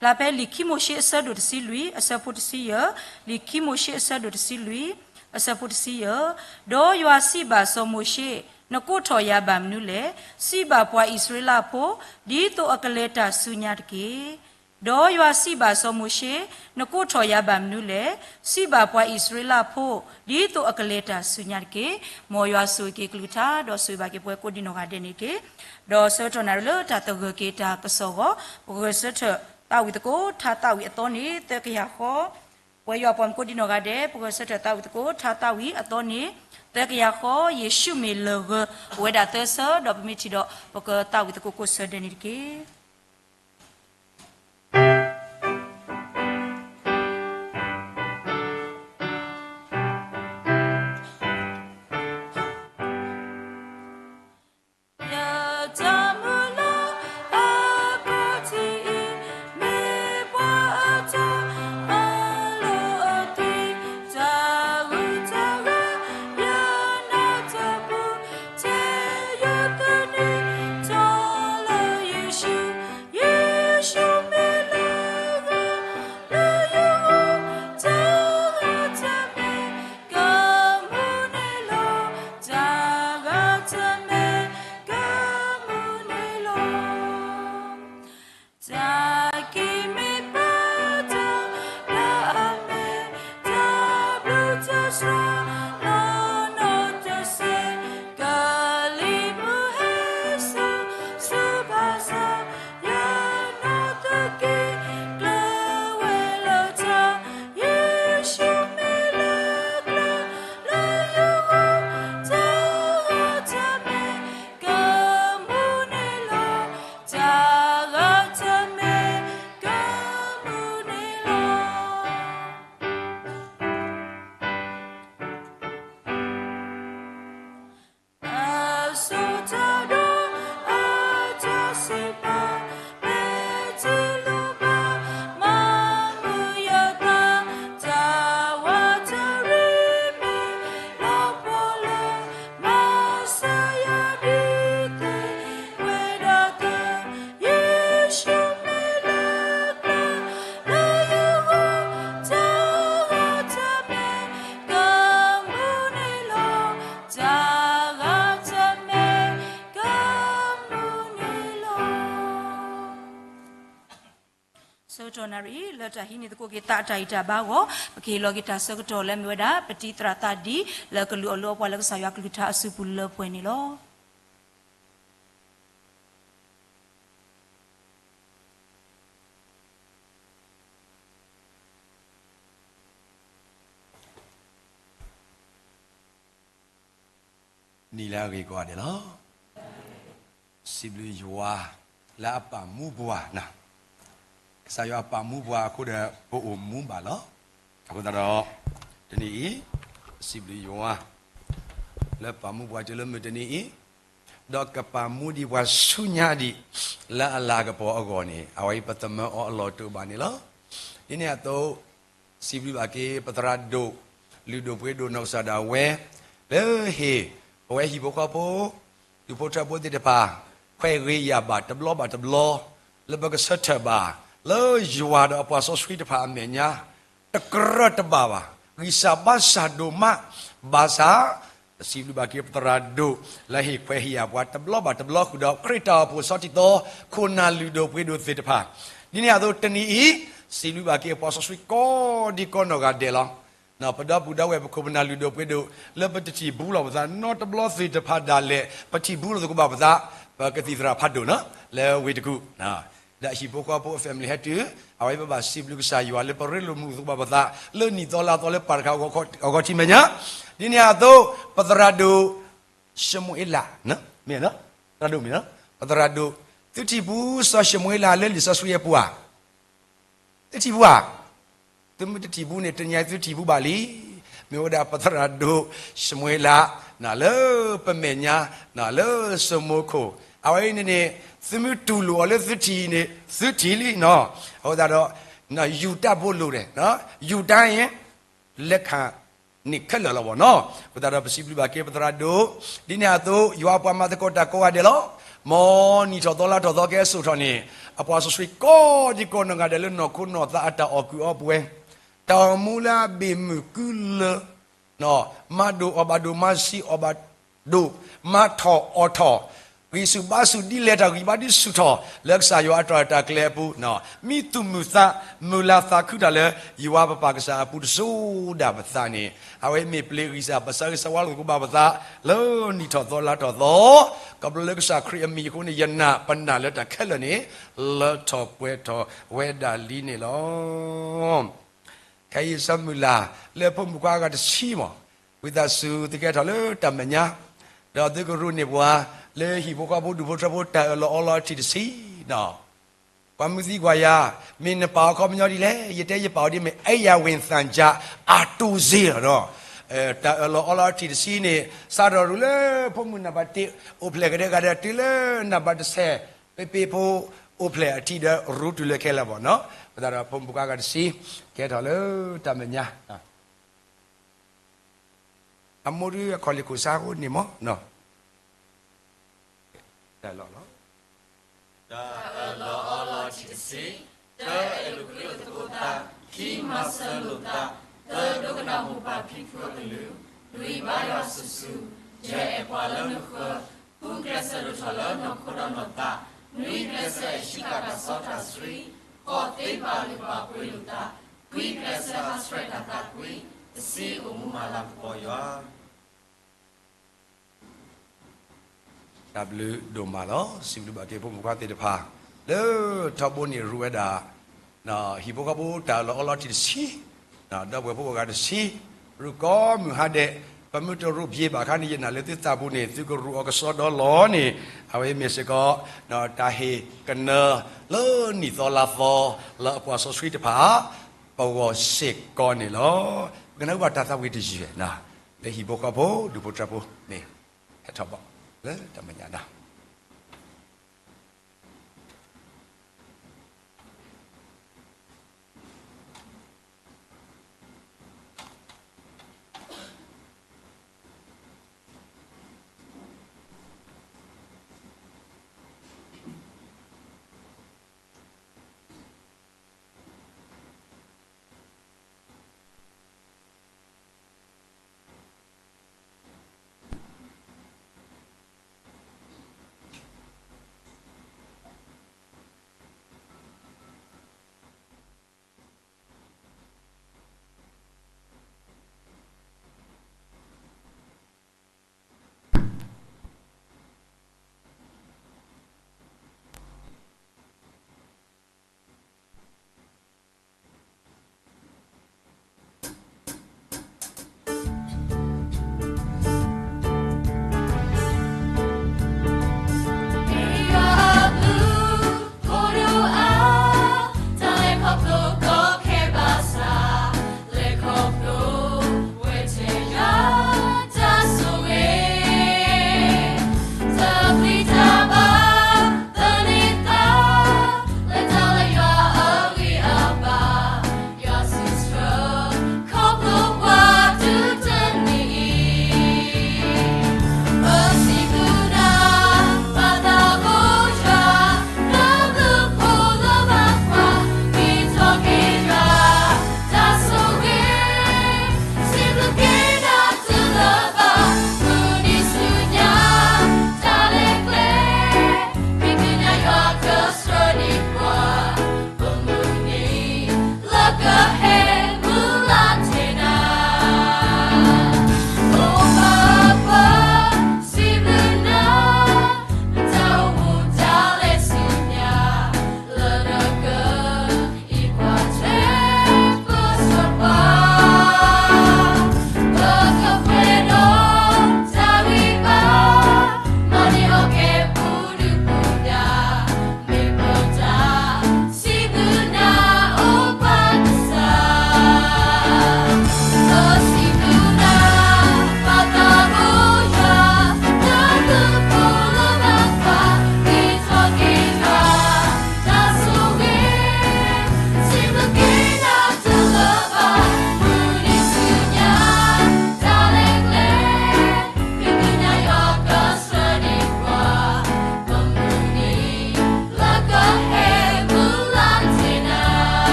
ဖျါဖဲလံာ်ခံမိၤၡ့အဆၢဒိၣ်တဆံလွံၢ် အဆၢဖိတဆံယဲၢ်, လံာ်ခံမိၤၡ့အဆၢဒိၣ်တဆံလွံၢ် အဆၢဖိတဆံယဲၢ်, ဒီးယွၤစံးဘၣ်စီၤမိၤၡ့, နကိးထီၣ်ယၤဘၣ်မနုၤလဲၣ်. စံးဘၣ်ပှၤအံၣ်စရ့လးဖိ, ဒ်သိးအကလဲၤတၢ်ဆူညါတက့ၢ်. ဒီးယွၤစံးဘၣ်စီၤမိၤၡ့, နကိးထီၣ်ယၤဘၣ်မနုၤလဲၣ်. စံးဘၣ်ပှၤအံၣ်စရ့လးဖိ, ဒ်သိးအကလဲၤတၢ်ဆူညါတက့ၢ်. မ်ယွၤဆိၣ်ဂ့ၤက့ၤကလုၢ်ကထါ ဒီးဆိၣ်ဂ့ၤဘၣ်က့ၤပှၤကိးဒံနီၢ်ဂၤဒဲးန့ၣ်တက့ၢ်. ဒီးဆၢကတီၢ်နၣ်ရံၣ်လၢတၢ်သဂၢၢ်က့ၤတၢ်ကစီၣ်အဂီၢ် ပဂဲၤဆၢထၢၣ်သးဝံၣ်သကိး ထါသးဝံၣ်အသီန့ၣ် သၢကယၤဃီ, ပဝဲယွၤပှၤမုၣ်ကိးဒံနီၢ်ဂၤဒဲး ပဂဲၤဆၢထၢၣ်သးဝံၣ်သကိး ထါသးဝံၣ်အသီန့ၣ် သၢကယၤဃီ, ယ့ၣ်ၡူးမ့ၢ်လၢၢ်ဂၢၢ် အိၣ်ဝဲဒၣ်သၢဆၢ ဒီးပမ့ၢ်ထံၣ်ဒီး ပကသးဝံၣ်သကိးကိးဆၢဒဲးန့ၣ်တက့ၢ်. ယတၢ်မုၢ်လၢ်အကီၢ်ထံးအံၤ မ့ၢ်ပှၤအတၢ်အလီၢ်အသွံၣ် တၢ်ဂုၤတၢ်ဂၤ ယနၢ်တပူၤ ထဲယသနံးထီၣ်လၢယ့ၣ်ၡူး, ယ့ၣ်ၡူးမ့ၢ်လၢအဂၤ လၢယဂီၢ် တၢ်ဂၤတမံၤ ကမူၣ်န့ၣ်လီၤ, တၢ်ဂၤတမံၤ ကမူၣ်န့ၣ်လီၤ. တၢ်ကံၢ်မ့ၢ်ပာ်တၢ်လၢအမဲာ် တၢ်ဘျုးတၢ်စှၤ နီၢ်နီၢ်တစဲး ကလံၤမုၢ်ဟဲဆူ ဆူဘၣ်ဆၣ် ယနီၢ်သက့ ကျၢၤဝဲလၢတၢ် ယ့ၣ်ၡူးမ့ၢ်လၢကျဲ လၢယဂီၢ် တၢ်ဂၤတမံၤ ကမူၣ်န့ၣ်လီၤ, တၢ်ဂၤတမံၤ ကမူၣ်န့ၣ်လီၤ. အစိတၢ်ဒီးအတၢ်စံးပာ် မ့ၢ်တလိၣ်ဘၣ် မၤမုာ်ယသး တၢ်ဝးတရံးမ့ၢ်လီၤပှီၢ်လၢ မၤစၢၤယၤဒ်သ့ဝဲဒၣ်သ့ ယ့ၣ်ၡူးမ့ၢ်လၢကျဲ လၢယဂီၢ် တၢ်ဂၤတမံၤ ကမူၣ်န့ၣ်လီၤ, တၢ်ဂၤတမံၤ ကမူၣ်န့ၣ်လီၤ. ဆၢကတီၢ်နၣ်ရံၣ် လၢတၢ်ဟံးန့ၢ်သကိးက့ၤသးအတၢ်ဂံၢ်တၢ်ဘါအဂီၢ် ပကဟ့ၣ်လီၤက့ၤတၢ်ဆၢကတီၢ်လၢအမ့ၢ်ဝဲဒၣ် ပတံၤသရၣ်သးဒ် လၢကလုၢ်အီၣ်လုၢ်အီပှၤလၢကစၢ်ယွၤကလုၢ်ကထါအစုပူၤလၢပှဲၤန့ၣ်လီၤ. နံၤလၢအဂ့ၤကိးဂၤဒဲးလီၤ. စံးဘျုးယွၤလၢအပာ်မူပှၤ, ကစၢ်ယွၤအပာ်မူပှၤအဃိဒီး ပအိၣ်မူဘၣ်လီၤ. အဃိသတးဒီး တနံၤအံၤ စံးဘျုးယွၤ လၢပာ်မူပှၤတုၤလၢမုၢ်တနံၤအံၤ, ဒီးကပာ်မူဒံးပှၤဆူညါဒံး လၢအလၤကပီၤအဂီၢ်န့ၣ် အဝဲအံၤပသးမၢအီၤအလီၢ်တအိၣ်ဘၣ်န့ၣ်လီၤ. ဒ်န့ၣ်အသိး စံးဘျုးဘၣ်က့ၤ ပသရၣ်ဒိၣ် လုၢ်ဒိၣ်ပှ့ၤဒိၣ်နီၢ်ကစၢ်ဒၣ်ဝဲ လၢဟ့ၣ် ပဝဲဟံၣ်ဖိဃီဖိ ဒူၣ်ဖိထၢဖိသ့ၣ်တဖၣ် ခွဲးဂ့ၤယာ်ဘၣ်တဘျီဘၣ်တဘျီ လၢပကဆၢထၢၣ်ဘၣ် လၢယွၤဒီးအပှၤစီဆှံတဖၣ်အမဲာ်ညါ တကြၢးတဘၣ်ဘၣ်, ဂံၢ်စၢ်ဘါစၢ်ဒိၣ်မး, ဘၣ်ဆၣ် ပစံးဘျုးဘၣ်က့ၤပသရၣ်ဒိၣ် လၢဟ့ၣ်ခွဲးဟ့ၣ်ယာ်ပှၤတဘျီဘၣ်တဘျီဃုာ်ဒီး ခရံာ်တၢ်အိၣ်ဖှိၣ်ဆီတံၢ်သီ ခိၣ်နၢ်လုၢ်ဒိၣ်ပှ့ၤဒိၣ်သ့ၣ်တဖၣ်, ဒ်န့ၣ်အသိးတနံၤအံၤ စံးဘျုးဘၣ်က့ၤပှၤစီဆှံကိးဒံကိးနီၢ်ဂၤဒဲးလီၤ. ပဒီပုၢ်ဒီဝဲၢ်ပခိၣ်ပနၢ်လုၢ်ဒိၣ်ပှ့ၤဒိၣ် လၢပတထံၣ်ဘူးလိာ်ပသးနီတဘျီသ့ၣ်တဖၣ်ဒၣ်လဲာ် ပထံၣ်ဘူးလိာ်သကိးဘၣ်ပသး, ပကသံၣ်သရၣ်ဖးဒိၣ်နီၤ လၢဝ့ၢ်တကူၣ် ဒီးဟံၣ်ဖိဃီဖိအ family ဟဲတုၤ, အဝဲပဘၣ်စံးဘျုးကစၢ်ယွၤလၢပရ့လိာ်မုာ်သကိးဘၣ်ပသး လၢနံၣ်သီလါသီလၢပာ်တခါအဂီၢ်ထံးမဲာ်ညါ, ဒ်န့ၣ်အသိး ပသရၣ်ဒိၣ် ၡမူၤအ့လး, မ့ၢ်, သရၣ်ဒိၣ်မ့ၢ်, ပသရၣ်ဒိၣ် သုထံၣ်ဘူးစီၤၡမူၤအ့လးလၢလံာ်စီဆှံအပူၤဧါ သုထံၣ်ဘူးဧါ, သုမ့ၢ်တထံၣ်ဘူးန့ၣ် တနံၤအံၤသုထံၣ်ဘူးဘၣ်လံ, မ့ၢ်ဝဲဒၣ်ပသရၣ်ဒိၣ် ၡမူၤအ့လး လၢပမဲာ်ညါ လၢစီၤမိၤခိၣ် အဝဲအံၤန့ၣ်န့ၣ် သုမ့ၢ်တူၢ်လိာ်အီၤလၢသုထံၣ်အံၤန့ၣ် သုထံၣ်လံနီၤ. အဃိသတးဒီး ယူၤတၢ်ဖိလိၤဒဲး ယူၤတၢ်အံၤ လဲၤခးန့ၢ်ခဲလၢာ်လီၤဘၣ်နီၤ. အဃိသတးဒီး ပစံးဘျုးဘၣ်က့ၤပသရၣ်ဒိၣ် ဒ်န့ၣ်အသိး ယွၤပှၤမၤသကိးတၢ်ကိးဂၤဒဲးလီၤ. မ်နံၣ်ထီၣ်သီလါထီၣ်သီကဟဲစိာ်ထီၣ်န့ၣ် အပှၤစီဆှံကိးဒံကိးနီၢ်ဂၤဒဲးလၢနီၢ်ခိနီၢ်သးအတၢ်အီၣ်ကုၢ်အီပှဲၤ တၢ်အိၣ်မူလၢအဘ့ၣ်မုၢ်ကုလၢာ် မၤဒိၣ်အီၣ်ဘၣ်ဒိၣ် မၤဆံးအီၣ်ဘၣ်ဒိၣ် မၤထီၣ်အီၣ်ထီၣ် ဂံၢ်ဆူၣ်ဘါဆူၣ်ဒ်လဲၣ်တၢ်ဂံၢ်ဘါဒ်ဆူၣ်ထီၣ် လၢကစၢ်ယွၤအတၢ်ရဲၣ်တၢ်ကျဲၤအပူၤ မံသူၣ်မုာ်သး မုာ်လၤသးခုတၢ်လၢ ယွၤပပၢ်ကစၢ်အပူၤတစိၤဒၣ်ပသးန့ၣ် အဝဲမ့ၢ်ပျ့ၤဂံၢ်စၢ် ပစၢ်ဂ့ၤဆၢဝါလိာ်ကဘၣ်ပသး လၢနံၣ်ထီၣ်သီလါထီၣ်သီ ခီဖျိလၢကစၢ်ခရံာ်အမံၤအဃိန့ၣ် ယနာ်ပနာ်လၢတၢ်ခဲလၢာ်န့ၣ် လၢထီၣ်ပှဲၤထီၣ်ဝဲဒၣ်လံန့ၣ်လီၤ. ခဲအံၤဆၢမုၢ်လၢ် လၢဖိမုၣ်ခွါအဂၤတဆံမး, ဝံသးစူၤသုကဟဲထီၣ်လၢတၢ်မဲာ်ညါ, ဒီးသုကရူၢ်န့ၢ်ပှၤ လၢဟံၣ်ဖိဃီဖိဒူၣ်ဖိထၢဖိတၢ်အၢၣ်လီၤအီလီၤအထံၣ်တဆံနီၤ. ပှၤမုၢ်သံကွၢ်ယၤ, မ့ၢ်နပာ်အခီပညီဒ်လဲၣ်, ယတဲယပာ်အီၤဒ်မ့ၢ် အ့ၣ်ယၤဝ့ၢ်သၣ်ကၠၣ် အတူၢ်စ့လီၤနီၤ. တၢ်အၢၣ်လီၤအီလီၤအထံၣ်တဆံန့ၣ် စးထီၣ်ရူၢ်လၢဖိမုၣ်နံပါတ်တစ် အိၣ်ဖျဲၣ်ကဒဲကဒဲ တုၤလၢနံပါတ်တစ်ဆယ် ပ့ပ့ဖိအိၣ်ဖျဲၣ်အထံၣ်ဒီးရူၢ်တုၤလၢခဲလၢာ်ဘၣ်နီၤ. အဃိသတးဒီးဖိမုၣ်ခွါအဂၤတဆံ ကဟဲထီၣ်လၢတၢ်မဲာ်ညါ အမိၢ်ဒုးအခီၣ်လ့ၣ်ခိၣ်ဆါအဃိန့ၣ်မး, တၢ်လီၤလီၤ. တၢ်အၢၣ်လီၤအီလီၤထံၣ်တဆံ, တၢ အဲၣ်လိာ်ကွံလိာ်သကိးသး, ခံ မၤစၢၤလိာ်သး, သၢ ဒိကနၣ်မိၢ်ပၢ်ဖံဖုအကလုၢ်, လွံၢ် ဘါယွၤဆူၣ်ဆူၣ်, ယဲၢ် အဲၣ်ပှၤလၢနဃၢၤ, ဃု ကျဲးစၢးဒိၣ်ထီၣ်လၢနီၢ်ခိဒီးနီၢ်သး, နွံ ကျဲးစၢးအဲၣ်ဆံးဃာ်တၢ်စီတၢ်ဆှံ, ဃိး သ့ပာ်လုၢ်ပာ်ပှ့ၤလိာ်သး, ခွံ ကျဲးစၢးဟးဆှဲးတၢ်သးကွံ, တဆံ အိၣ်မူမၤလၤကပီၤယွၤ တၢ်ဘျုးဒိၣ်မးလီၤ. စံးဘျုးဘၣ်က့ၤဖိမုၣ်ခွါသ့ၣ်တဖၣ် လၢထီဘိန့ၣ်ရူၢ်ဝဲဒၣ် ဟံၣ်ဖိဃီဖိတၢ်အၢၣ်လီၤအီလီၤထံၣ်တဆံ, ဒီပုၢ်ဝဲၢ်ဖိအဂၤတဆံ, ရူၢ်ကိးမုၢ်ဟါဒဲး, ပမ့ၢ်တရူၢ်ဘျ့ဘၣ်အခါန့ၣ် ယနာ်လၢသုသးပူၤန့ၣ် သုကရူၢ်အီၤကစီဒီလီၤန့ၣ် အဝဲမ့ၢ်စ့ၢ်ကီး တၢ်ဟ့ၣ်ကနၢလၢနံၣ်သီလါသီ လၢအပှၤစီဆှံတဖၣ် ပဂီၢ်စ့ၢ်ကီးန့ၣ်လီၤ. ပကနၢ်ဟူဘၣ်တၢ်သးဝံၣ်တယုၢ် လၢဟံၣ်ဖိဃီဖိ ဒူၣ်ဖိထၢဖိန့ၣ် ဟဲထီၣ်ဘၣ်လၢတၢ်မဲာ်ညါဒၣ်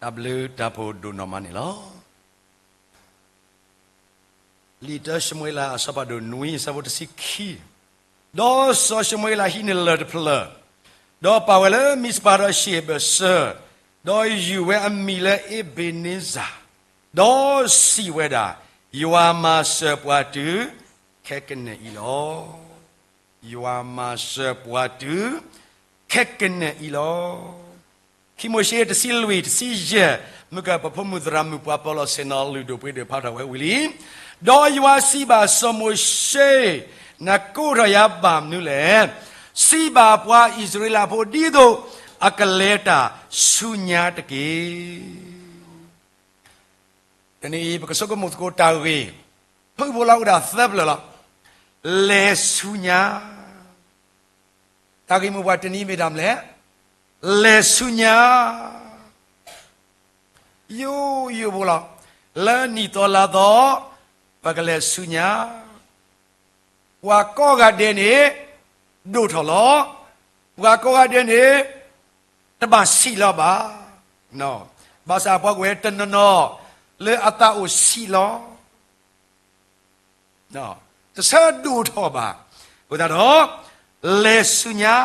အဘျုးတၢ်ဖှိၣ်ဒိၣ်နီၢ်မးန့ၣ်လီၤ. လံာ်တၢၡမူၤအ့လး အဆၢဖးဒိၣ်နွံ အဆၢဖိတဆံခံ, ဒီးစီၤၡမူၤအ့လးဟံးန့ၢ်လၢၢ်တဖျၢၣ်, ဒီးပာ်ဝဲလၢမံးစပၤဒီးၡ့ၣ်ဘၢၣ်စၢၤ, ဒီးယုၢ်ဝဲအမံၤလၢအ့ဘ့းနံစၢ်, ဒီးစံးဝဲဒၣ်, ယွၤမၤစၢၤပှၤတုၤခဲကနံၣ်အံၤလီၤ. ယွၤမၤစၢၤပှၤတုၤခဲကနံၣ်အံၤလီၤ. ခံမိၤၡ့ တဆံလွံၢ် တဆံယဲၢ်, မုၢ်ကပဖိမုၣ်သရၣ်မုၣ်ပှၤပီလီၢ်ဆ့ၣ်နီၤလုၢ်ဒိၣ်ပှ့ၤဒိၣ်ဖးထီၣ်ဝဲဝံၤလံ. ဒီးယွၤစံးဘၣ်စီၤမိၤၡ့, နကိးထီၣ်ယၤဘၣ်မနုၤလဲၣ်. စံးဘၣ်ပှၤအံၣ်စရ့လးဖိဒ်သိးအကလဲၤတၢ်ဆူညါတက့ၢ်. တနံၤအံၤ ပကဆိကမိၣ်သကိးတၢ်ဂ့ၢ် ဖုၣ်ဖိလီၤအိၣ်ဒၣ်သၢဖျၢၣ်လီၤ. လဲၤဆူညါ, တၢ်ဂ့ၢ်မိၢ်ပှၢ်တနံၤမ့ၢ်တၢ်မနုၤလဲၣ်. လဲၤဆူညါ, ယိယိဖိလီၤ. လၢနံၣ်သီလါသီ ပကလဲၤဆူညါ, ပှၤကိးဂၤဒဲးန့ၣ် ဒိၣ်ထီၣ်လီၤ. ပှၤကိးဂၤဒဲးန့ၣ် တဘၣ်ဆံးလီၤဘၣ်. ဘၣ်ဆၣ်ပှၤကွဲးတနီၤနီၤ လၢအသးအိၣ်ဆံးလီၤ. တဆၢဒိၣ်ထီၣ်ဘၣ်. အဃိသတးဒီး လဲၤဆူညါ,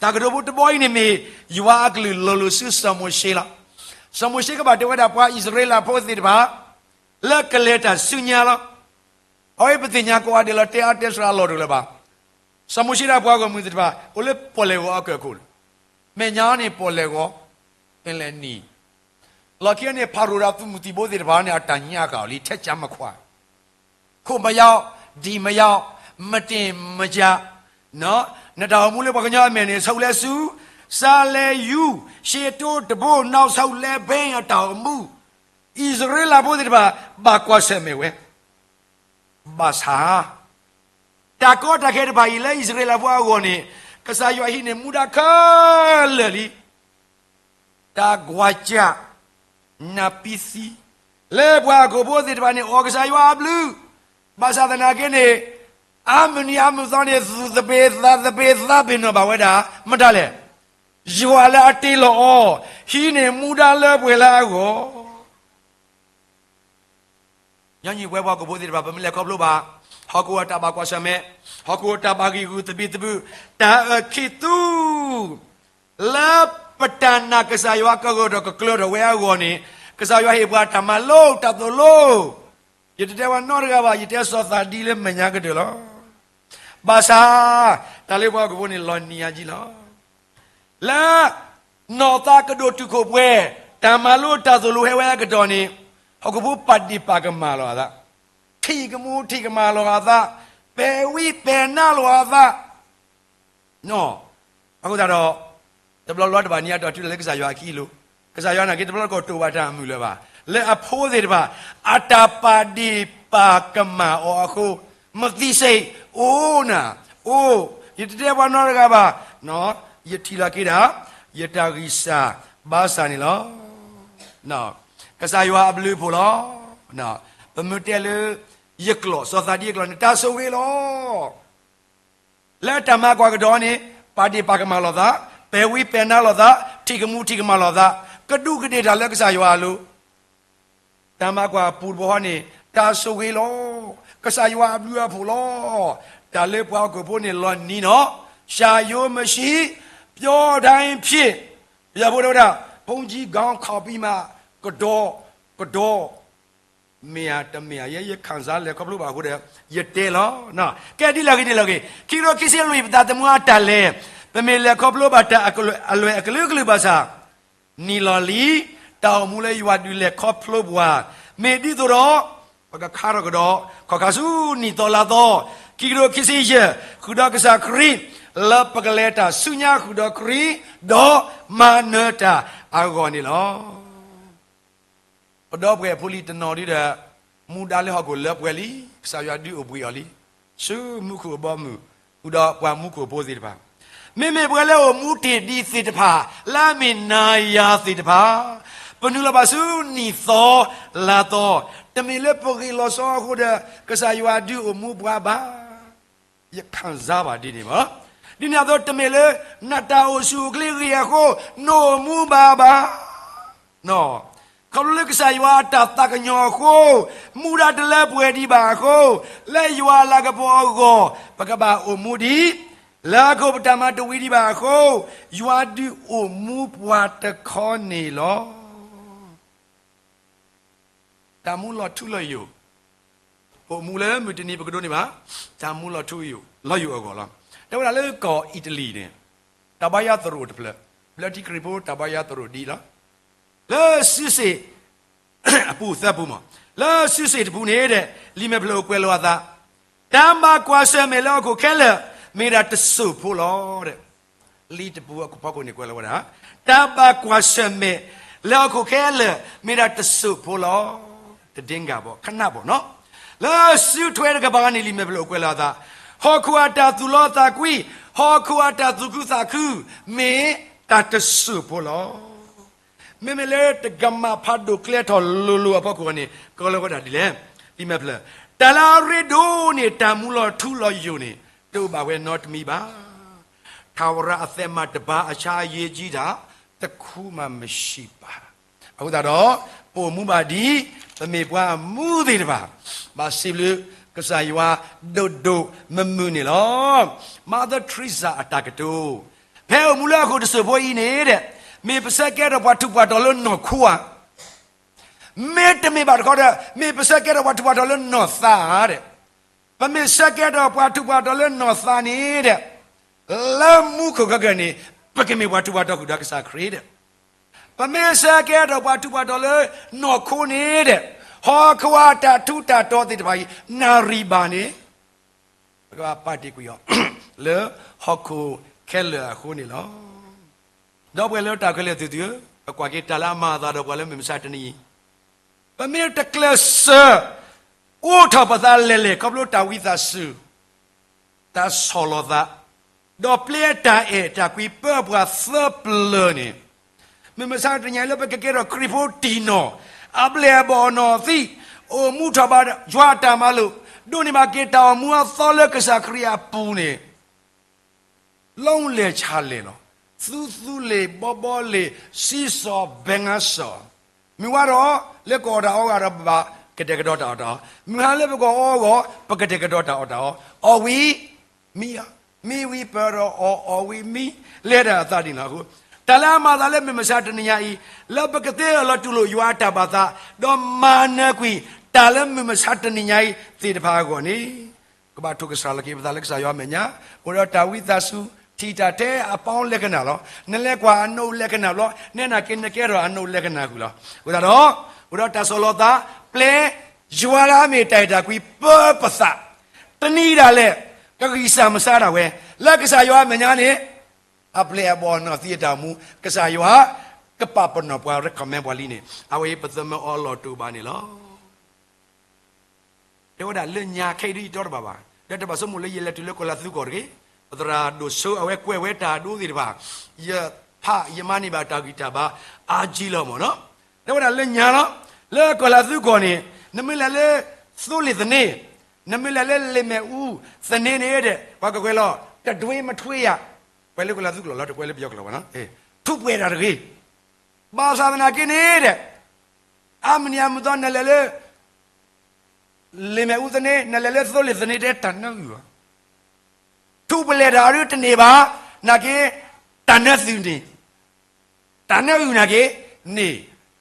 တၢ်ကတိၤဖိတဘီအံၤန့ၣ်မ့ၢ် ယွၤအကလုၢ်လီၤလိၤဆူစီၤမိၤၡ့လီၤ. စီၤမိၤၡ့ကဘၣ်တဲဝဲဒၣ်ပှၤအံၣ်စရ့လးဖိသ့ၣ်တဖၣ် လၢကလဲၤတၢ်ဆူညါလီၤ. အဝဲပသ့ၣ်ညါကိးဂၤဒဲးလီၤ တဲအါတဲစှၤအလီၢ်တအိၣ်လၢၤဘၣ်. စီၤမိၤၡ့ဒီးပှၤဂီၢ်မုၢ်သ့ၣ်တဖၣ် အိၣ်လၢပီၣ်လဲၣ်ဂီၤအကၢၢ်ခိၣ်လီၤ. မဲာ်ညါန့ၣ်ပီၣ်လဲၣ်ဂီၤ, ပလဲၣ်နံၤ, လီၢ်ခံန့ၣ် ဖၤရိၤဒီးသုးမုၢ်သံၣ်ဘိသ့ၣ်တဖၣ်န့ၣ် အတၢ်ညၣ်ဃာ်အီၤလံ ထဲကၢ်မခွါ, ခိၣ်မယါ, ဒံၣ်မယါ, မတ့ၢ်မယါ, နတၢ်အိၣ်မူလၢပှၤကညီအမဲာ်န့ၣ် ဆူလဲဆူ, စးလဲယူ, ရှ့တိတဘိ နီၢ်ဆူလဲဘဲအတၢ်အိၣ်မူ, အံၣ်စရ့လးဖိသ့ၣ်တဖၣ် ဘၣ်ကွၢ်ဆၢၣ်မဲာ်ဝဲ ဘၣ်ဆၣ် တၢ်ကီတၢ်ခဲတဖၣ်အံၤလၢအံၣ်စရ့လးဖိအဂီၢ်န့ၣ် ကစၢ်ယွၤဟံးန့ၢ်မူဒါခဲလၢာ်လံ. တၢ်ကွၢ်ကၢ်, နၢ်ပံသံ, လၢပှၤဟီၣ်ခိၣ်ဖိသ့ၣ်တဖၣ်န့ၣ် အီၣ်ကစၢ်ယွၤအဘျုး, ဘၣ်ဆၣ်သနာ်က့န့ၣ် အါမုၢ်နံၤအါမုၢ်သီန့ၣ် သူၣ်သဘ့ၣ်သးသဘ့ၣ်သးပ့ၤနီၣ်ဘၣ်ဝဲဒၣ် မတၤလဲၣ်. ယွၤလၢအတ့လီၤအီၤ, ဟံးန့ၢ်မူဒါလၢပှဲၤလၢအဂီၢ် ညီနုၢ်ပှဲၤပှၤဟီၣ်ခိၣ်ဖိသ့ၣ်တဖၣ် ပမ့ၢ်လဲၤခီဖျိဘၣ် ဟီၣ်ခိၣ်အတၢ်ဘၣ်ကွၢ်ဆၢၣ်မဲာ်, ဟီၣ်ခိၣ်အတၢ်ဘၣ်ဂံၢ်ဂုာ်သဘံၣ်သဘုၣ်, တၢ်အၢၣ်ခံးသူ လၢပတၢ်နာ်ကစၢ်ယွၤကဂၢၢ်ထီၣ်ကကျၢၤထီၣ်ဝဲအဂီၢ်န့ၣ် ကစၢ်ယွၤဟ့ၣ်ပှၤတၢ်မၤလိတၢ်သိၣ်လိ ယတတဲပှၤနီတဂၤဘၣ်, ယတဲစီၤသးဒံလၢမဲာ်ညါကတၢၢ်လီၤ. ဘၣ်ဆၣ် တၢ်လၢပှၤဟီၣ်ခိၣ်ဖိန့ၣ် လီၤနံၤယါကံလီၤ. လၢ နီၢ်သးကဒိၣ်တုာ်ခိၣ်ပှဲၤ, တၢ်မၤလိတၢ်သိၣ်လိဟဲဝဲအကတီၢ်န့ၣ် ဟီၣ်ခိၣ်ဖိပာ်ဒ့ၣ်ပာ်ကမၣ်လီၤအသး, ထံၣ်ကမူထံၣ်ကမၣ်လီၤအသး, ပဲာ်ဝံပဲာ်နါလီၤအသး အဃိသတးဒီး တဘျီဘျီတဘၣ်နံၤအတီၢ်တုၤလၢကစၢ်ယွၤအခံအလိၤ, ကစၢ်ယွၤနာ်က့ တဘျီတခီၣ်တိၢ်ဘၣ်တၢ်မုာ်လၢၤဘၣ်. လၢအဖိသ့ၣ်တဖၣ် အတၢ်ပာ်ဒ့ၣ်ပာ်ကမၣ်အီၤအဃိ, မသံစ့ၢ် အိၣ်နၤ, အိၣ်, ယတတဲပှၤနီတဂၤဘၣ်, ယထံၣ်လီၤက့ၤဒၣ် ယတၢ်ဂံၢ်စၢ်ဘါစၢ်န့ၣ်လီၤ. ကစၢ်ယွၤအဘျုးအဖှိၣ်လီၤ. ပမ့ၢ်တဲလၢ ယကျိာ် စီၤသးဒံအကျိာ်န့ၣ် တၢ်ဆိၣ်ဂ့ၤလီၤ. လၢတၢ်မၤကွၢ်ကဒီးန့ၣ် ပာ်ဒ့ၣ်ပာ်ကမၣ်လိာ်သး, ပဲာ်ဝံပဲာ်နါလိာ်သး, ထံၣ်ကမူထံၣ်ကမၣ်လိာ်သး, ကဒူးကဒ့ၣ်တၢ်လၢကစၢ်ယွၤအလိၤ, တၢ်မၤကွၢ်ပူၤတဘီဟီန့ၣ် တၢ်ဆိၣ်ဂ့ၤလီၤ. ကစၢ်ယွၤအဘျုးအဖှိၣ်လီၤ. တၢ်လၢပှၤဟီၣ်ခိၣ်ဖိန့ၣ်လီၤနံၤနီၤ, ရှာရိုးမရှိ, ပြောတိုင်းဖြစ်, ပယီၤဖိတဲဝဲဒၣ် ဘုန်းကြီးခေါင်းခေါ်ပြီးမှ ကဒီး, ကဒီး မ့ၢ်ဧါတမ့ၢ်ဧါ ယဲယခံစားလဲၤခီဖျိဘၣ်အဃိဒီး ယတဲလီၤ. ကဲဒ်လဲၣ်ဂ့ၤဒ်လဲၣ်ဂ့ၤ ခံကထိခံဆံလွံၢ် ပသးသမူအတၢ်လဲၤ ပမ့ၢ်လဲၤခီဖျိဘၣ်တၢ်အကလုာ်အကလုာ်ဘၣ်ဆၣ် နံၤလီၤလံ တၢ်အိၣ်မူလၢယွၤဒုးလဲၤခီဖျိပှၤ မ့ၢ်ဒ်သိးဒီး ပကခါထီၣ်ကဒီး ခီၣ်ခါဆူနံၣ်သီလါသီ ခံကထိခံဆံယဲၢ် ဃုာ်ဒီးကစၢ်ခရံာ် လၢပကလဲၤတၢ်ဆူညါဃုာ်ဒီးခရံာ် ဒီးမၤနၢၤတၢ်အဂီၢ်န့ၣ်လီၤ. ပဒီပုၢ်ဝဲၢ်ဖိလံၤတနီၤဒုဒီး မူဒါလၢဟီၣ်ခိၣ်လၢပှဲၤလံ, ကစၢ်ယွၤဒုးအိၣ်ဘှံးအီၤလံ, ဆူမူခိၣ်အဘီအမုၢ် ဃုာ်ဒီးပှၤမူခိၣ်ဖိသ့ၣ်တဖၣ်, မ့မ့ၢ်ပှၤလၢအိၣ်မူတ့ၢ်ဒံးသ့ၣ်တဖၣ် လၢအမ့ၢ်နၤယၤသ့ၣ်တဖၣ်, ပနုာ်လီၤဘၣ်ဆူနံၣ်သီလါသီ, တမ့ၢ်လၢပဂ့ၢ်လီၤဆီအဃိဒီး ကစၢ်ယွၤဒုးအိၣ်မူပှၤဘၣ်. ယခံစားဘၣ်ဒ်န့ၣ်ဘၣ်. ဒ်န့ၣ်အသိး တမ့ၢ်လၢ နတၢ်အိၣ်ဆူၣ်အိၣ်ချ့ဂ့ၤအဃိ နအိၣ်မူဘၣ်ဘၣ်. ခီဖျိလၢကစၢ်ယွၤအတၢ်သးကညီၤအဃိ, မူဒါတလၢပှဲၤဒံးဘၣ်အဃိ, လၢယွၤအလၤကပီၤအဂီၢ် ပကဘၣ်အိၣ်မူဒံး, လၢအခိၣ်ပတၢ်မၤတဝံၤဒံးဘၣ်အဃိ, ယွၤဒုးအိၣ်မူပှၤတခီန့ၣ်လီၤ. တၢ်မူလီၤထူလီၤယိာ်, ပအိၣ်မူလၢမုၢ်တနံၤပကဒိးန့ၢ်ဘၣ် တၢ်မူလီၤထူလီၤယိာ်အဂီၢ်လီၤ. တဲဝဲဒၣ်လၢကီၢ်အံၣ်တလံၤန့ၣ်, တၢ်ဘါယွၤသရိာ်တဖျၢၣ်, ဘျၢထံခရံာ်ဖိတၢ်ဘါယွၤသရိာ်ဒ်လီၤ. လၢစုစ့ၣ် အပူၤသၢပူၤမး, လၢစုစ့ၣ်တပူၤန့ၣ်ဒီး လံာ်မဲာ်ဖျၢၣ်အိၣ်ကွဲးလီၤအသး, တၢ်ဘၣ်ကွၢ်ဆၢၣ်မဲာ်လၢဟီၣ်ခိၣ်ခဲလၢာ် မ့ၢ်ဒၣ်တစိၢ်ဖိလီၤ. လံာ်တပူၤအဖီခိၣ်န့ၣ်ကွဲးလီၤဝဲဒၣ်, တၢ်ဘၣ်ကွၢ်ဆၢၣ်မဲာ်လၢဟီၣ်ခိၣ်ခဲလၢာ် မ့ၢ်ဒၣ်တစိၢ်ဖိလီၤ. တဒ့ငါဘီ ခနၣ်ဘီနီၤ, လၢစုထွဲတကပၤန့ၣ် လံာ်မဲာ်ဖျၢၣ်အိၣ်ကွဲးလီၤအသး, ဟီၣ်ခိၣ်အတၢ်သူၣ်လီသးကွံ, ဟီၣ်ခိၣ်အတၢ်သူၣ်ခုသးခု မ့ၢ်တၢ်တစိၢ်ဖိလီၤ. မ့မ့ၢ်လၢတကမၣ်ဖးဒိၣ်ကျဲထီၣ်လိၤလိၤအဖီခိၣ်န့ၣ် ကလီၤဝဲဒၣ်ဒ်လဲၣ်. လံာ်မဲာ်ဖျၢၣ်, တၢ်လၢအရ့ဒိၣ်န့ၢ်တၢ်မူလီၤထူလီၤယိာ်န့ၣ် တအိၣ်ဘၣ်ဝဲနီတမံၤဘၣ်. ထာဝရအသက်မှတပါး အခြားအရေးကြီးတာ တစ်ခုမှမရှိပါ. အဃိသတးဒီး ပအိၣ်မူဘၣ်ဒ် ပမ့ၢ်ပှၤအမူသ့ၣ်တဖၣ် ဘၣ်စံးဘျုးကစၢ်ယွၤဒိၣ်ဒိၣ်မုၢ်မုၢ်န့ၣ်လီၤ. Mother Teresa အတၢ်ကတိၤ, ဖဲအိၣ်မူလၢဟီၣ်ခိၣ်တစိၢ်ဖိအံၤန့ၣ်ဒီး မ့ၢ်ပဆၢကဲထီၣ်ပှၤထူးပှၤတီၤလၢနီၢ်ခိဧါ, မ့တမ့ၢ်ဘၣ်တခီဒီး မ့ၢ်ပဆၢကဲထီၣ်ပှၤထူးပှၤတီၤလၢနီၢ်သးဧါဒီး, ပမ့ၢ်ဆၢကဲထီၣ်ပှၤထူးပှၤတီၤလၢနီၢ်သးန့ၣ်ဒီး လၢမူခိၣ်ခဲကနံၣ်န့ၣ် ပကမ့ၢ်ပှၤထူးပှၤတီၤဃုာ်ဒီးကစၢ်ခရံာ်ဒီး, ပမ့ၢ်ဆၢကဲထီၣ်ပှၤထူးပှၤတီၤလၢနီၢ်ခိန့ၣ်ဒီး ဟီၣ်ခိၣ်အတၢ်ထူးတၢ်တီၤသ့ၣ်တဖၣ်အံၤ နၣ်ရံၣ်ဘၣ်န့ၣ် ပကဘၣ်ပာ်တ့ၢ်ကွံာ်အီၤ လၢဟီၣ်ခိၣ်ခဲလၢာ်အဃိန့ၣ်လီၤ. ဒီပုၢ်ဝဲၢ်လၢတၢ်ခဲလၢာ်သ့ၣ်သုဧၢ, ပကွၢ်က့ၤတၢ်လၢအမၤအသးဒီးပှၤလၢမုၢ်မဆါတနံၤအံၤ, ပမ့ၢ်တကျဲးစၢး အိးထီၣ်ပသးလဲၢ်လဲၢ်ခီဖျိတၢ်ဝံသးစူၤ တၢ်ဆီၣ်လီၤသး, ဒီးပျဲတၢ်အဲၣ်တၢ်ကွံပၢပှၤသၢပျၢၤန့ၣ်, မုၢ်မဆါတနံၤအံၤလၢပကကဲထီၣ်ခရံာ်ဖိတံၢ်နီၢ်, အပျဲၢ်အဘီၣ်အနီၢ်သံ, အိၣ်မူထီၣ်ဘၣ်ယွၤအတၢ်မၤလိာ်, ဒိးန့ၢ်ဘၣ်က့ၤတၢ်အိၣ်မူအသီလၢကစၢ်ခရံာ်အပူၤန့ၣ် လီၤလဲၢ်ဆါလဲၢ်လီၤ. သူသူလ့ၢ်ဘီဘီလ့ၢ် စံစီၣ်ဘဲငါစီၣ်, မုၢ်ဝါဒီး လၢကအီၣ်တၢ်အီဂၤဒီး ပဘၣ်ကတဲာ်ကတီၤတၢ်အီၣ်တၢ်အီ, မုၢ်ဟါလၢပကအီအဂီၢ် ပကတဲာ်ကတီၤတၢ်အီၣ်တၢ်အီ, အီၣ်ဝံၤ မံ, မံဝံၤပၢၢ်ဒီးအီၣ်, အီၣ်ဝံၤမံ, လဲၤတၢ်အသးဒ်န့ၣ်လီၤ. အဃိ တၢ်လၢအမၤသးလၢမုၢ်မဆါတနံၤညါအံၤ, လၢပကသ့အၢၣ်လီၤတူၢ်လိာ်ယွၤအတၢ်ဘၣ်သး, ဒီးမၤနၢၤကွံာ်တၢ်လၢမုၢ်မဆါတနံၤညါအံၤသ့ၣ်တဖၣ်အဂီၢ်န့ၣ်, ကဘၣ်ထိၣ်ကစှၤလီၤက့ၤပသးလၢကစၢ်ယွၤအမဲာ်ညါ, အိၣ်ဒီးတၢ်ဝံသးစူၤ ထံၣ်တၢ်ထဲအပေါင်းလက္ခဏာလီၤ. နလဲၤကွၢ်အနိလက္ခဏာဘျီ, နဲနာ်က့ နကဲထီၣ်အနိလက္ခဏာဃုာ်လီၤ. အဃိသတးဒီး, အိၣ်ဒီးတၢ်ဆီၣ်လီၤသး, ပျဲယွၤလၢအမ့ၢ်တၢ်အဲၣ်တၢ်ကွံပၢပသး, တနံၤဒၣ်လဲာ် ကဂံၢ်စၢ်မၤစၢ်ဒၣ်ဝဲ, လၢကစၢ်ယွၤအမဲာ်ညါန့ၣ်, အပျဲၢ်အဘီၣ်အနီၢ်သံအတၢ်အိၣ်မူ, ကစၢ်ယွၤ ကပာ်ပနီၣ်ပှၤ recommend ပှၤလံန့ၣ်, အဝဲအံၤပသမၢအီလီၤတိာ်ဘၣ်န့ၣ်လီၤ. တဲဝဲဒၣ်လၢညါခဲအံၤဒ်ယတီတဘၣ်ဘၣ်, ဒီးတဘၣ်ဆိကမိၣ်လၢယလဲၤတုၤလၢကီၢ်လၤသူကီၢ်တဂ့ၤ, ပသရၣ်ဒိၣ်စိအဝဲကွဲးဝဲတၢ်ဒိသ့ၣ်တဖၣ်, ယဖးယမၤန့ၢ်ဘၣ်တၢ်ဂံၢ်တၢ်ဘါအါကံလီၤမၢ်နီၤ. တဲဝဲဒၣ်လၢညါလီၤ, လၢကီၢ်လၤသူကီၢ်န့ၣ်, နမ့ၢ်လဲၤလၢသိလ့ၣ်သန့, နမ့ၢ်လဲၤလၢလ့ၣ်မဲာ်အူသန့န့ၣ်ဒီး ပှၤကကွဲးလီၤ, တဒွ့မထွေးရ, ကွဲးလၢကီၢ်လၤသူကီၢ်လီၤ, တကွဲးလၢပယီၤကီၢ်လီၤဘၣ်နီၤ, ထူးပှဲၤတၢ်တဂ့ၤ. ဘၣ်ဆၣ်သနာ်က့န့ၣ်ဒီး, အါမနံၤအမုၢ်သီနလဲၤလၢ လ့ၣ်မဲာ်အူသန့, နလဲၤလၢသိလ့ၣ်သန့ တဲတၢ်နၢအုၣ်ဘၣ်. ထူးပှဲၤတၢ်ဒုးတန့ၢ်ဘၣ်, နာ်က့, တၢ်နၢသုးန့ၣ်, တၢ်နၢအုၣ်နာ်က့, န့ၣ်,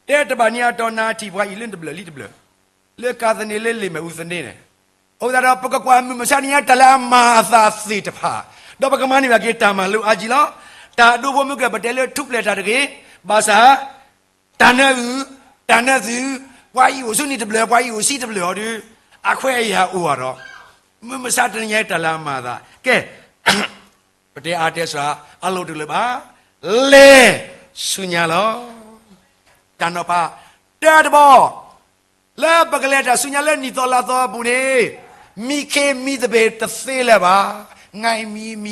တဲတဘၣ်နံၤအတီၢ်နၤထံၣ်ပှၤအံၤလၢတဘျၢၣ်လံတဘျၢၣ်, လၢကါသန့လၢလ့ၣ်မဲာ်အူသန့န့ၣ်, အဃိသတးဒီး ပကကွၢ်မုၢ်မဆါတနံၤညါတၢ်လၢအမၤအသးသ့ၣ်တဖၣ်, ဒီးပကမၤန့ၢ်ဘၣ်က့ၤတၢ်မၤလိအါကံလီၤ. တၢ်ဒိဖိမုၢ်ကဲၣ် ပတဲလၢထူးပှဲၤတၢ်တဂ့ၤ, ဘၣ်ဆၣ် တၢ်နၢအုၣ်, တၢ်နၢသုး, ပှၤအံၤအိၣ်ဆူနံၤတဘျၢၣ် ပှၤအံၤအိၣ်ဆံးတဘျၢၣ်အီၤဒီး, အခွဲးအယာ်အိၣ်ဘၣ်ဒီး, မုၢ်မဆါတနံၤညါတၢ်လၢအမၤအသး, ကဲ, ပတဲအါတဲစှၤအလိၤတလၢာ်ဘၣ်, လဲၤဆူညါလီၤ. တၢ်နီၤဖး, တၢတဘီ လၢပကလဲၤတၢ်ဆူညါလၢနံၣ်သီလါသီအပူၤန့ၣ်, မံခ့မံသပ့ၤတသ့လၢၤဘၣ်, ငါအံၤမံမံ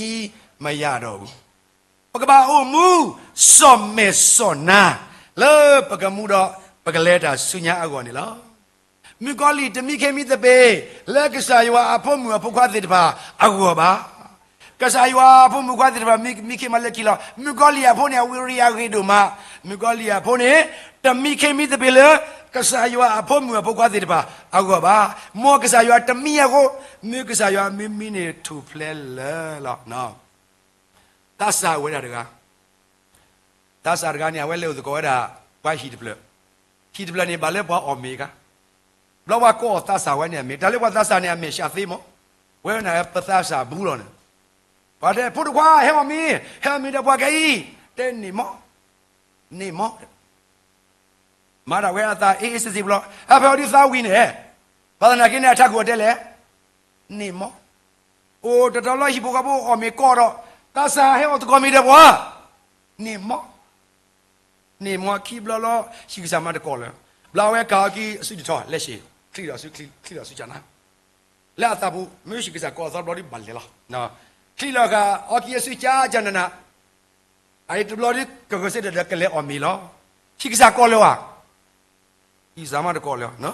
မယၤဒီး, ပကဘၣ်အိၣ်မူစီၣ်မဲာ်စီၣ်နါ, လၢပကမူဒီးပကလဲၤတၢ်ဆူညါအဂီၢ်န့ၣ်လီၤ. မုၣ်ကီၤလံၢ်တမံခ့မံသပ့ၤ လၢကစၢ်ယွၤအဖိမုၣ်အဖိခွါသ့ၣ်တဖၣ်အဂီၢ်ဘၣ်. ကစၢ်ယွၤအဖိမုၣ်ဖိခွါသ့ၣ်တဖၣ် မံခ့မၤလၢခံလီၤ. မုၣ်ကီၤလံၢ်အဖိန့ၣ် အဝံယံၤအဂ့ၤဒိၣ်မး. မုၣ်ကီၤလံၢ်အဖိန့ၣ် တမံခ့မံသပ့ၤလၢ ကစၢ်ယွၤအဖိမုၣ်အဖိခွါသ့ၣ်တဖၣ်အဂီၢ်ဘၣ်. မ်ကစၢ်ယွၤတမံအဃိ, မ့ၢ်ကစၢ်ယွၤမ့ၢ်မံန့ၣ်ထူၣ်ဖျဲးလၢာ်လီၤ. သးစၢ်ဝဲဒၣ်တဂၤ သးစၢ်တဂၤန့ၣ် အဝဲလဲၤအိၣ်သကိးဝဲဒၣ် ပှၤဟံၣ်တဖျၢၣ်, ဟံၣ်တဖျၢၣ်န့ၣ် ဘၣ်လၢပှၤအီၣ်မ့ၤအခါ, ဘျီပှၤကိးအီၤသးစၢ်ဝဲန့ၣ်အမ့ၢ်, တၢ်လၢပှၤသးစၢ်န့ၣ် အမဲာ်ဆှးသ့မး, ဝဲန့ၣ်ပသးစၢ်ဘူးလီၤန့ၣ်, ပှၤတဲ ဖိတခွါ ဟဲအီၣ်မ့ၤ, ဟဲအီၣ်မ့ၤဒီးပှၤခဲအံၤ, တဲန့ၣ်မး, န့ၣ်မး မၤဒၣ်ဝဲအသးအ့ၣ်အ့ၣ်စ့ၣ်စ့ၣ်ပူၤလီၤ. အဖဲအီၤဒုးသးဝံၤန့ၣ်, ဘၣ်သနာ်က့န့ၣ် အထးခိၣ်အီၤတဲလဲၣ်, န့ၣ်မး. အိၣ်တတီၤလီၤ ဟံၣ်ဖိဃီဖိအီၣ်မ့ၤကိးဒီး, သးစၢ်ဟဲအီၣ်သကိးမ့ၤဒီးပှၤ, န့ၣ်မး, န့ၣ်မး ခံဘျီလီၤ ဟံၣ်ကစၢ်မၤတကိးလၢၤ. ဘျီအဝဲကၤအီၤက့ၤအစုဒံးထီၣ်လဲၤဆ့, ချံးဒီးစု, ချံးဒီးစုကနါ လၢအသးပူၤ, မ့ၢ်ဟံၣ်ကစၢ်ကိးအသီတဘျီဒ်ဘၣ်လဲၤလီၤ. ချံးလီၤဃာ်အီၤက့ၤအစုကကနန, အအံၤတဘျီဒ်ကဂဲၤဆၢထၢၣ်ဒီးကလဲၤအီၣ်မ့ၤလီၤ. ဟံၣ်ကစၢ်ကိးလၢၤဧါ, ဟံၣ်ကစၢ်မၤတကိးလၢၤ.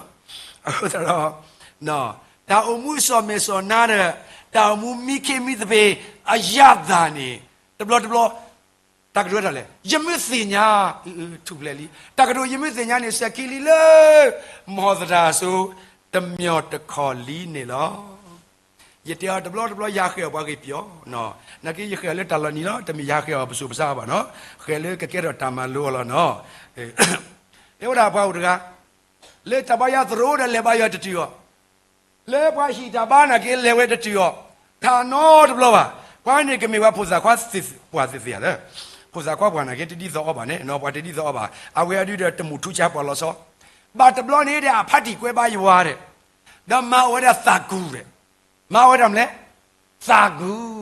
အဃိသတးဒီး တၢ်အိၣ်မူစီၤမဲာ်စီၤနါဒီး တၢ်အိၣ်မူမံခ့မံသပ့ၤအယၣ်သၢ်န့ၣ်, တဘျီတဘျီ တၢ်ကတိၤတၢ်လဲၣ်, ယမ့ၢ်သ့ၣ်ညါ, ထူၣ်ဖျဲးလံ. တၢ်ကတိၤယမ့ၢ်သ့ၣ်ညါန့ၣ် စဲၤခံလံလၢ မီၢ်သတၢ်စိၤ တမံၤတခီၣ်လံန့ၣ်လီၤ. ယတဲအီၤတဘျီတဘျီ ယၤဃ့အီၤပှၤဂ့ၢ်ပျီ, နာ်က့ယဃ့အီၤလၢတၢ်လီၤနံၤလီၤ, တမ့ၢ်ယၤဃ့အီၤပစိၤပဆါဘၣ်နီၤ, ဃ့လၢကကဲထီၣ်တၢ်မၤလိအီၤလီၤနီၤ. တဲဝဲဒၣ်ပှၤအိၣ်တဂၤ, လၢတၢ်ဘါယွၤသရိာ်ဒီးလဲၤဘါယွၤတတုၤအီၤ, လၢပှၤဟံၣ်တၢ်ဘါနာ်က့လဲၤဝဲတတုၤအီၤ, ထးနီတဘျီဘၣ်. ပှၤန့ၣ်ကမ့ၢ်ဝဲဖိသၣ်ခွါပှၢ်သ့ၣ်သ့ၣ်ဧါ, ဖိသၣ်ခွါပှၢ်နာ်က့တဒ်သိးအီၣ်ဘၣ်န့ၣ်, ပှၤတဒ်သိးအီၣ်ဘၣ်, အဝဲအဒုဒီးတမုာ်ထူဆါပှၤလီၤဆီ, ဘၣ်တဘျီန့ၣ်ဒီးအဖါတံၢ်ကွဲဘါယွၤဒီး, ဒီးမၤအီၣ်ဝဲဒၣ်သးကူၣ်ဒီး, မၤအီၣ်ဝဲဒၣ်မလဲၣ်, သးကူၣ်,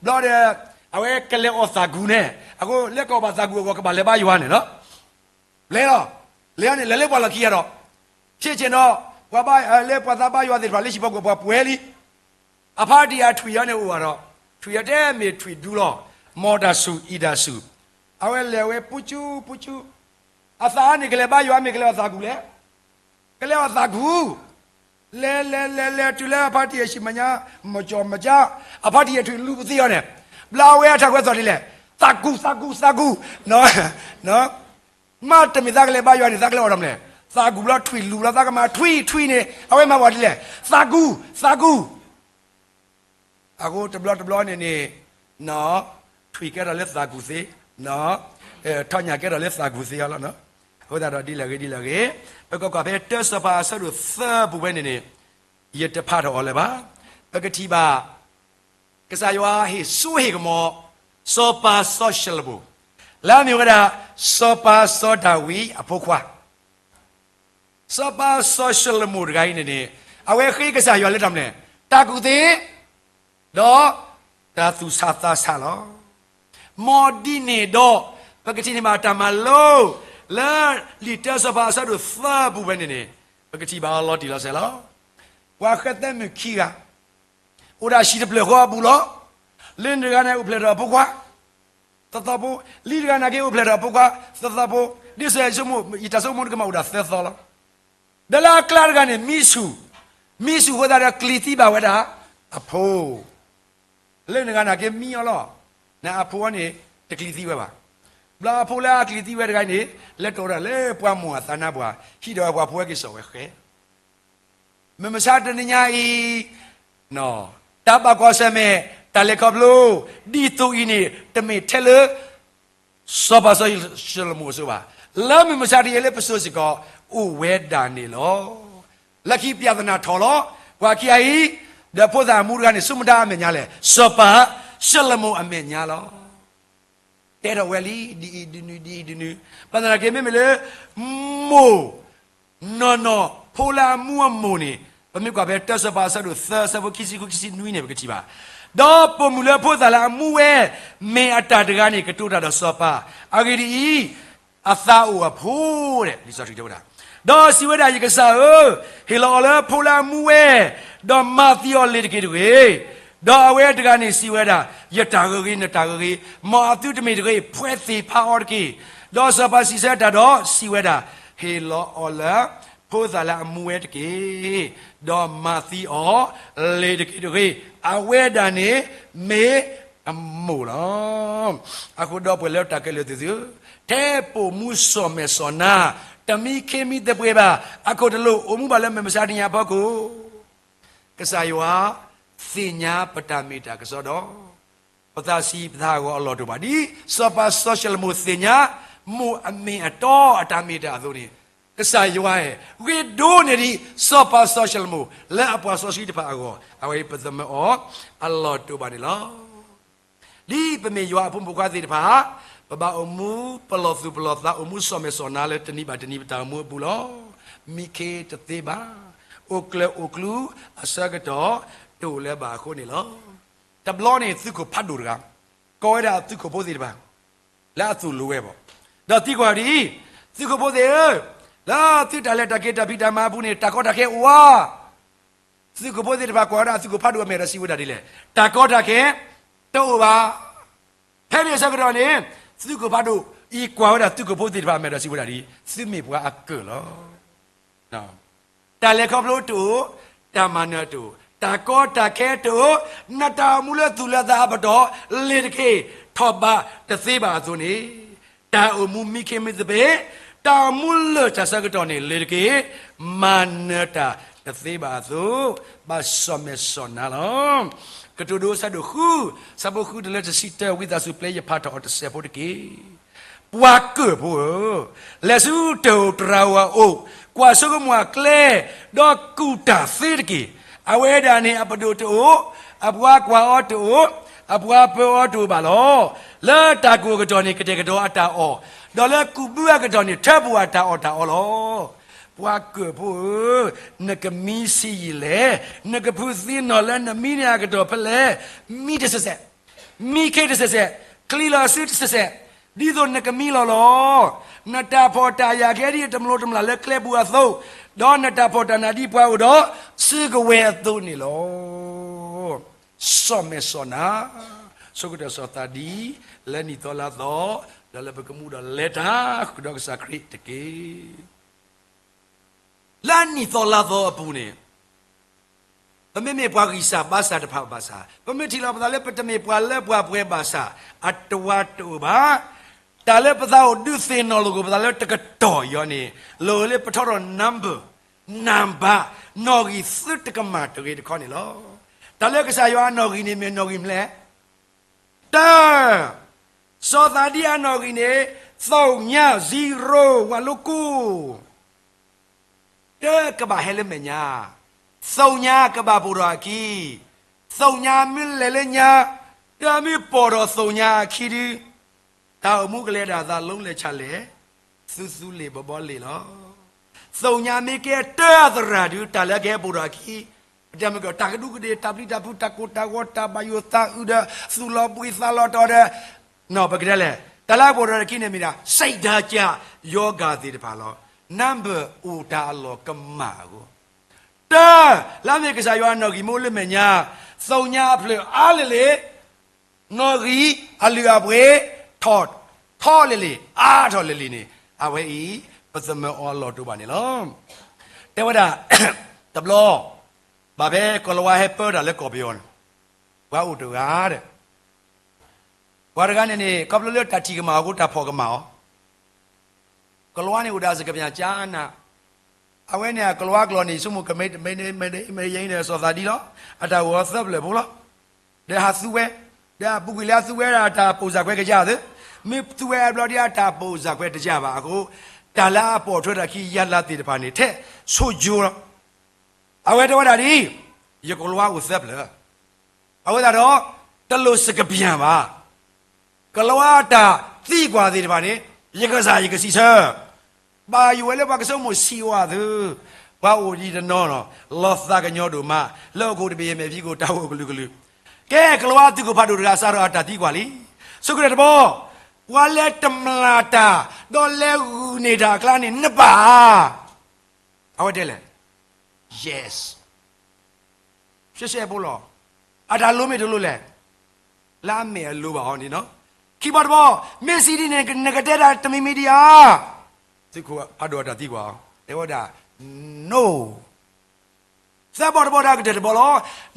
ဘျီဒီး, အဝဲကလဲၤအီၣ်သးကူၣ်န့ၣ်, အဃိလၢကအီၣ်ဘၣ်သးကူၣ်အဂီၢ် ကဘၣ်လဲၤဘါယွၤန့ၣ်လီၤ. လဲၤလီၤ, လဲၤအီၤန့ၣ် လဲၤလၢပှၤလီၢ်ခံဂၤဒီး, ဆ့ဆ့ၣ်နီၤ, ပှၤဘါ, လၢပှၤသးဘါယွၤသ့ၣ်တဖၣ်လၢဟံၣ်ဖိဃီဖိပှဲၤလံ, အဖါတံၢ်အထွံၣ်အီၤန့ၣ်အိၣ်ဘၣ်ဒီး, ထွံၣ်အီၤတဲမ့ၢ်ထွံၣ်ဒူလီၤ, မီၢ်တၢ်ဆူၣ်အံၤတၢ်ဆူၣ်, အဝဲလဲၤဝဲပူၤကူပူၤကူ, အသးအါန့ၣ်ကလဲၤဘါယွၤမ့ၢ်ကလဲၤအီၣ်သးကူၣ်လဲၣ်, ကလဲၤအီၣ်သးကူၣ်, လဲၤလဲၤလဲၤလဲၤတုၤလၢအဖါတံၢ်အဆံးမဲာ်ညါ, မကၠီၣ်မကၠါ, အဖါတံၢ်အထွံၣ်လူၤပသ့အီၤန့ၣ်, ဘျီအဝဲအထးခွဲးသီၣ်ဒ်လဲၣ်, သးကူၣ်သးကူၣ်သးကူၣ်, မ့တမ့ၢ်သးကလဲၤဘါယွၤန့ၣ် သးကလဲၤအီၣ်ဒီးမလဲၣ်, သးကူၣ်ဘျီထွံၣ်လူၤဘျီ သးကမၤထွံၣ်ထွံၣ်န့ၣ် အဝဲမၤပှၤဒ်လဲၣ်, သးကူၣ်သးကူၣ် အဃိတဘျီတဘျီန့ၣ်န့ၣ်, ထွံၣ်ကဲထီၣ်လၢသးကူၣ်သ့, ထီၣ်ညၣ်ကဲထီၣ်လၢသးကူၣ်သ့အီၤလီၤ. အဃိသတးဒီးဒ်လဲၣ်ဂ့ၤဒ်လဲၣ်ဂ့ၤ, ပကကွၢ်ဖဲတၢစီၤပၤအဆၢဒိၣ်သၢပူၤဝဲန့ၣ်န့ၣ်, ယတဖးထီၣ်အီၤလၢၤဘၣ်. ပကထံၣ်ဘၣ် ကစၢ်ယွၤဟ့ၣ်စိဟ့ၣ်ကမီၤ စီၤပၤစီၤၡလိၤမိၣ်, လၢအမ့ၢ်ဝဲဒၣ် စီၤပၤစီၤဒၤဝံးအဖိခွါ စီၤပၤစီၤၡလိၤမိၣ်တဂၤအံၤန့ၣ်န့ၣ်, အဝဲဃ့ကစၢ်ယွၤလၢတၢ်မနုၤလဲၣ်, တၢ်ကူၣ်သ့, ဒီးတၢ်သူၣ်ဆးသးဆးလီၤ. မ်ဒ်န့ၣ်ဒီး, ပကထံၣ်န့ၢ်ဘၣ်တၢ်မၤလိ, လၢလံာ်တၢစီၤပၤအဆၢဒိၣ်သၢပူၤဝဲန့ၣ်န့ၣ်, ပကထံၣ်ဘၣ်အီၤလီၤတံၢ်လီၤဆဲးလီၤ. ပှၤဃဲသဲမုၣ်ခံဂၤ အိၣ်ဒီးဟံၣ်တဖျၢၣ်ဃီအပူၤလီၤ. လၢနတဂၤန့ၣ်အိၣ်ဖျဲၣ်ထီၣ်အဖိခွါ သၢသီဖိ, လံတဂၤနာ်က့အိၣ်ဖျဲၣ်ထီၣ်အဖိခွါ သၢသီဖိ, ဒ်သိးယဆိကမိၣ် ယတၢ်ဆိကမိၣ်တကမၣ်အိၣ်ဒီးသၢသီလီၤ. ဒီးလၢအကျါတဂၤန့ၣ် မံဆူၣ်, မံဆူၣ်အဃိသတးဒီးကျံၤသံဘၣ်ဝဲဒၣ်အဖိ လၢနဂၤနာ်က့မံအီၤလီၤ. နအဖိအီၤန့ၣ် တကျံၤသံဝဲဘၣ်. ဘျီအဖိလၢအကျံၤသံဝဲတဂၤအံၤန့ၣ် လဲၤတိၢ်ဒီးလၢပှၢ်မိၢ်အသးနါပှၢ်, ဟံးဒီးပှၤဖိဝဲက့ၤစိာ်ဝဲဃဲ. မုၢ်မဆါတနံၤညါအံၤ, တၢ်ဘၣ်ကွၢ်ဆၢၣ်မဲာ်, တၢ်လဲၤခီဖျိ, ဒ်သိးအံၤန့ၣ် တမ့ၢ်ထဲလၢ စီၤပၤစီၤၡလိၤမိၣ်အစိၤဘၣ်. လၢမုၢ်မဆါတနံၤလၢပစိၤစ့ၢ်ကီး အိၣ်ဝဲဒၣ်န့ၣ်လီၤ. လၢခံပြဿနာထီၣ်လီၤ. ပှၤခံဂၤအံၤ, ဒီးဖိသၣ်အမူတဂၤန့ၣ် ဆိကမိၣ်တၢ်အမဲာ်ညါလဲၣ်, စီၤပၤၡလိၤမိၣ်အမဲာ်ညါလီၤ. တဲထီၣ်ဝဲလံ, ဒ်အံၤဒ်နုၤ, ဒ်အံၤဒ်နုၤ, ဘၣ်သနာ်က့မ့မ့ၢ်လၢ မိၢ် နီၢ်နီၢ်ဖိလၢအမူအမိၢ်န့ၣ်, ပမ့ၢ်ကွၢ်ဖဲတၢစီၤပၤအဆၢဒိၣ်သၢ အဆၢဖိခံဆံဃု ခံဆံနွံန့ၣ် ပကထံၣ်ဘၣ်. ဒီးပိာ်မုၣ်လၢအဖိသၣ်လၢအမူဝဲ မ့ၢ်အတၢ်တဂၤန့ၣ် ကတိၤတၢ်ဒီးစီၤပၤ, အဂ့ၢ်ဒ်အံၤ, အသးအိၣ်အဖိ, လံာ်စီဆှံတဲဝဲဒၣ်, ဒီးစံးဝဲဒၣ်, ယကစၢ်ဧၢ, ဟ့ၣ်လီၤအီၤလၢဖိလၢအမူဝဲ, ဒီးမၤသံအီၤလ့ၤတက့ၢ်တဂ့ၤ. ဒီးအဝဲတဂၤန့ၣ်စံးဝဲဒၣ်, ယတၢ်ဂ့ၤဂ့ၤ နတၢ်ဂ့ၤဂ့ၤ, မ်အသုတမ့ၢ်တဂ့ၤ, ဖှဲးသ့ၣ်ဖးအီၤတက့ၢ်. ဒီးစီၤပၤစံးဆၢတၢ်ဒီးစံးဝဲဒၣ်, ဟ့ၣ်လီၤအီၤလၢဖိသၣ်လၢအမူဝဲတက့ၢ်, ဒီးမၤသံအီၤလ့ၤတက့ၢ်တဂ့ၤ. အဝဲဒၣ်န့ၣ်မ့ၢ် မိၢ်လီၤ. အဃိဒီပုၢ်ဝဲၢ်လၢတၢ်ကဲလၢာ်သ့ၣ်သုဧၢ, ထဲပိာ်မူစီၤမဲာ်စီၤနါ, တမံခ့မံသပှ့ၤဘၣ်, အခိၣ်တလိၣ် အိၣ်မူဘၣ်လၢမုၢ်မဆါတနံၤအံၤအဖီခိၣ်, ကစၢ်ယွၤသ့ၣ်ညါပတၢ်မ့ၢ်တၢ်ကစီဒီး ပသးဆံးပသးဟးဂီၤအလီၢ်တအိၣ်ဘၣ်. ဒ်စီၤပၤစီၤၡလိၤမိၣ်သ့ၣ်ညါ မိၢ်အမ့ၢ်အတီအတၢ်မ့ၢ်တၢ်အသိးန့ၣ်, ကစၢ်ယွၤဂ့ၤဒိၣ်န့ၢ်ဒံး စီၤပၤစီၤၡလိၤမိၣ် လၢအပှၤစီဆှံတဖၣ်အဂီၢ်, အဝဲအံၤပသမၢအီၤအလီၢ်တအိၣ်ဘၣ်န့ၣ်လီၤ. ဒ်ပမ့ၢ်ယွၤအဖိမုၣ်ဖိခွါသ့ၣ်တဖၣ်, ပဘၣ်အိၣ်မူပလီၢ်သူၣ်ပလီၢ်သး အိၣ်မူစီၤမဲာ်စီၤနါလၢတနံၤဘၣ်တနံၤပတၢ်အိၣ်မူအပူၤလီၤ. မံခ့တသ့ဘၣ်, အိၣ်ကျၢၤအိၣ်ကျူအဆၢကတီၢ်တအိၣ်လၢၤဘၣ်အဃိန့ၣ်လီၤ. တဘျီန့ၣ်သုးခိၣ်ဖးဒိၣ်တဂၤ ကိးဝဲဒၣ်အသုးခိၣ်ဖိသ့ၣ်တဖၣ် လၢအသိၣ်လိဝဲဘၣ်, ဒီးသံကွၢ်ဒ်အံၤ, သုးခိၣ်ဖိသ့ၣ်ဧၢ, လၢသုတၢ်လဲၤတၢ်က့ၤတၢ်ဖံးတၢ်မၤအပူၤန့ၣ် တၢ်ကီတၢ်ခဲအိၣ်ဧါ. သုးခိၣ်ဖိသ့ၣ်တဖၣ်ကွၢ်ဝဲဒၣ်သုးခိၣ်ဖးဒိၣ်အမဲာ်ဒီးစံးဝဲဒၣ်ဒ်လဲၣ်, တၢ်ကီတၢ်ခဲတအိၣ်ဘၣ်. ဖဲန့ၣ်အဆၢကတီၢ်န့ၣ် သုးခိၣ်ဖးဒိၣ်အံၤကွၢ်ဝဲဒၣ်သုးခိၣ်ဖိသ့ၣ်တဖၣ်အမဲာ်ဒီးစံးဝဲဒၣ်ဒ်အံၤ, သုမ့ၢ်ပှၤအကၢၣ်လီၤ. တၢ်လဲၤခီဖျိတအိၣ်, တၢ်မၤနၢၤတအိၣ်, တၢ်ကီတၢ်ခဲတအိၣ်, နတၢ်အိၣ်မူလၢသူၣ်လၢသးအပတီၢ် လ့ၤတက့ၢ်, ထီၣ်ဘးတသ့ဘၣ်အသိးန့ၣ်, တၢ်အိၣ်မူမံခ့မံသပ့ၤ, တၢ်အိၣ်မူလၢၢ်တၢ်ဆၢကတီၢ်န့ၣ် လ့ၤတက့ၢ်, မၤနၢၤတၢ်တသ့ဘၣ်အသိး, ဘၣ်စီၤမဲာ်စီၤနါလီၤ. ကတိၤဒိအဆၢဒိၣ်ဃု, ဆၢဖိဃုတုၤလၢတဆံတၢ ဝံသးစူၤပျဲယဖးထီၣ်အီၤတစဲးဖိတက့ၢ်. ပှၤကၢၣ်ဖိဧၢ, လဲၤဆူတၢ်အိၣ်တြၤဧိၤအအိၣ်, ကွၢ်ဆိကမိၣ်အကျဲ, ဒီးကူၣ်တၢ်သ့တက့ၢ်. အဝဲဒၣ်န့ၣ်အပဒိၣ်တအိၣ်, အပှၤကွၢ်အီၤတအိၣ်, အပှၤပၢၤအီၤတအိၣ်ဘၣ်လီၤ. လၢတၢ်ကူၣ်အကတီၢ်န့ၣ် ကတဲာ်ကတီၤအတၢ်အီၣ်, ဒီးလၢကူၣ်ဘုအကတီၢ်န့ၣ် ထၢပူၤအတၢ်အီၣ်တၢ်အီလီၤ. ပှၤကၢၣ်ဖိဧၢ, နကမံဆံးယံာ်လဲၣ်. နကဖုးသ့ၣ်နီၣ်လၢနမံန့ၢ်အကတီၢ်ဖဲလဲၣ်. မံတစဲးစဲး, မံခ့တစဲးစဲး, ချံလီၤစုတစဲးစဲး, ဒ်သိးနကမံလီၤလီၤ. နတၢ်ဖှီၣ်တၢ်ယာ်ကဟဲဒ်အတမျိးတမျာ်လၢကျဲပူၤအသိး, ဒီးနတၢ်ဖှီၣ်တၢ်နးဒ်ပှၤအိၣ်ဒီးစုကဝဲၤအသိးန့ၣ်လီၤ. စီၤမဲာ်စီၤနါ, ဆိကတၢၢ်စီၤသးဒံ, လၢနံၣ်သီလါသီ, ဒီးလၢပကမူဒီးလဲၤတၢ်ဃုာ်ဒီးကစၢ်ခရံာ်တက့ၢ်. လၢနံၣ်သီလါသီအပူၤန့ၣ်, ပမ့မ့ၢ်ပှၤဂံၢ်စၢ်ဘါစၢ်တဖၣ်ဘၣ်ဆၣ်, ပမ့ၢ်ထံၣ်လီၤပသးလၢပတမ့ၢ်ပှၤလၢပှၤပှဲၤဘၣ်ဆၣ်, အတဝါတအိၣ်ဘၣ်. တၢ်လၢပသးအိၣ်ဒုးသ့ၣ်နီၣ်လိာ်က့ၤပသးလၢတကတီၢ်အံၤန့ၣ်, လီၤလၢပထီထီၣ် number, နံပါတ်, နီၣ်ဂံၢ်သုတကမၣ်တဂ့ၤတခီန့ၣ်လီၤ. တၢ်လၢကစၢ်ယွၤအနီၣ်ဂံၢ်န့ၣ်မ့ၢ်နီၣ်ဂံၢ်မနုၤလဲၣ်. တၢ, စီၤသးဒံအနီၣ်ဂံၢ်န့ၣ်, သုညါ, zero, ဝးလိကိၢ် တၢ်ကဘၣ်ဟဲလၢမဲာ်ညါ, သုညါကဘၣ်ပိာ်ထီၣ်အခံ, သုညါမ့ၢ်လဲၤလၢညါ, တၢ်မ့ၢ်ပိာ်ထီၣ်သုညါအခံဒု, တၢ်အိၣ်မူကလဲၤဒၣ်သး လုံးလဲၤဆးလဲၤ, သူသူလ့ၤဘီဘီလ့ၤလီၤ. သုညါမ့ၢ်ကဲတၢ်သရၣ်ဒု တၢ်လၢကဟဲပိာ်ထီၣ်အခံ, ပတဲမ့ၢ်ကီး တၢ်ကဒူကဒ့ၣ် တၢ်ပျံၤတၢ်ဖုး တၢ်ကိၢ်တၢ်ဂီၤ တၢ်ဘၣ်ယိၣ်သးအုးဒီး သူၣ်လီၤဘှံးသးလီၤတီၤဒီး, နီၢ်ပကတဲလဲၣ်, တၢ်လၢအပိာ်ထီၣ်အခံန့ၣ်မ့ၢ်ဒၣ် စိတ်ဓာတ်ကျ ရောဂါ သ့ၣ်တဖၣ်လီၤ. နံပါတ် အိၣ်တၢ်အလီၢ်ကမၣ်အဂီၢ်, တၢ်, လၢအမ့ၢ်ကစၢ်ယွၤအနီၣ်ဂံၢ်မ့ၢ်အိၣ်လၢမဲာ်ညါ, သုညါအဖျၢၣ်အါလၢလ့ၤ, နီၣ်ဂံၢ်အလုၢ်အပှ့ၤ, ထီၣ်, ထီၣ်လၢလ့ၤ, အါထီၣ်လၢလ့ၤန့ၣ်, အဝဲအံၤ, ပသမၢအီၤအလီၢ်တအိၣ်ဘၣ်န့ၣ်လီၤ. တဲဝဲဒၣ်, တဘျီ, ဘၣ်ဖဲကိၤလၤဝါဟဲပၢတၢ်လၢကီၢ်ပယီၤန့ၣ်, ပှၤအိၣ်တဂၤဒီး ပှၤတဂၤန့ၣ်န့ၣ် ခီဖျိလၢတၢ်ထံၣ်ကမၣ်အဃိ တၢ်ဖီၣ်ကမၣ်အီၤ, ကိၤလၤဝါန့ၣ်အိၣ်ဒီးစကပၤကၠါနး, အဝဲန့ၣ်အကိၤလၤဝါကျိာ်န့ၣ် ဆိကမိၣ်ကမ့ၢ် မ့ၢ် မ့ၢ် မ့ၢ်ယဲအံၤဒီးစီၤသးဒံလီၤ, အတၢ်အိၣ်အသၢဖျၢၣ်ဖိလီၤ, ဒီးဟးသူဝဲ, ဒီးအပူၤကွံာ်လၢအသူဝဲဒၣ်အတၢ်ပိာ်စၢ်ခွဲးကယၢ်သ့, မ့ၢ်သူဝဲအဘျီဒ်အတၢ်ပိာ်စၢ်ခွဲးတယၢ်ဘၣ်အဃိ, တၢ်လၢအပိာ်ထွဲတၢ်ခံယါလါသ့ၣ်တဖၣ်န့ၣ် ထဲဆိယိလီၤ. အဝဲတဲဝဲဒၣ်ဒ်အံၤ, ယကိၤလၤဝါအိၣ်သၢဖျၢၣ်, အဝဲသတးဒီး, တလိၣ်စကပၤဘၣ်, ကိၤလၤဝါအတၢ်သံကွၢ်သ့ၣ်တဖၣ်န့ၣ်, ယကစၢ်ယကစံးဆၢ, ဘၣ်ယိၣ်ဝဲလၢပှၤကဆိကမိၣ်ဆံးဝဲသု, ပှၤအိၣ်ဒံးတနီၤနီၤ, လီၤသးကညီၤဒိၣ်မး, လၢအခိၣ်တဘ့ၣ်အမဲာ်ဖံးခိၣ်တၢ်အိၣ်ကလုာ်ကလုာ်, ကဲကိၤလၤဝါသုးခိၣ်ဖးဒိၣ်တဂၤ စးထီၣ်အတၢ်သံကွၢ်လံ, ဆိကတၢၢ်တဘျီ, ပှၤလဲၤတမျာ်တၢ်, ဒီးလဲၤဂုာ်န့ၢ်တၢ်အကျါန့ၣ် နပၢ်ဧါ အဝဲတဲလဲၣ်, yes, ရှဲရှဲဖိလီၤ, အတၢ်လိမ့ၢ်တလိလဲၣ်, လၢအမဲာ်အလိဘၣ်အီၤန့ၣ်နီၤ, ခံဘီတဘီ, မ့ၢ်စံးဒ်န့ၣ် နကတဲဒၣ်တမံၤမံၤဒံးဧါ, သုးခိၣ်ဖးဒိၣ်အတၢ်သံကွၢ်အီၤ, တဲဝဲဒၣ်, no, သၢဘီတဘီဒီးကတၢၢ်တဘီလီၤ.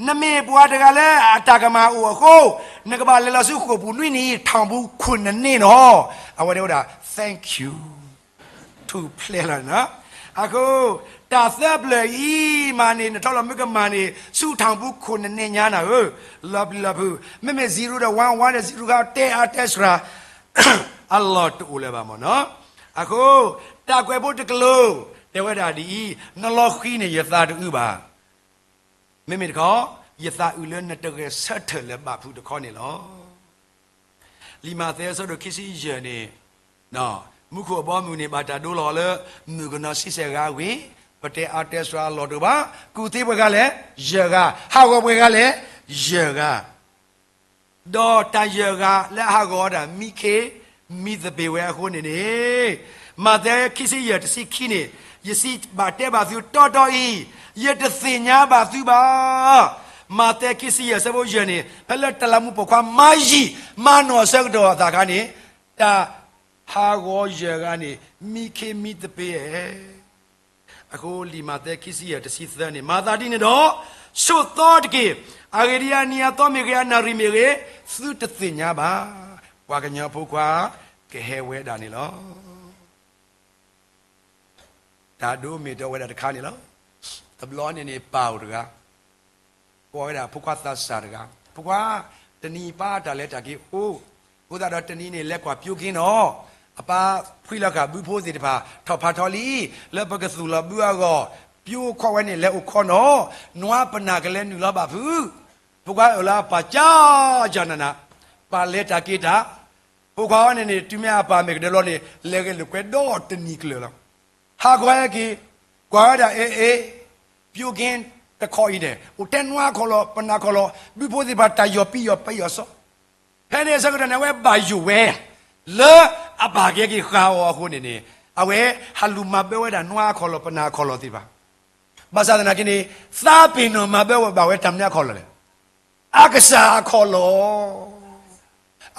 နမ့ၢ်ပှၤတဂၤလၢအတၢ်ကမၣ်အိၣ်အဃိ, နကဘၣ်လဲၤလီၤဆူဃိာ်ပူၤနွံနံၤ ထောင်ပိုးခုနစ်နှစ် န့ၣ်လီၤ. အဝဲဒၣ်ဝဲဒၣ် thank you. ထူၣ်ဖျဲးလီၤန့ၣ်လီၤ. အဃိ, တၢ်သၢပျၢၤအံၤမးန့ၣ် နထီၣ်လီၤမုၢ်ကမၣ်န့ၣ် ဆူထောင်ပိုးခုနစ်နှစ်ညါနၤဧၢ, လီၤပျံၤလီၤဖုး, မ့မ့ၢ် zero ဒီး one, one ဒီး zero ခါ တဲအါတဲစှၤ အလီၢ်တအိၣ်လၢၤဘၣ်မ့ၢ်နီၤ. အဃိ, တၢ်ကွဲးဖိတကလုာ် တဲဝဲဒၣ်ဒ်အံၤ, နလီၤဃံၤန့ၣ် ယသးတအုးဘၣ်. မ့မ့ၢ်တခီ, ယသးအုးလၢနတဂဲၤဆၢထၢၣ်လၢဘၣ်ဖုးတခီန့ၣ်လီၤ. လံာ်မးသဲအဆၢဒိၣ်ခံဆံယဲၢ်န့ၣ်, မူခိၣ်အဘီအမုၢ်န့ၣ် ဘၣ်တၢ်ဒိလီၤလၢ မုၣ်ကနီၤဆံဆဲၣ်ဂၤဝံၤ, ပတဲအါတဲစှၤအလီၢ်တအိၣ်ဘၣ်, ကူၣ်သ့ပှဲၤဂၤလဲၣ်, ယဲၢ်ဂၤ, ဟးဂီၤပှဲၤဂၤလဲၣ်, ယဲၢ်ဂၤ ဒီးတၢ်ယဲၢ်ဂၤလၢအဟးဂီၤဝဲဒၣ် မံခ့မံသပ့ၤဝဲအဃိန့ၣ်န့ၣ်, မးသဲခံဆံယဲၢ်တဆံခံန့ၣ်, ယစံးဘၣ်တဲဘၣ်သုတီတီအံၤ, ယတသ့ၣ်ညါဘၣ်သုဘၣ်. မးသဲခံဆံယဲၢ်အဆၢဖိယဲၢ်န့ၣ် ဖဲလၢတၢ်လၢမူးပိာ်ခွါမၤယံာ်မၤနီၢ်အဆၢကတီၢ်အသးခါန့ၣ်, တၢ်ဟးဂီၤယဲၢ်ဂၤန့ၣ် မံခ့မံသပ့ၤဧါ. အဃိလံာ်မးသဲခံဆံယဲၢ်တဆံသၢန့ၣ်, မၤသးဒ်န့ၣ်ဒီး, ဆိးသီတက့ၢ်. အဂ့ၢ်ဒ်အံၤ, အနံၤအသီမ့ၢ်ဂ့ၤ, အနၣ်ရံၣ်မ့ၢ်ဂ့ၤ, သုတသ့ၣ်ညါဘၣ်. ပှၤကညီဖိခွါကဟဲဝဲဒၣ်န့ၣ်လီၤ. တၢ်ဒိးမ့ၢ်တဲဝဲဒၣ်တခါန့ၣ်လီၤ. တဘျီန့ၣ်န့ၣ် ပၢ်အိၣ်တဂၤ ကိးဝဲဒၣ်ဖိခွါသးစၢ်တဂၤ, ဖိခွါ, တနံၤပၢ်တၢ်လဲၤတၢ်က့ၤအိၣ်, အဃိသတးဒီးတနံၤန့ၣ် လဲၤကွၢ်ပၠိက့နီၤ, အပၢ်ဖှံလီၤဃာ်ဘုဖိသ့ၣ်တဖၣ် ထီၣ်ဖးထီလံ, လၢပကသူၣ်လီၤဘုအဂီၢ်, ပၠိခီၣ်ဝဲန့ၣ် လဲၤအိၣ်ခီနီၤ, နွါပနၢ်ကလဲၤနုာ်လီၤဘၣ်ဖုး. ဖိခွါအၢၣ်လီၤအပၢ်ကၠီကၠီနးနး, ပၢ်လဲၤတၢ်က့ၤတၢ်, ဖိခွါအံၤန့ၣ်န့ၣ် တုၤမ့ၢ်အပၢ်မ့ၢ်ကဒၢလီၤန့ၣ် လဲၤဂဲၤလိာ်ကွဲဒီတနံၤကျၢၤလီၤ. ဟးဂီၤဟဲက့ၤ, ကွၢ်ဝဲဒၣ်အ့ၣ်အ့ၣ်, ပၠိက့တခီအံၤန့ၣ် အိၣ်ထဲနွါခီၣ်လီၤ ပနၢ်ခီၣ်လီၤ, ဘုဖိသ့ၣ်တဖၣ်တၢ်ယီၢ်ပံယီၢ်ပယီၢ်စီ, ဖဲန့ၣ်အဆၢကတီၢ်န့ၣ် အဝဲဘၣ်ယိၣ်ဝဲ လၢအပၢ်ကဟဲက့ၤဃာ်အီၤအဃိန့ၣ်န့ၣ်, အဝဲဟးလူၤမၤဘၢဝဲဒၣ်နွါခီၣ်လီၤ ပနၢ်ခီၣ်လီၤသ့ၣ်တဖၣ်. ဘၣ်ဆၣ်သနာ်က့န့ၣ်, သးပ့ၤနီၣ်မၤဘၢဝဲဘၣ်ဝဲတၢ်မနုၤအခီၣ်လီၤလဲၣ်. အကစၢ်အခီၣ်လီၤ.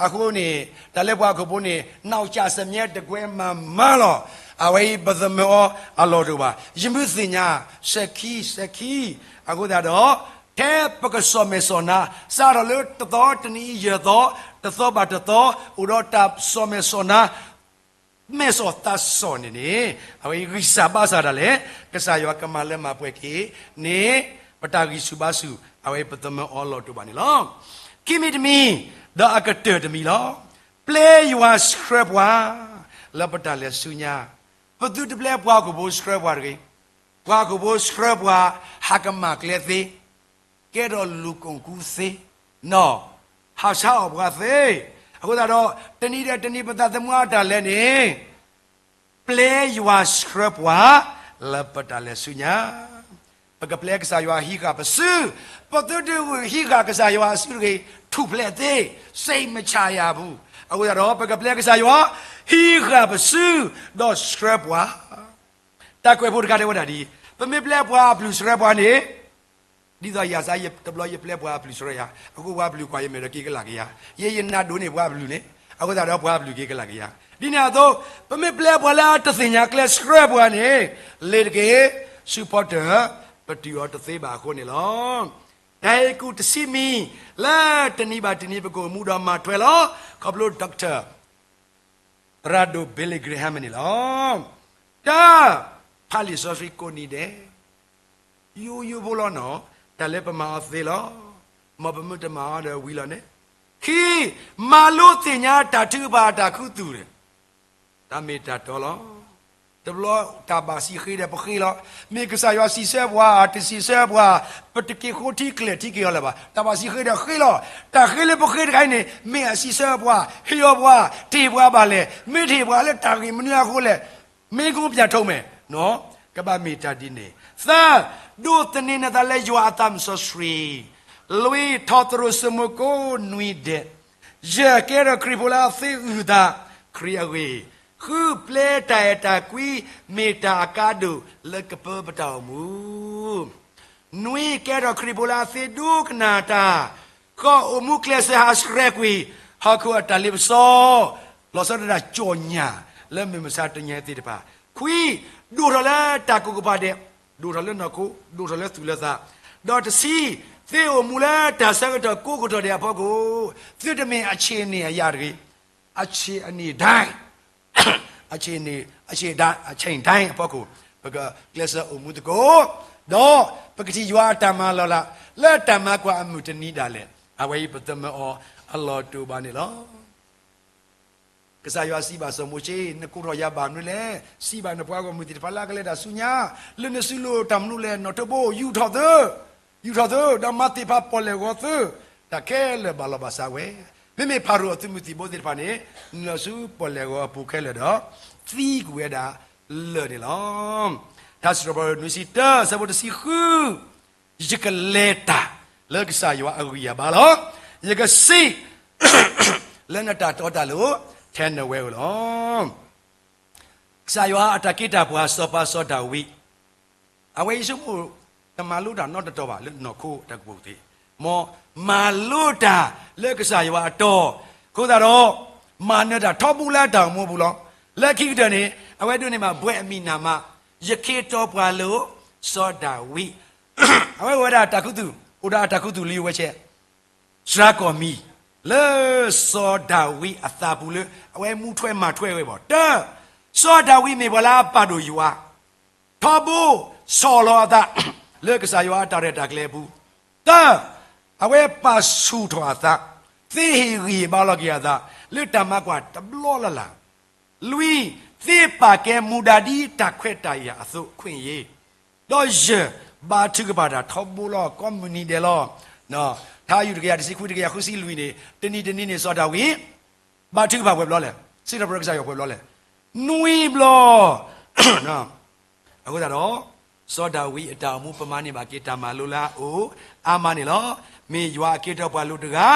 အဃိန့ၣ်, တၢ်လၢပှၤဟီၣ်ခိၣ်ဖိန့ၣ် နောက်ကျစမြဲ တကွဲးမၤမၤလီၤ. အဝဲအံၤပသမၢအီၤအလီၢ်တအိၣ်ဘၣ်. ယမုၢ်သ့ၣ်ညါ, စဲးခံ, စဲးခံ, အဃိသတးဒီး, ထဲပကစီၣ်မဲာ်စီၣ်နါ, စးထီၣ်လၢတသီတနံၤအံၤယဲၢ်သီ, တသီဘၣ်တသီ, အိၣ်ဒီးတၢ်စီၣ်မဲာ်စီၣ်နါ မဲာ်စီၣ်သးစီၣ်န့ၣ်န့ၣ်, အဝဲအံၤဂံၢ်စၢ်ဘါစၢ်ဒၣ်လဲာ်, ကစၢ်ယွၤကမၤလၢမၤပှဲၤက့ၤန့ၣ်, ပတၢ်ဂံၢ်ဆူၣ်ဘါဆူၣ်, အဝဲအံၤပသမၢအီၤလီၢ်တအိၣ်ဘၣ်န့ၣ်လီၤ. ခံမံၤတမံၤ, ဒီးအကတၢၢ်တမံၤလီၤ. ပျဲယွၤဆှၢပှၤ, လၢပတၢ်လဲၤဆူညါ, ပသုတပျဲပှၤဟီၣ်ခိၣ်ဖိဆှၢပှၤတဂ့ၤ. ပှၤဟီၣ်ခိၣ်ဖိဆှၢပှၤ, ဟးကမၣ်ကျဲသ့, ကဲထီၣ်လူၤကိၣ်ကူသ့, နီၢ်, ဟးဆါအီၣ်ပှၤသ့, အဃိသတးဒီး, တနံၤဒီးတနံၤပသးသမူအတၢ်လဲၤန့ၣ်, ပျဲယွၤဆှၢပှၤ, လၢပတၢ်လဲၤဆူညါ, ပကပျဲကစၢ်ယွၤဟံးဃာ်ပစု, ပသုတဟံးဃာ်ကစၢ်ယွၤအစုတဂ့ၤ, ထူၣ်ဖျဲးသ့, စိတ်မချရဘူး, အဃိသတးဒီး ပကပျဲကစၢ်ယွၤ, ဟံးဃာ်ပစု, ဒီးဆှၢပှၤ တၢ်ကွဲးဖိတခါတဲဝဲဒၣ်ဒ်အံၤ, ပမ့ၢ်ပျဲပှၤအပျုၢ်ဆှၢပှၤန့ၣ်, ဒ်သိးယၤစါယတဘျီယပျဲပှၤအပျုၢ်ဆှၢယၤ, အဃိပှၤအပျုၢ်ကွၢ်ယမဲာ်ဒီးက့ၤကလာ်က့ၤယၤ, ယဲယနးဒိၣ်န့ၢ်ပှၤအပျုၢ်န့ၣ်, အဃိသတးဒီးပှၤအပျုၢ်က့ၤကလာ်က့ၤယၤ, ဒ်န့ၣ်အသိး, ပမ့ၢ်ပျဲပှၤလၢအတသ့ၣ်ညါကျဲဆှၢပှၤန့ၣ်, လ့ၤတက့ၢ်, ဆူဖီတၢၢ်, ပတုာ်အီၤတသ့ဘၣ်အဃိန့ၣ်လီၤ. တၢ်ဟ့ၣ်ကူၣ်တဆံမံၤ, လၢတနံၤဘၣ်တနံၤပကအိၣ်မူဒီးမၤထွဲလီၤ, ခီဖျိ Doctor သရၣ်ဒိၣ် Billy Graham န့ၣ်လီၤ. တၢ်, ဖးလံာ်စီဆှံကိးနံၤဒဲး, ယိယိဖိလီၤနီၤ, တၢ်လၢပမၤအီၤသ့လီၤ. မ်ပမ့ၢ်တမၤအီၤဒီးဝံၤလီၤန့ၣ်. ခံ, မၤလိသ့ၣ်ညါတၢ်ထုကဖၣ်အတၢ်ခူသူၣ်န့ၣ်, တၢ်မ့ၢ်တၢ်တီလီၤ. တဘျီတၢ်ဘၣ်စံးဃ့ဒီးပဃ့လီၤ. မ့ၢ်ကစၢ်ယွၤစံးဆၢပှၤ, တစံးဆၢပှၤ, ပတက့ၤဃိထံကျဲၤထံက့ၤအီၤလၢၤဘၣ်. တၢ်ဘၣ်စံးဃ့ဒီးဃ့လီၤ. တၢ်ဃ့လၢပဃ့တခါအံၤန့ၣ်, မ့ၢ်အစံးဆၢပှၤ, ဟ့ၣ်အီၤပှၤ, တဟ့ၣ်ပှၤဘၣ်လဲၣ်. မ့ၢ်တဟ့ၣ်ပှၤလၢတၢ်ဂ့ၢ်မနုၤအဃိလဲၣ်. မ့ၢ်ကိးပၠးထိးမဲာ်, ကဘၣ်မ့ၢ်တၢ်ဒ်န့ၣ်. သၢ, ဒိးသန့ၤနသးလၢယွၤအသးစီဆှံ. လွံၢ်, ထီၣ်သရူးစိမိၤကိးနွံဒဲး. ယဲၢ်, ကဲထီၣ်ခရံာ်ဖိလၢအသ့အုၣ်အသး, ခရံာ်အဂ့ၢ်. ဃု, ပျဲတၢ်အဲၣ်တၢ်ကွံ, မ့ၢ်တၢ်အကါဒိၣ်လၢကပၢပတၢ်အိၣ်မူ. နွံ, ကဲထီၣ်ခရံာ်ဖိလၢအသ့ဒိကနၣ်တၢ်, ဃိး, အိၣ်မူကျဲးစၢးဟးဆှဲးကွံာ် ဟီၣ်ခိၣ်အတၢ်လ့ပစီ, လီၤဆီဒၣ်တၢ်ကၠီၣ်ညၣ်လၢမုၢ်မဆါတနံၤသ့ၣ်တဖၣ်. ခွံ, ဒိၣ်ထီၣ်လၢတၢ်ကိးကပၤဒဲး ဒိၣ်ထီၣ်လၢနီၢ်ခိ, ဒိၣ်ထီၣ်လၢသူၣ်လၢသး, ဒီးတဆံ, သုအိၣ်မူလၢတၢ်ဆၢကတီၢ်ကိးကတီၢ်ဒဲးအဖီခိၣ်, သုတမ့ၢ်အဆ့ၣ်န့ၣ်အယၤတဂ့ၤ, အဆ့ၣ်န့ၣ်ဒၣ် အဆ့ၣ်န့ၣ် အဆ့ၣ်ဒၣ် အဆ့ၣ်ဒၣ်အဖီခိၣ်, ပကကျဲးစၢးအိၣ်မူသကိး, ဒီးပကထံၣ်ယွၤအတၢ်မၤလီၤလး လၢတၢ်မၤကွၢ်အမုၢ်တနံၤဒၣ်လဲာ်, အဝဲအံၤပသမၢအီၤအလီၢ်တအိၣ်ဘၣ်န့ၣ်လီၤ. ကစၢ်ယွၤစံးဘၣ်စီၤမိၤၡ့, နကိးထီၣ်ယၤဘၣ်မနုၤလဲၣ်. စံးဘၣ်နပှၤဂီၢ်မုၢ်သ့ၣ်တဖၣ်လၢအကလဲၤတၢ်ဆူညါ, လၢနစုလိၣ်တၢ်မနုၤလဲၣ်. နီၣ်ထိးဘိ, ယူာ်ထီၣ်သု, ယူာ်ထီၣ်သု, ဒီးမၤသ့ၣ်ဖးပီၣ်လဲၣ်ဂီၤသု, တၢ်ခဲလၢာ်ဘၣ်လီၤဘၣ်စးဝဲ. မ့မ့ၢ်ဖၤရိၤအသုးမုၢ်သံၣ်ဘိသ့ၣ်တဖၣ်န့ၣ်, နုာ်လီၤဆူပီၣ်လဲၣ်ဂီၤအပူၤခဲလၢာ်ဒီး, သံကွံာ်ဝဲဒၣ်လၢာ်န့ၣ်လီၤ. ထါစံးထီၣ်ပတြၢၤနွံဆံတၢ ဆၢဖိတဆံဃု ယကလဲၤတၢ်လၢကစၢ်ယွၤအဂံၢ်အဘါလီၤ. ယကစံး လၢနတၢ်တီတၢ်လိၤ ထဲနဝဲဧိၤလီၤ. ကစၢ်ယွၤအတၢ်က့တၢ်ပှၤစီၤပၤစီၤဒၤဝံး, အဝဲအံၤဆိကမိၣ် တမၤလိတၢ်နီတတီၤဘၣ်လၢနီၢ်ခိတၢ်ကပိာ်သ့, မ်မၤလိတၢ်လၢကစၢ်ယွၤအတီ, အဃိသတးဒီး မၤနၢၤတၢ်ထီဘိလၢအတၢ်အိၣ်မူအပူၤလီၤ. လၢခံကတၢၢ်န့ၣ် အဝဲဒိးန့ၢ်ဘၣ်ဘှဲးအမံၤနၤမး, ယက့တီပှၤလိၤစီၤဒၤဝံး, အဝဲအိၣ်ဝဲဒၣ်တၢ်ခူသူၣ်, အိၣ်ဒီးအတၢ်ခူသူၣ်လံဝဲဆဲး စှၤကီၢ်မံၤ လၢစီၤဒၤဝံးအသးပူၤလၢ အဝဲမူထွဲမၤထွဲဝဲဘၣ်. တၢ, စီၤဒၤဝံးမ့ၢ်ပှၤလၢအပာ်ဒိၣ်ယွၤ, ထီဘိဆီၣ်လီၤအသး လၢကစၢ်ယွၤအတၢ်ရဲၣ်တၢ်ကျဲၤအပူၤ, တၢ, အဝဲပာ်ဆူၣ်ထီၣ်အသး, သ့ဟ့ၣ်ဂံၢ်ဟ့ၣ်ဘါလီၤက့ၤအသး လၢတၢ်မၤကွၢ်တဘျီလၢ်လၢ်, လွံၢ်, သ့ပာ်ကဲမူဒါဒ်တၢ်ခွဲးတၢ်ယာ်အသိးခွဲးယာ် ဒီးယဲၢ်, ဘါထုကဖၣ်တၢ်ထီဘိလီၤကိးမုၢ်နံၤဒဲးလီၤ. ထါယူၢ်တကယၤတဆံဃု တကယၤဃုဆံလွံၢ်န့ၣ် တနံၤတနံၤန့ၣ် စီၤဒၤဝံး ဘါထုကဖၣ်ပှဲၤဘျီလဲၣ်, စံးထီၣ်ပတြၢၤကစၢ်ယွၤပှဲၤဘျီလဲၣ်, နွံဘျီ. အဃိသတးဒီး စီၤဒၤဝံးအတၢ်အိၣ်မူ ပမၤန့ၢ်ဘၣ်က့ၤတၢ်မၤလိလၢအအိၣ်အါမးန့ၣ်လီၤ. မ့ၢ်ယွၤအက့တီပှၤလိၤတဂၤ,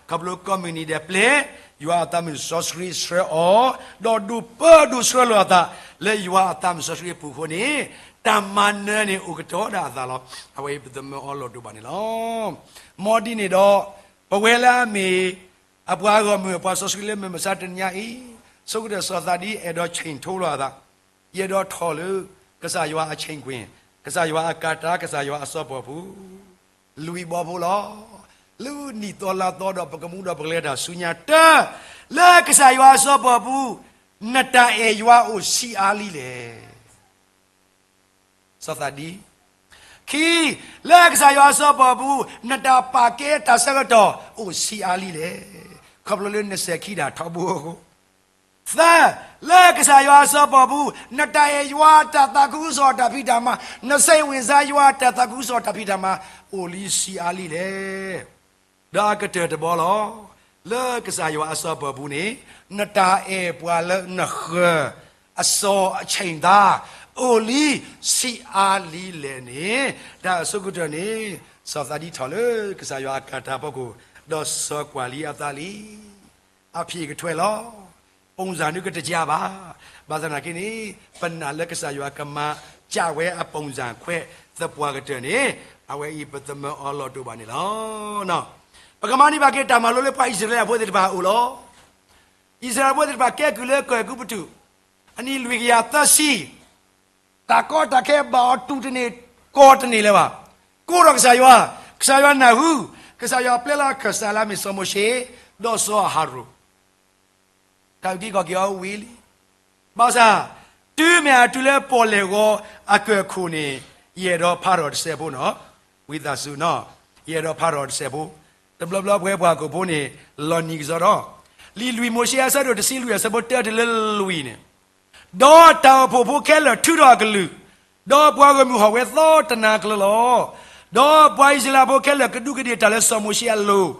ခီဖျိကိးမုၢ်နံၤဒဲးပျဲၢ်, ယွၤအသးမုၢ်စီဆှံဆှၢအီၤ, ဒီးဒိးပၢဒိးဆှၢလီၤအသး လၢယွၤအသးမုၢ်စီဆှံအပူၤအဃိန့ၣ်, တၢ်မၤနၢၤန့ၣ်အိၣ်ကတီၤဒၣ်အသးလီၤ. အဝဲအံၤပသမၢအီၤလီၢ်တအိၣ်ဘၣ်န့ၣ်လီၤ. မ်ဒ်န့ၣ်ဒီး ပဝဲလၢအမ့ၢ် အပှၤဂီၢ်မုၢ်အပှၤစီဆှံလၢမုၢ်မဆါတနံၤညါအံၤ, ဆိကတၢၢ်စီၤသးဒံအဲၣ်ဒိးဆ့ၣ်နီၤထီၣ်လိာ်အသး, ယအဲၣ်ဒိးထီၣ်လၢ ကစၢ်ယွၤအဆ့ၣ်ကွံာ်, ကစၢ်ယွၤအကၤတၢ် ကစၢ်ယွၤအစီၤပီၣ်ပူၤ, လွံၢ်ဘီဖိလီၤ. လၢနံၣ်သီလါသီဒီးပကမူဒီးပကလဲၤတၢ်ဆူညါတၢ်, လၢကစၢ်ယွၤအစီၤပီၣ်ပူၤ, နတၢ်အဲၣ်ယွၤအိၣ်ဆံးအါလံလဲၣ်. စီၤသးဒံ, ခံ, လၢကစၢ်ယွၤအစီၤပီၣ်ပူၤ, နတၢ်ပာ်ကဲတၢ်ဆၢကတီၢ်အိၣ်ဆံးအါလံလဲၣ်. ခီဖျိလၢနစဲၤခံတၢ်ထီဘိအဃိ, သၢ, လၢကစၢ်ယွၤအစီၤပီၣ်ပူၤ, နတၢ်အဲၣ်ယွၤတၢ်သးခုကစီၣ်တၢ်ဖံးတၢ်မၤ, နစဲးဝ့ၢ်စါယွၤတၢ်သးခုကစီၣ်တၢ်ဖံးတၢ်မၤ, အိၣ်လံဆံးအါလံလဲၣ်. ဒီးအကတၢၢ်တဘီလီၤ. လၢကစၢ်ယွၤအစီၤပီၣ်ပူၤန့ၣ်, နတၢ်အဲၣ်ပှၤလၢနဃၢၤ, အစီၤအဆ့ၣ်သး, အိၣ်လံဆံးအါလံလဲၣ်န့ၣ်, တၢ်အဆိကတၢၢ်န့ၣ်, စီၤသးဒံထီၣ်လၢကစၢ်ယွၤအကၤတၢ်ဖီခိၣ်, ဒီးစီၤကွၢ်လံအသးလံ. အဖံးကထွဲလီၤ. ပုံစံ ဒုကတကးဘၣ်. ဘၣ်ဆၣ်သနာ်က့န့ၣ်, ပနာ်လၢကစၢ်ယွၤကမၤကၢ်ဝဲအ ပုံစံ ခွဲးသပှၢ်ကတၢၢ်န့ၣ်, အဝဲအံၤပသမၢအီၤလီၢ်တအိၣ်ဘၣ်န့ၣ်လီၤ. ပကမၤန့ၢ်ဘၣ်က့ၤတၢ်မၤလိလၢပှၤအံၣ်စရ့လးဖိသ့ၣ်တဖၣ်အအိၣ်လီၤ. အံၣ်စရ့လးဖိသ့ၣ်တဖၣ်ကဲကုၢ်လၢကီၢ်အဲၤကူပတူး, အနံၣ်လွံၢ်ကယၤသၢဆံ တၢ်ကီတၢ်ခဲဘၣ်အီၤတူၢ်တန့ၢ်ကီၢ်တန့ၢ်လၢၤဘၣ်. ကိးထီၣ်ကစၢ်ယွၤ, ကစၢ်ယွၤနၢ်ဟူ, ကစၢ်ယွၤပျဲလီၤအခၢၣ်စးလၢအမ့ၢ်စီၤမိၤၡ့, ဒီးစီၤအၤဟရိၣ်, တၢ်အုၣ်က့ၤခီၣ်က့ၤအီၤဝံၤလံ. ဘၣ်ဆၣ်, တုၤမ့ၢ်အတုၤလၢပီၣ်လဲၣ်ဂီၤအကၢၢ်ခိၣ်န့ၣ်, ယအဲၣ်ဒိးဖးထီၣ်တစဲးဖိနီၤ, ဝံသးစူၤနီၤ, ယအဲၣ်ဒိးဖးထီၣ်တစဲးဖိ, တဘျီဘျီပဝဲပှၤဟီၣ်ခိၣ်ဖိန့ၣ်, လီၤနံၤကစီဒီ, လံာ်လွံၢ်မိၤၡ့အဆၢဒိၣ်တဆံလွံၢ်အဆၢဖိတၢတုၤလၢလွံၢ်န့ၣ် ဒီးတၢ်အိၣ်ဖှိၣ်ဖိခဲလၢာ်ထုးထီၣ်အကလုၢ်, ဒီးပှၤဂီၢ်မုၢ်ဟီၣ်ဝဲသီတနၤကျၢၤလီၤ. ဒီးပှၤအံၣ်စရ့လးဖိခဲလၢာ်ကဒူးကဒ့ၣ်တၢ်လၢစီၤမိၤၡ့အလိၤ,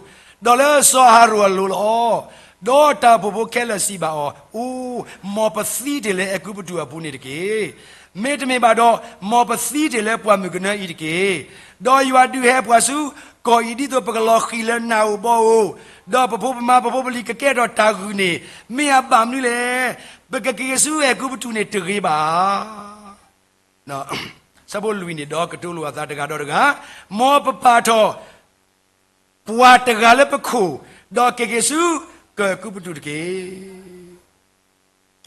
ဒီးလၢစီၤအၤဟရိၣ်အလိၤလီၤ. ဒီးတၢ်အိၣ်ဖှိၣ်ဖိခဲလၢာ်စံးဘၣ်အီၤ, အိ, မ်ပသံတ့ၢ်လၢအဲၤကူပတူးအပူၤန့ၣ်တက့ၢ်. မ့တမ့ၢ်ဘၣ်ဒီး, မ်ပသံတ့ၢ်လၢပှၢ်မုၢ်ကနၢအံၤတက့ၢ်. ဒီးယွၤဒုးဟဲပှၤဆူကီၢ်အံၤဒ်သိးပကလီၤဃံၤလၢနၢ်ဧိၤဘီဧိၤ, ဒီးပဖိပမါပဖိပလံၤကကဲထီၣ်တၢ်ဂုာ်န့ၣ်, မ့ၢ်အဘၣ်မနုၤလဲၣ်. ပကက့ၤဆူအဲၤကူပတူးန့ၣ်တဂ့ၤဘၣ်. ဆၢဖိလွံၢ်န့ၣ်ဒီးကတိၤလိာ်အသးတဂၤဒီးတဂၤ, မ်ပပာ်ထီၣ် ပှၤတဂၤလၢပခိၣ်, ဒီးက့ၤက့ၤဆူကီၢ်အဲၤကူပတူးတက့ၢ်.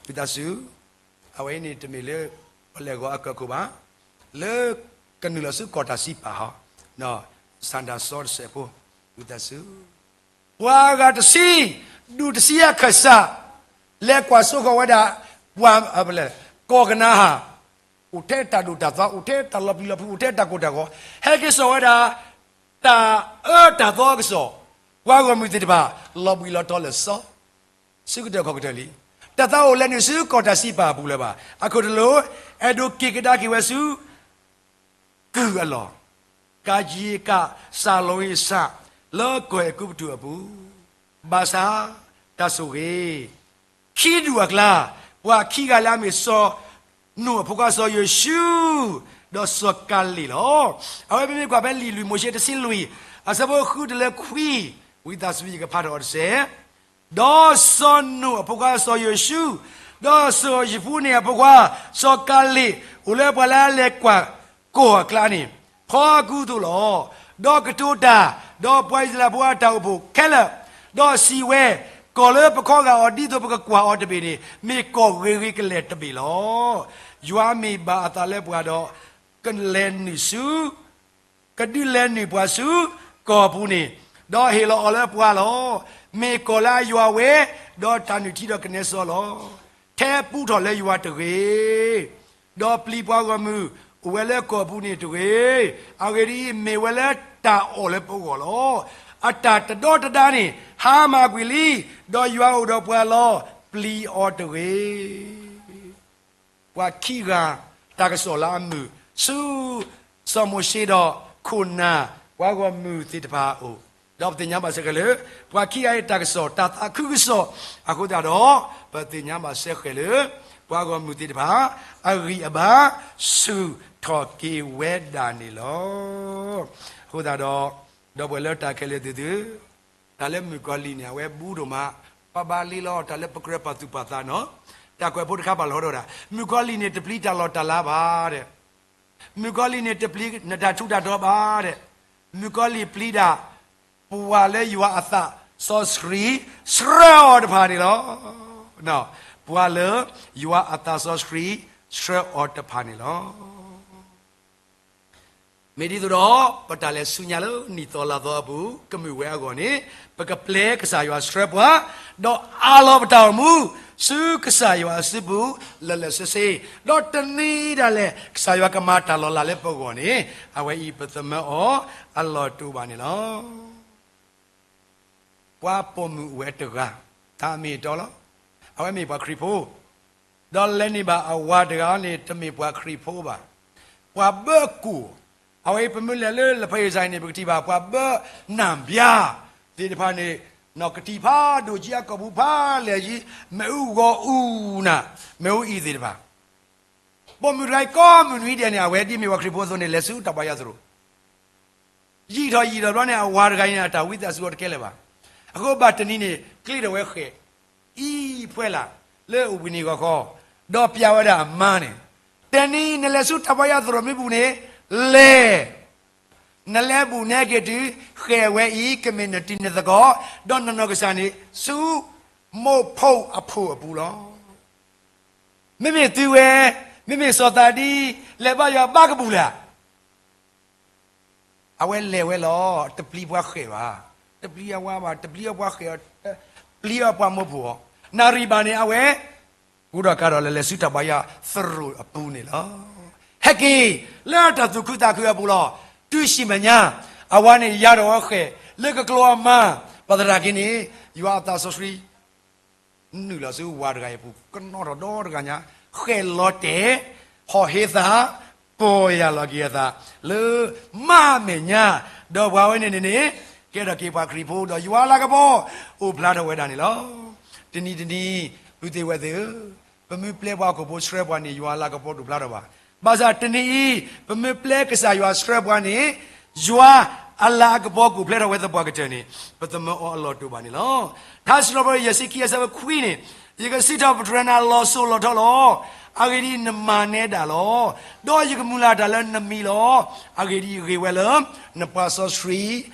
ဝံသးစူၤ, အဝဲအံၤန့ၣ်တမ့ၢ်လၢပီၣ်လဲၣ်ဂီၤအကၢၢ်ခိၣ်ဘၣ်. လၢကနုာ်လီၤဆူကီၢ်တၢ်စံးပာ်ဟီ, စၤဒၤစီတစဲးဖိ, ဝံသးစူၤ, ပှၤအဂၤတဆံ, ဒူၣ်တဆံယၤခၢၣ်စး, လဲၤကွၢ်စိဃီၤဝဲဒၣ်, ပှၤ, ကီၢ်ကနၤဧၣ်, အိၣ်ထဲတၢ်ဒိၣ်တၢ်သီ, အိၣ်ထဲတၢ်လီၤပျံၤလီၤဖုး, အိၣ်ထဲတၢ်ကိၢ်တၢ်ဂီၤ, ဟဲက့ၤစိာ်ဝဲဒၣ် တၢ်အၢတၢ်သီအကစီၣ်, ပှၤဂီၢ်မုၢ်သ့ၣ်တဖၣ် လီၤဘှံးလီၤတီၤလၢာ်စီဆှံ ဆူကတၢၢ်ခီၣ်ကတၢၢ်လံ. တၢ်သးအိၣ်လဲၤနုာ်ဆူကီၢ်တၢ်စံးပာ်အပူၤလၢၤဘၣ်. အခိၣ်တလိာ်, အဲၣ်ဒိးက့ၤကဒါက့ၤဝဲဆူ ကုၢ်အလီၢ်, ကၤယံၤကးစးလီၤအ့စး, လၢကီၢ်အဲၤကူပတူးအပူၤ, ဘၣ်ဆၣ်, တၢ်ဆိၣ်ဂ့ၤ ခံဒူၣ်အကျါ, ပှၤခံဂၤလၢအမ့ၢ်စီၤနိၣ်အဖိခွါစီၤယိၤၡူ, ဒီးစီၤကၤလ့းလီၤ. အဝဲမ့မ့ၢ်ကွၢ်ဖဲလံာ်လွံၢ်မိၤၡ့တဆံလွံၢ်, အဆၢဖိဃုတုၤလၢခွံ, ဝံသးစူၤ ယကဖးထီၣ်အီၤတစဲး, ဒီးစီၤနိၣ်အဖိခွါစီၤယိၤၡူ, ဒီးစီၤယဖူနံၣ်အဖိခွါ, စီၤကၤလ့း, အိၣ်လၢပှၤလၢအလဲၤကွၢ်ကီၢ်အကျါန့ၣ်, ဖီအကူအသိးလီၤ. ဒီးကတိၤတၢ်, ဒီးပှၤအံၣ်စရ့လးဖိအတၢ်အိၣ်ဖှိၣ်ခဲလၢာ်, ဒီးစံးဝဲ, ကီၢ်လၢပခီဂာ်အီၤဒ်သိးပကကွၢ်အီၤတဘ့ၣ်န့ၣ်, မ့ၢ်ကီၢ်ဂ့ၤဂ့ၤကလဲာ်တဘ့ၣ်လီၤ. ယွၤမ့ၢ်ဘၣ်အသးလၢပှၤဒီး, ကလဲၤနုာ်ဆူ ကဒုးလဲၤနုာ်ပှၤဆူကီၢ်ပူၤန့ၣ်, ဒီးဟ့ၣ်လီၤအီၤလၢပှၤလီၤ. မ့ၢ်ကီၢ်လၢအယွၤဝဲ, ဒီးတၢ်နုၢ်ထံဒီးကနဲစီလီၤ. ထဲပူထီၣ်လၢယွၤတဂ့ၤ, ဒီးပျံၤပှၤဂီၢ်မုၢ်အိၣ်ဝဲလၢကီၢ်ပူၤန့ၣ်တဂ့ၤ. အဂ့ၢ်ဒ်အံၤ, မ့ၢ်ဝဲလၢတၢ်အီၣ်လၢပဂီၢ်လီၤ. အတၢ်တဒီတဒါန့ၣ် ဟါမၢ်ကွံာ်လံ, ဒီးယွၤအိၣ်ဒီးပှၤလီၤ. ပျံၤအီၤတဂ့ၤ. ပှၤခံဂၤတၢ်ကစီၣ်လၢအမုာ်ဆူ စီၤမိၤၡ့ဒီးခိၣ်နၢ် ပှၤဂီၢ်မုၢ်သ့ၣ်တဖၣ်အအိၣ်, ဒီးပသ့ၣ်ညါဘၣ်စ့ၢ်ကီးလၢ ပှၤခံဂၤအံၤတၢ်ကစီၣ်တၢ်သးခုကစီၣ်အဃိသတးဒီး, ပသ့ၣ်ညါဘၣ်စ့ၢ်ကီးလၢ ပှၤဂီၢ်မုၢ်သ့ၣ်တဖၣ် အဂံၢ်အဘါဆူၣ်ထီၣ်က့ၤဝဲဒၣ်န့ၣ်လီၤ. အဃိသတးဒီး, ဒီပုၢ်ဝဲၢ်လၢတၢ်ခဲလၢာ်သ့ၣ်သု, တၢ်လၢမုၣ်ကီၤလံၢ်န့ၣ် အဝဲဘူးဒိၣ်မး, ပှၤဘၣ်လ့လီၤတၢ်လၢပကြၢးပာ်သူၣ်ပာ်သးနီၤ, တၢ်ကွဲးဖိတခါပာ်လီၤထီၣ်ဒၣ်, မုၣ်ကီၤလံၢ်န့ၣ် တပျံၤတၢ်လီၢ်တၢ်လၤဘၣ်ဒီး, မုၣ်ကီၤလံၢ်န့ၣ် တပျံၤနတၢ်ထူးတၢ်တီၤဘၣ်ဒီး, မုၣ်ကီၤလံၢ်ပျံၤဒၣ် ပှၤလၢယွၤအသးစီဆှံဆှၢအီၤတဖၣ်န့ၣ်လီၤ. ပှၤလၢယွၤအသးစီဆှံဆှၢအီၤတဖၣ်န့ၣ်လီၤ. မ့ၢ်ဒ်သိးဒီး ပတၢ်လဲၤဆူညါလၢနံၣ်သီလါသီအပူၤ ကမုာ်ဝဲအဂီၢ်န့ၣ်, ပကပျဲကစၢ်ယွၤဆှၢပှၤ, ဒီးအးလီၤပတၢ်အိၣ်မူ ဆူကစၢ်ယွၤအစုပူၤ လၢာ်လၢာ်ဆ့ဆ့, ဒီးတနံၤဒၣ်လဲာ် ကစၢ်ယွၤကမၤတၢ်လီၤလးလၢပဂီၢ်န့ၣ်, အဝဲအံၤပသမၢအီၤအလီၢ်တအိၣ်ဘၣ်န့ၣ်လီၤ. ပှၤပိာ်မုၣ်အိၣ်ဝဲတဂၤ, တၢ်အမ့ၢ်အတီလီၤ. အဝဲမ့ၢ်ပှၤခရံာ်ဖိ, ဒီးလဲၤန့ၢ်ဘၣ်အဝၤတဂၤန့ၣ် တမ့ၢ်ပှၤခရံာ်ဖိဘၣ်. ပှၤဘၢကိၢ်, အဝဲအံၤပမ့ၢ်လဲၤလၢလၢၢ်ဖဲအံၤစါအံၤန့ၣ် ပကထံၣ်ဘၣ် ပှၤဘၢနၢ်ဘျါသ့ၣ်တဖၣ်န့ၣ်, ကထံၣ်ဖးဒိၣ်ကံအကီၢ်ပူၤဖးလဲၢ်ယံၤ, မ့ၣ်အူဂီၤအူနၢ်, မ့ၣ်အူအံၤသ့ၣ်တဖၣ် ပိာ်မုၣ်တဂၤအံၤကိးမုၢ်နွံဒဲးန့ၣ် အဝဲဒ်မ့ၢ်ပှၤခရံာ်ဖိအသိးန့ၣ် လဲၤဆူတၢ်ဘါယွၤသရိာ်, ယံာ်ထီၣ်ယံာ်ထီၣ်ဘျီန့ၣ် အဝၤတဂၤအံၤန့ၣ် အတၢ်ဝံသးစူၤအီၤတကဲလၢၤဘၣ်. အဃိဘၣ်တနံၤန့ၣ် ကျ့ထီၣ်ဝဲဃဲၣ်အံၤဖဲလၢ် လၢအဝံၤန့ၣ်ဂီၤခီ, ဒီးပျးဝဲဒၣ်အမါန့ၣ်, တနံၤနလဲၤဆူတၢ်ဘါယွၤသရိာ်မ့ၢ်ဘူးန့ၣ်, လဲၤ နလဲၤဘူးနဲက့ၤတုၤ ဃဲၣ်ဝဲအံၤ ကမ့ၢ်နတံၤနသကိး, ဒီးနနီၢ်ကစၢ်န့ၣ် ဆူမိၢ်ဖိအဖိအပူၤလီၤ. မ့မ့ၢ်သုဝဲ, မ့မ့ၢ်စီၤသးဒံ, လဲၤဘါယွၤဘၣ်ကဘူးလဲၣ်. အဝဲလဲၤဝဲလီၤ. တပျံၤပှၤဃဲၣ်ဘၣ်, တပျံၤအဝၤဘၣ်, တပျံၤအပှၤဃဲၣ်, ပျံၤအပှၤမိၢ်ဖိအီၤ, နၣ်ရံၣ်ဘၣ်န့ၣ် အဝဲ ကူဒီးကၤဒီးလဲၤ လဲၤဆူတၢ်ဘါယွၤသရိာ်အပူၤန့ၣ်လီၤ. ဟဲက့ၤ လၢတၢ်သူၣ်ခုသးခုအပူၤလီၤ. တုၤဆံးမဲာ်ညါ, အဝၤန့ၣ်ယၤဒီးဝဲဃဲၣ် လၢကကျိအမါ, ဘၣ်သရၣ်က့ၤန့ၣ် ယွၤအသးစီဆှံ နုာ်လီၤဆူဝၤတဂၤအံၤအပူၤ ကနီၣ်ထီၣ်ဒီတဂၤညါ, ဃဲၣ်လီၤတဲာ်, ဟီၣ်ဟ့သး, ပီၢ်ယၢ်လီၤက့ၤအသး, လၢမၤမဲာ်ညါ, ဒီးပှၤဝဲန့ၣ်န့ၣ်န့ၣ် ကဲထီၣ်က့ၤပှၤခရံာ်ဖိ ဒီးယွၤအလၤကပီၤ အိၣ်ဖျါထီၣ်ဝဲဒၣ်န့ၣ်လီၤ. တနံၤတနံၤ, ပုၢ်သ့ၣ်ဝဲၢ်သ့ၣ်ဧၢ, ပမ့ၢ်ပျဲပှၤဟီၣ်ခိၣ်ဖိဆှၢပှၤန့ၣ် ယွၤအလၤကပီၤတအိၣ်ဖျါထီၣ်ဘၣ်. ဘၣ်ဆၣ်တနံၤအံၤ ပမ့ၢ်ပျဲကစၢ်ယွၤဆှၢပှၤန့ၣ် ယွၤအလၤအကပီၤကအိၣ်ဖျါထီၣ်ဝဲသပှၢ်ကတၢၢ်န့ၣ် ပသမၢအီၤအလီၢ်တအိၣ်ဘၣ်န့ၣ်လီၤ. ထါစံးထီၣ်ပတြၢၤ ယဲၢ်ဆံခံ အဆၢဖိခွံန့ၣ်, ယကစံးထီၣ်ပတြၢၤနၤလီၤစိၤလီၤထီလီၤ. အဂ့ၢ်ဒ်အံၤ, နမၤနဲဒၣ်လီၤ. ဒီးယကမုၢ်လၢ်တၢ်လၢနမံၤလီၤ. အဂ့ၢ်ဒ်အံၤ, အဂ့ၢ်ဒ်အံၤဂ့ၤဝဲလၢနပှၤစီဆှံ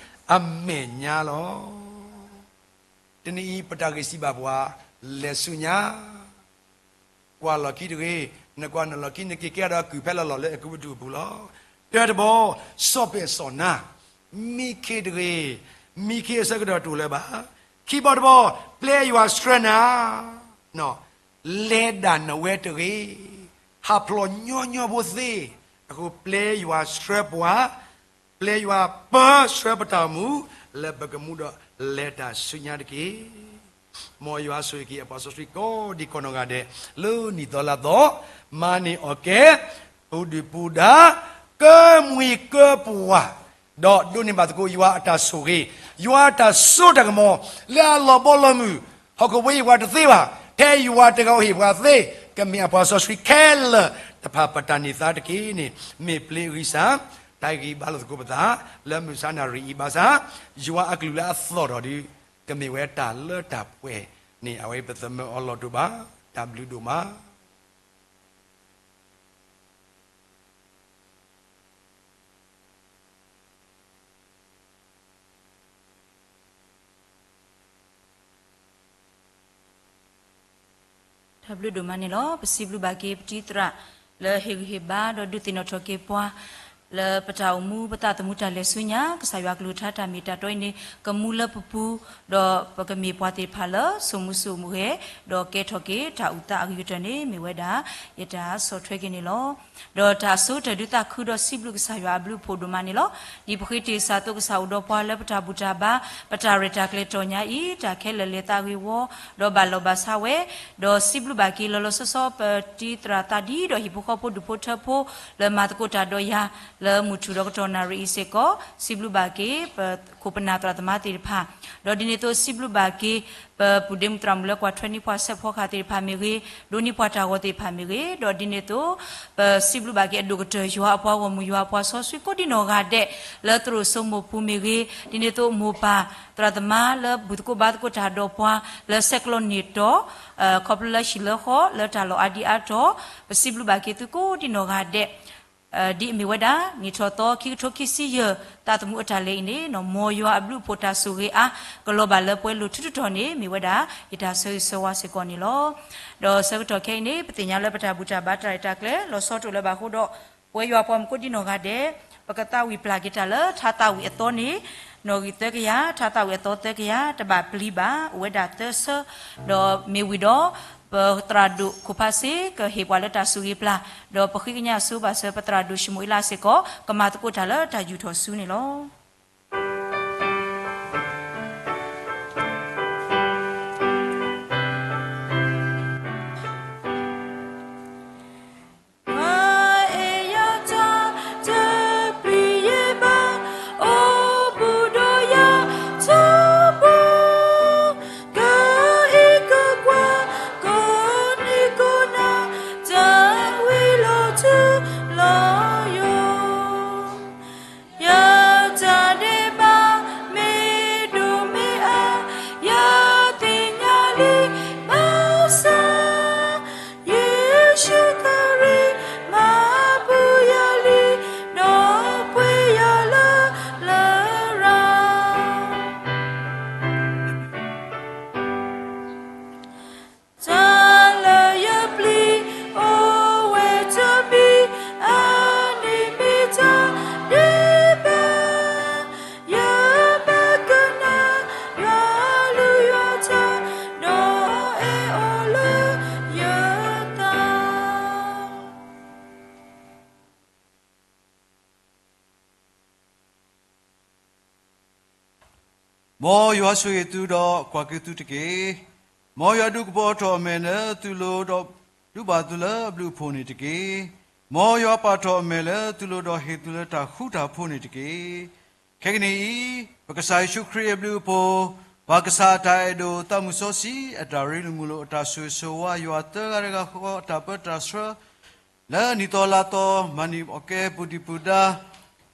အမဲာ်ညါလီၤ. တနံၤအံၤ ပတၢ်ဂ့ၢ်စံးဘၣ်ပှၤ, လဲၤဆူညါ ကွၢ်လီၢ်ခံတဂ့ၤ, နကွၢ်နလီၢ်ခံ နက့ၤကဲဒီးကုၢ်ဖဲလီၤလီၢ်လၢအဲၤကူပတူးအပူၤလီၤ. တၢတဘီ, စီၤပ့းစီၤနါ, မံခ့တဂ့ၤ, မံခ့အဆၢကတီၢ်တအိၣ်လၢၤဘၣ်. ခံဘီတဘီ, ပျဲယွၤဆှၢနၤ, လဲၤဒၣ်နဝဲတဂ့ၤ, ဟးဖျိးညီညီဖိသ့, အဃိပျဲယွၤဆှၢပှၤ, ပျဲယွၤပၢဆှၢပတၢ်အိၣ်မူ, လၢပကမူဒီးလဲၤတၢ်ဆူညါတက့ၢ်. မ်ယွၤဆိၣ်ဂ့ၤက့ၤအပှၤစီဆှံကိးဒံးကိးနီၢ်ဂၤဒဲး, လၢနံၣ်သီလါသီ, မၤန့ၢ်အီၣ်ကဲ, ပူၤဒုၣ်ပူၤဒါ, ကမှံၤကၢပှၤ, ဒီးဒိးန့ၢ်ဘၣ်သကိးယွၤအတၢ်ဆိၣ်ဂ့ၤ, ယွၤအတၢ်စိတၢ်ကမီၤ, လၢအလီၤဘီလီၤမုၢ်, ဟီၣ်ခိၣ်ဖိဟ့ၣ်ပှၤတသ့ဘၣ်, ထဲယွၤတဂၤဧိၤဟ့ၣ်ပှၤသ့, ကမ့ၢ်အပှၤစီဆှံခဲလၢာ်တဖၣ်ပတၢ်န့ၢ်သါတက့ၢ်န့ၣ်, မ့ၢ်ပျ့ၤဂံၢ်စၢ်, တၢ်ဂံၢ်ဘါလိာ်သကိးပသး, လၢမုၢ်ဆါနၣ်ရံၣ်အံၤဘၣ်ဆၣ်, ယွၤအကလုၢ်လၢအသီၣ်ထီၣ်ဒီး, ကမ့ၢ်ဝဲတၢ်လၢတၢ်ပှဲၤန့ၣ် အဝဲပသးမၢအီၤလီၤတအိၣ်ဘၣ်, တၢ်ဘျုးဒိၣ်မး. တၢ်ဘျုးဒိၣ်မးန့ၣ်လီၤ. ပစံးဘျုးဘၣ်က့ၤပတံၤသရၣ်လၢဟ့ၣ်ဂံၢ်ဟ့ၣ်ဘါဒီးဒုးသ့ၣ်နီၣ်ထီၣ်က့ၤပှၤ လၢပတၢ်အိၣ်မူ ပသးသမူတၢ်လဲၤဆူညါ ကစၢ်ယွၤအကလုၢ်ကထါတၢ်မ့ၢ်တၢ်တီအံၤန့ၣ် ကမူလၢပပူၤ, ဒီးပကမ့ၢ်ပှၤသ့ၣ်တဖၣ်လၢစိာ်မူစိာ်မူဂဲၤ, ဒီးကဲထီၣ်က့ၤတၢ်အုၣ်သးအဂ့ၤကတၢၢ်န့ၣ် မ့ၢ်ဝဲဒၣ်ယတၢ်ဆီၣ်ထွဲက့ၤန့ၣ်လီၤ. ဒီးတၢ်အဆိကတၢၢ်ဒုးသးခုဒီးစံးဘျုးကစၢ်ယွၤအဘျုးအဖှိၣ်ဒိၣ်မးန့ၣ်လီၤ. ဒ်ပဃ့တ့ၢ်စၢ်သိးကစၢ်အိၣ်ဒီးပှၤလၢပတၢ်ဘူၣ်တၢ်ဘါ ပတၢ်ရဲၣ်တၢ်ကျဲၤတီၢ်ညါအံၤ တၢ်ခဲလၢာ်လဲၤသးဂ့ၤဝီ, ဒီးဘၣ်လီၢ်ဘၣ်ဆါဝဲ, ဒီးစံးဘျုးဘၣ်က့ၤလီၤလီၤဆီဆီပတံၤသရၣ်သးဒံဒီးဟံၣ်ဖိဃီဖိဒူၣ်ဖိထၢဖိ လၢမၤသကိးတၢ်ဒီးယၤ လၢမုၢ်ထူၣ်ဒီးကတီၢ်နၣ်ရံၣ်အံၤစ့ၢ်ကီး, စံးဘျုးဘၣ်က့ၤ ပခိၣ်ပနၢ်သရၣ်သမါသ့ၣ်တဖၣ်, ဒီးဒ်န့ၣ်အသိးစံးဘျုးဘၣ်က့ၤ ပပုၢ်ဒ့မုၣ်သရၣ်မုၣ်လၢကွၢ်ထွဲန့ၢ်ပှၤဆဲးဖီကဟၣ်သ့ၣ်တဖၣ်မ့ၢ်ဂ့ၤ, ဒိးန့ၢ်ပှၤတၢ်ဂီၤသ့ၣ်တဖၣ်မ့ၢ်ဂ့ၤ, ဒီးဒ်န့ၣ်အသိး ပစံးဘျုးဘၣ်က့ၤအဒိၣ်ကတၢၢ်ယွၤအပှၤဂီၢ်မုၢ် ယွၤအပှၤစီဆှံကိးဒံနီၢ်ဂၤဒဲး လၢသရိာ်စိမိၢ်ပူၤမ့ၢ်ဂ့ၤ, ဒ်န့ၣ်အသိးမိၢ်ပၢ် သရၣ်သမါလၢဘူၣ်သကိးဘါသကိးတၢ်ဒီးပှၤ လၢဆဲးကျိးန့ၢ်တီၤ ခီဖျိလၢဟံၣ်လၢဃီ လၢတၢ်လီၢ်အါဒံအါတီၤ, ပစံးဘျုးဘၣ်က့ၤသုကိးဒံနီၢ်ဂၤဒဲး ဒ်အမ့ၢ်ဝဲဒၣ် နံၣ်ထီၣ်သီခံကထိခံဆံယဲၢ် သးသမူအတၢ်လဲၤအံၤန့ၣ် မ်ယွၤအဘျုးအဖှိၣ်တၢ်ဆိၣ်ဂ့ၤအါ ကလီၤဘၣ်လၢပှဲၤလိာ်ထူးထူးတီၤန့ၣ် မ့ၢ်ဝဲဒၣ် ယတၢ်ဆၢဂ့ၤဆၢဝါစ့ၢ်ကီးန့ၣ်လီၤ. ဒီးဆၢကတီၢ်ခဲအံၤန့ၣ် ပသ့ၣ်ညါလၢပတၢ်ဘူၣ်တၢ်ဘါတၢ်ရဲၣ်တၢ်ကျဲၤ လီၤဆီတအိၣ်လၢၤဘၣ်အဃိဒီး ပဝဲယွၤပှၤမုၣ်ကိးဒံနီၢ်ဂၤဒဲး ပကသးဝံၣ်ပျၢ်က့ၤတၢ်လၢထါသးဝံၣ်အသီန့ၣ် နီၣ်ဂံၢ်သၢကယၤ, ထါသးဝံၣ်အသီသၢကယၤ, တဘၣ်ပျံၤဘၣ်, အိၣ်ဝဲဒၣ်သၢဆၢ, ဒီးမ့ၢ်ဝံၤဒီး ပသရၣ်ဒိၣ်ခိၣ်ဖးစ့ ကဟ့ၣ်ပှၤလၢတၢ်ဆိၣ်ဂ့ၤပျၢ်, ဒီးပဃ့ကညးဆိဘၣ်စၢၤ ပသရၣ်ဒိၣ်ၡမူၤအ့လးစ့ၢ်ကီး ကမၤသကိးတၢ်လၢတၢ်ယူၢ်ထီၣ်ဆူန့ၣ်လီၤ. ပအဲၣ်ယၤတၢ်တပျံၤယဲၢ်ဘၣ်, အိၣ်ဘူးဒီးယၤထီဘိ, ကအံးကကွၢ် ကိးနံၤကိးနၤ တၢ်ဝံၤလီၤထူလီၤယိာ် ယတၢ်ဒဲးဘးမ့ၢ်ဒိၣ်မ့ၢ်အါ, ယသ့ၣ်ညါလံဘၣ်ဆၣ်, ယ့ၣ်ၡူးခရံာ်မၤပူၤယၤလံ, ဒီးပှ့ၤယၤလၢလရာ် တၢ်လၢယပျံၤအိၣ်ဝဲတမံၤ, အန့ၣ်မ့ၢ်တၢ်ဒဲးဘး, ယမၤကနၣ်ယွၤလူၤယွၤတၢ်, ဒီးအဲၣ်အီၤလၢယသး မ်ယွၤဆိၣ်ဂ့ၤသုဒီးကွၢ်က့ၤသုတက့ၢ်. မ်ယွၤဒုးကပီၤထီၣ်အမဲာ်လၢသုလိၤဒီးဒုးဘၣ်သုလၢအဘျုးအဖှိၣ်န့ၣ်တက့ၢ်. မ်ယွၤပာ်ထီၣ်အမဲာ်လၢသုလိၤဒီးဟ့ၣ်သုလၢတၢ်ဃူတၢ်ဖိးန့ၣ်တက့ၢ်. ခဲကနံၣ်အံၤ, ပကစၢ်ယ့ၣ်ၡူးခရံာ်အဘျုးအဖှိၣ်, ပၢ်ကစၢ်အတၢ်အဲၣ်ဒိၣ်, သးမုၢ်စီဆှံအတၢ်ရ့လိာ်မုာ်လိာ်, အတၢ်ဆိၣ်ဂ့ၤဆိၣ်ဝါယွၤသၢဂၤတဂၤဃီအတၢ်ပၢတၢ်ဆှၢ လၢနံၣ်သီလါသီ, မၤန့ၢ်အီၣ်ကဲပူၤဒံးပူၤဒါ,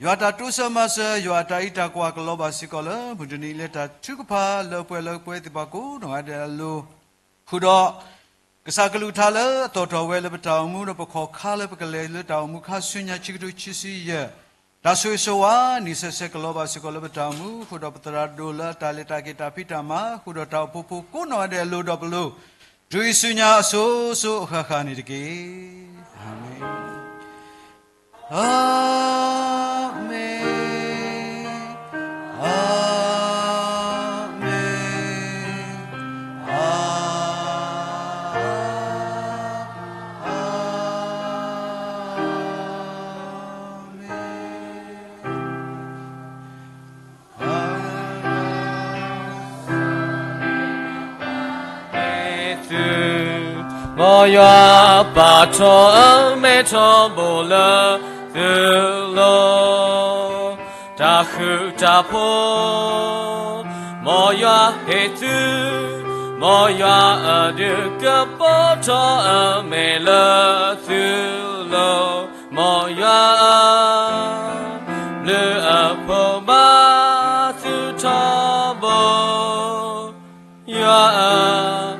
ယွၤအတၢ်တိစၢၤမၤစၢၤ, ယွၤအတၢ်အံးတၢ်ကွၢ်ကလီၤဘၣ်စ့ၢ်ကီးလၢမုၢ်တနံၤအံၤ လၢတၢ်ထုကဖၣ်လၢပှဲၤလၢပှဲၤသ့ၣ်တဖၣ်ကိးနီၢ်ဂၤဒဲးအလိၤ, ဃုာ်ဒီး ကစၢ်ကလုၢ်ကထါလၢအသီၣ်ထီၣ်ဝဲလၢပတၢ်အိၣ်မူဒီးပခီၣ်ခါလၢပကလဲၤလၢတၢ်အိၣ်မူခါဆူညါခံကထိခံဆံယဲၢ်, တၢ်ဆိၣ်ဂ့ၤဆိၣ်ဝါ နံၣ်ဆဲးဆဲးကလီၤဘၣ်စ့ၢ်ကီးလၢပတၢ်အိၣ်မူ, ဃုာ်ဒီးပသရၣ်ဒိၣ်လၢအတၢ်လဲၤတၢ်က့ၤတၢ်ဖံးတၢ်မၤ, ဃုာ်ဒီးတၢ်အိၣ်ဖှိၣ်ဖိကိးနီၢ်ဂၤဒဲးအလိၤဒီးပလိၤ တုၤဆူညါအစိၤစိၤအဃၣ်ဃၣ်န့ၣ်တက့ၢ်. အၤမ့ၣ်, အၤမ့ၣ်, အၤမ့ၣ်, အၤ သု, မ်ယွၤပာ်ထီၣ်အမဲထီၣ်ဘိလၢသုလိၤ, တၢ်ဃူတၢ်ဖိး, မ်ယွၤဟ့ၣ်သု, မ်ယွၤအဒုးကပီၤထီၣ်အမဲလၢသုလိၤ, မ်ယွၤအဘျုးအဖှိၣ်ဘၣ်သုထီဘိ, ယွၤအ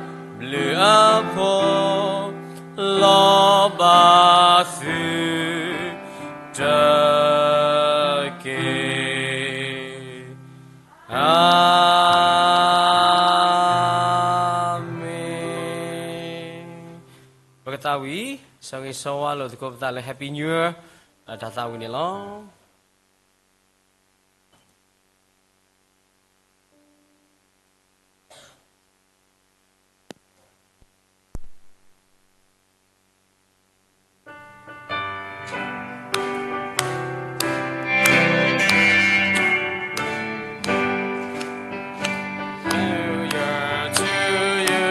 ဘျုးအဖှိၣ်လီၤဘၣ်သုတက့ၢ်. အၤမ့ၣ်. ပကသးဝံၣ်, ဆၢဂ့ၤဆၢဝါလိာ်သကိးပသးလၢ Happy New Year တၢ်သးဝံၣ်န့ၣ်လီၤ. New Year to you.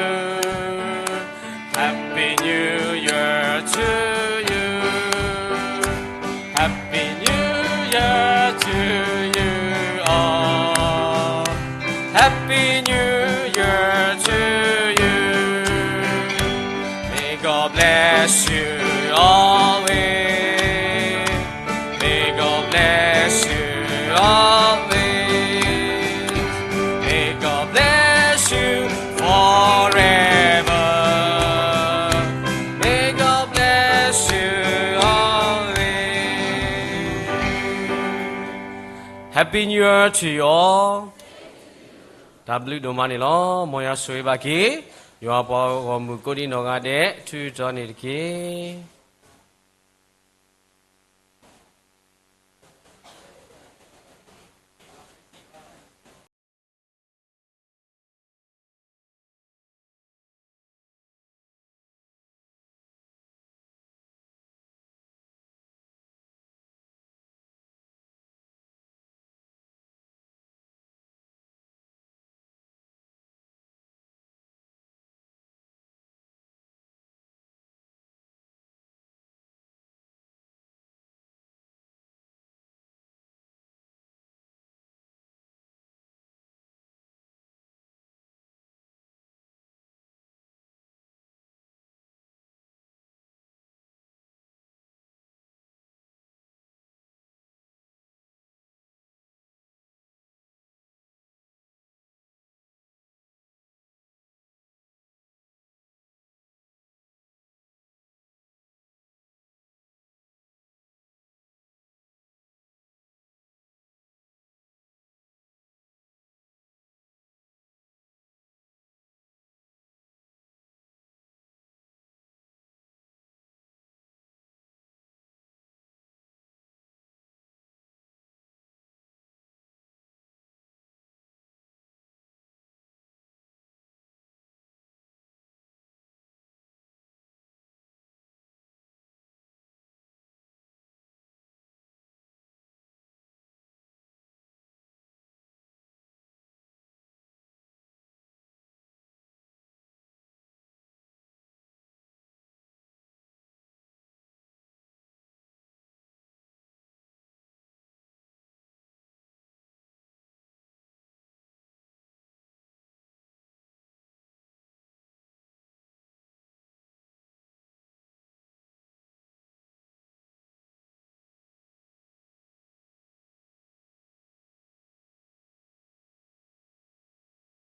Happy New Year to you. Happy New Year to you all. Happy New Year to you. May God bless you always. May God bless you always. May God bless you forever. May God bless you always. Happy New Year to you all. တၢ်ဘျုးဒိၣ်မးန့ၣ်လီၤ. မ်ယွၤဆိၣ်ဂ့ၤဘၣ်က့ၤ ယွၤပှၤဂီၢ်မုၢ်ကိးဒံးနီၢ်ဂၤဒဲး ထုးထီၣ်န့ၣ်တက့ၢ်.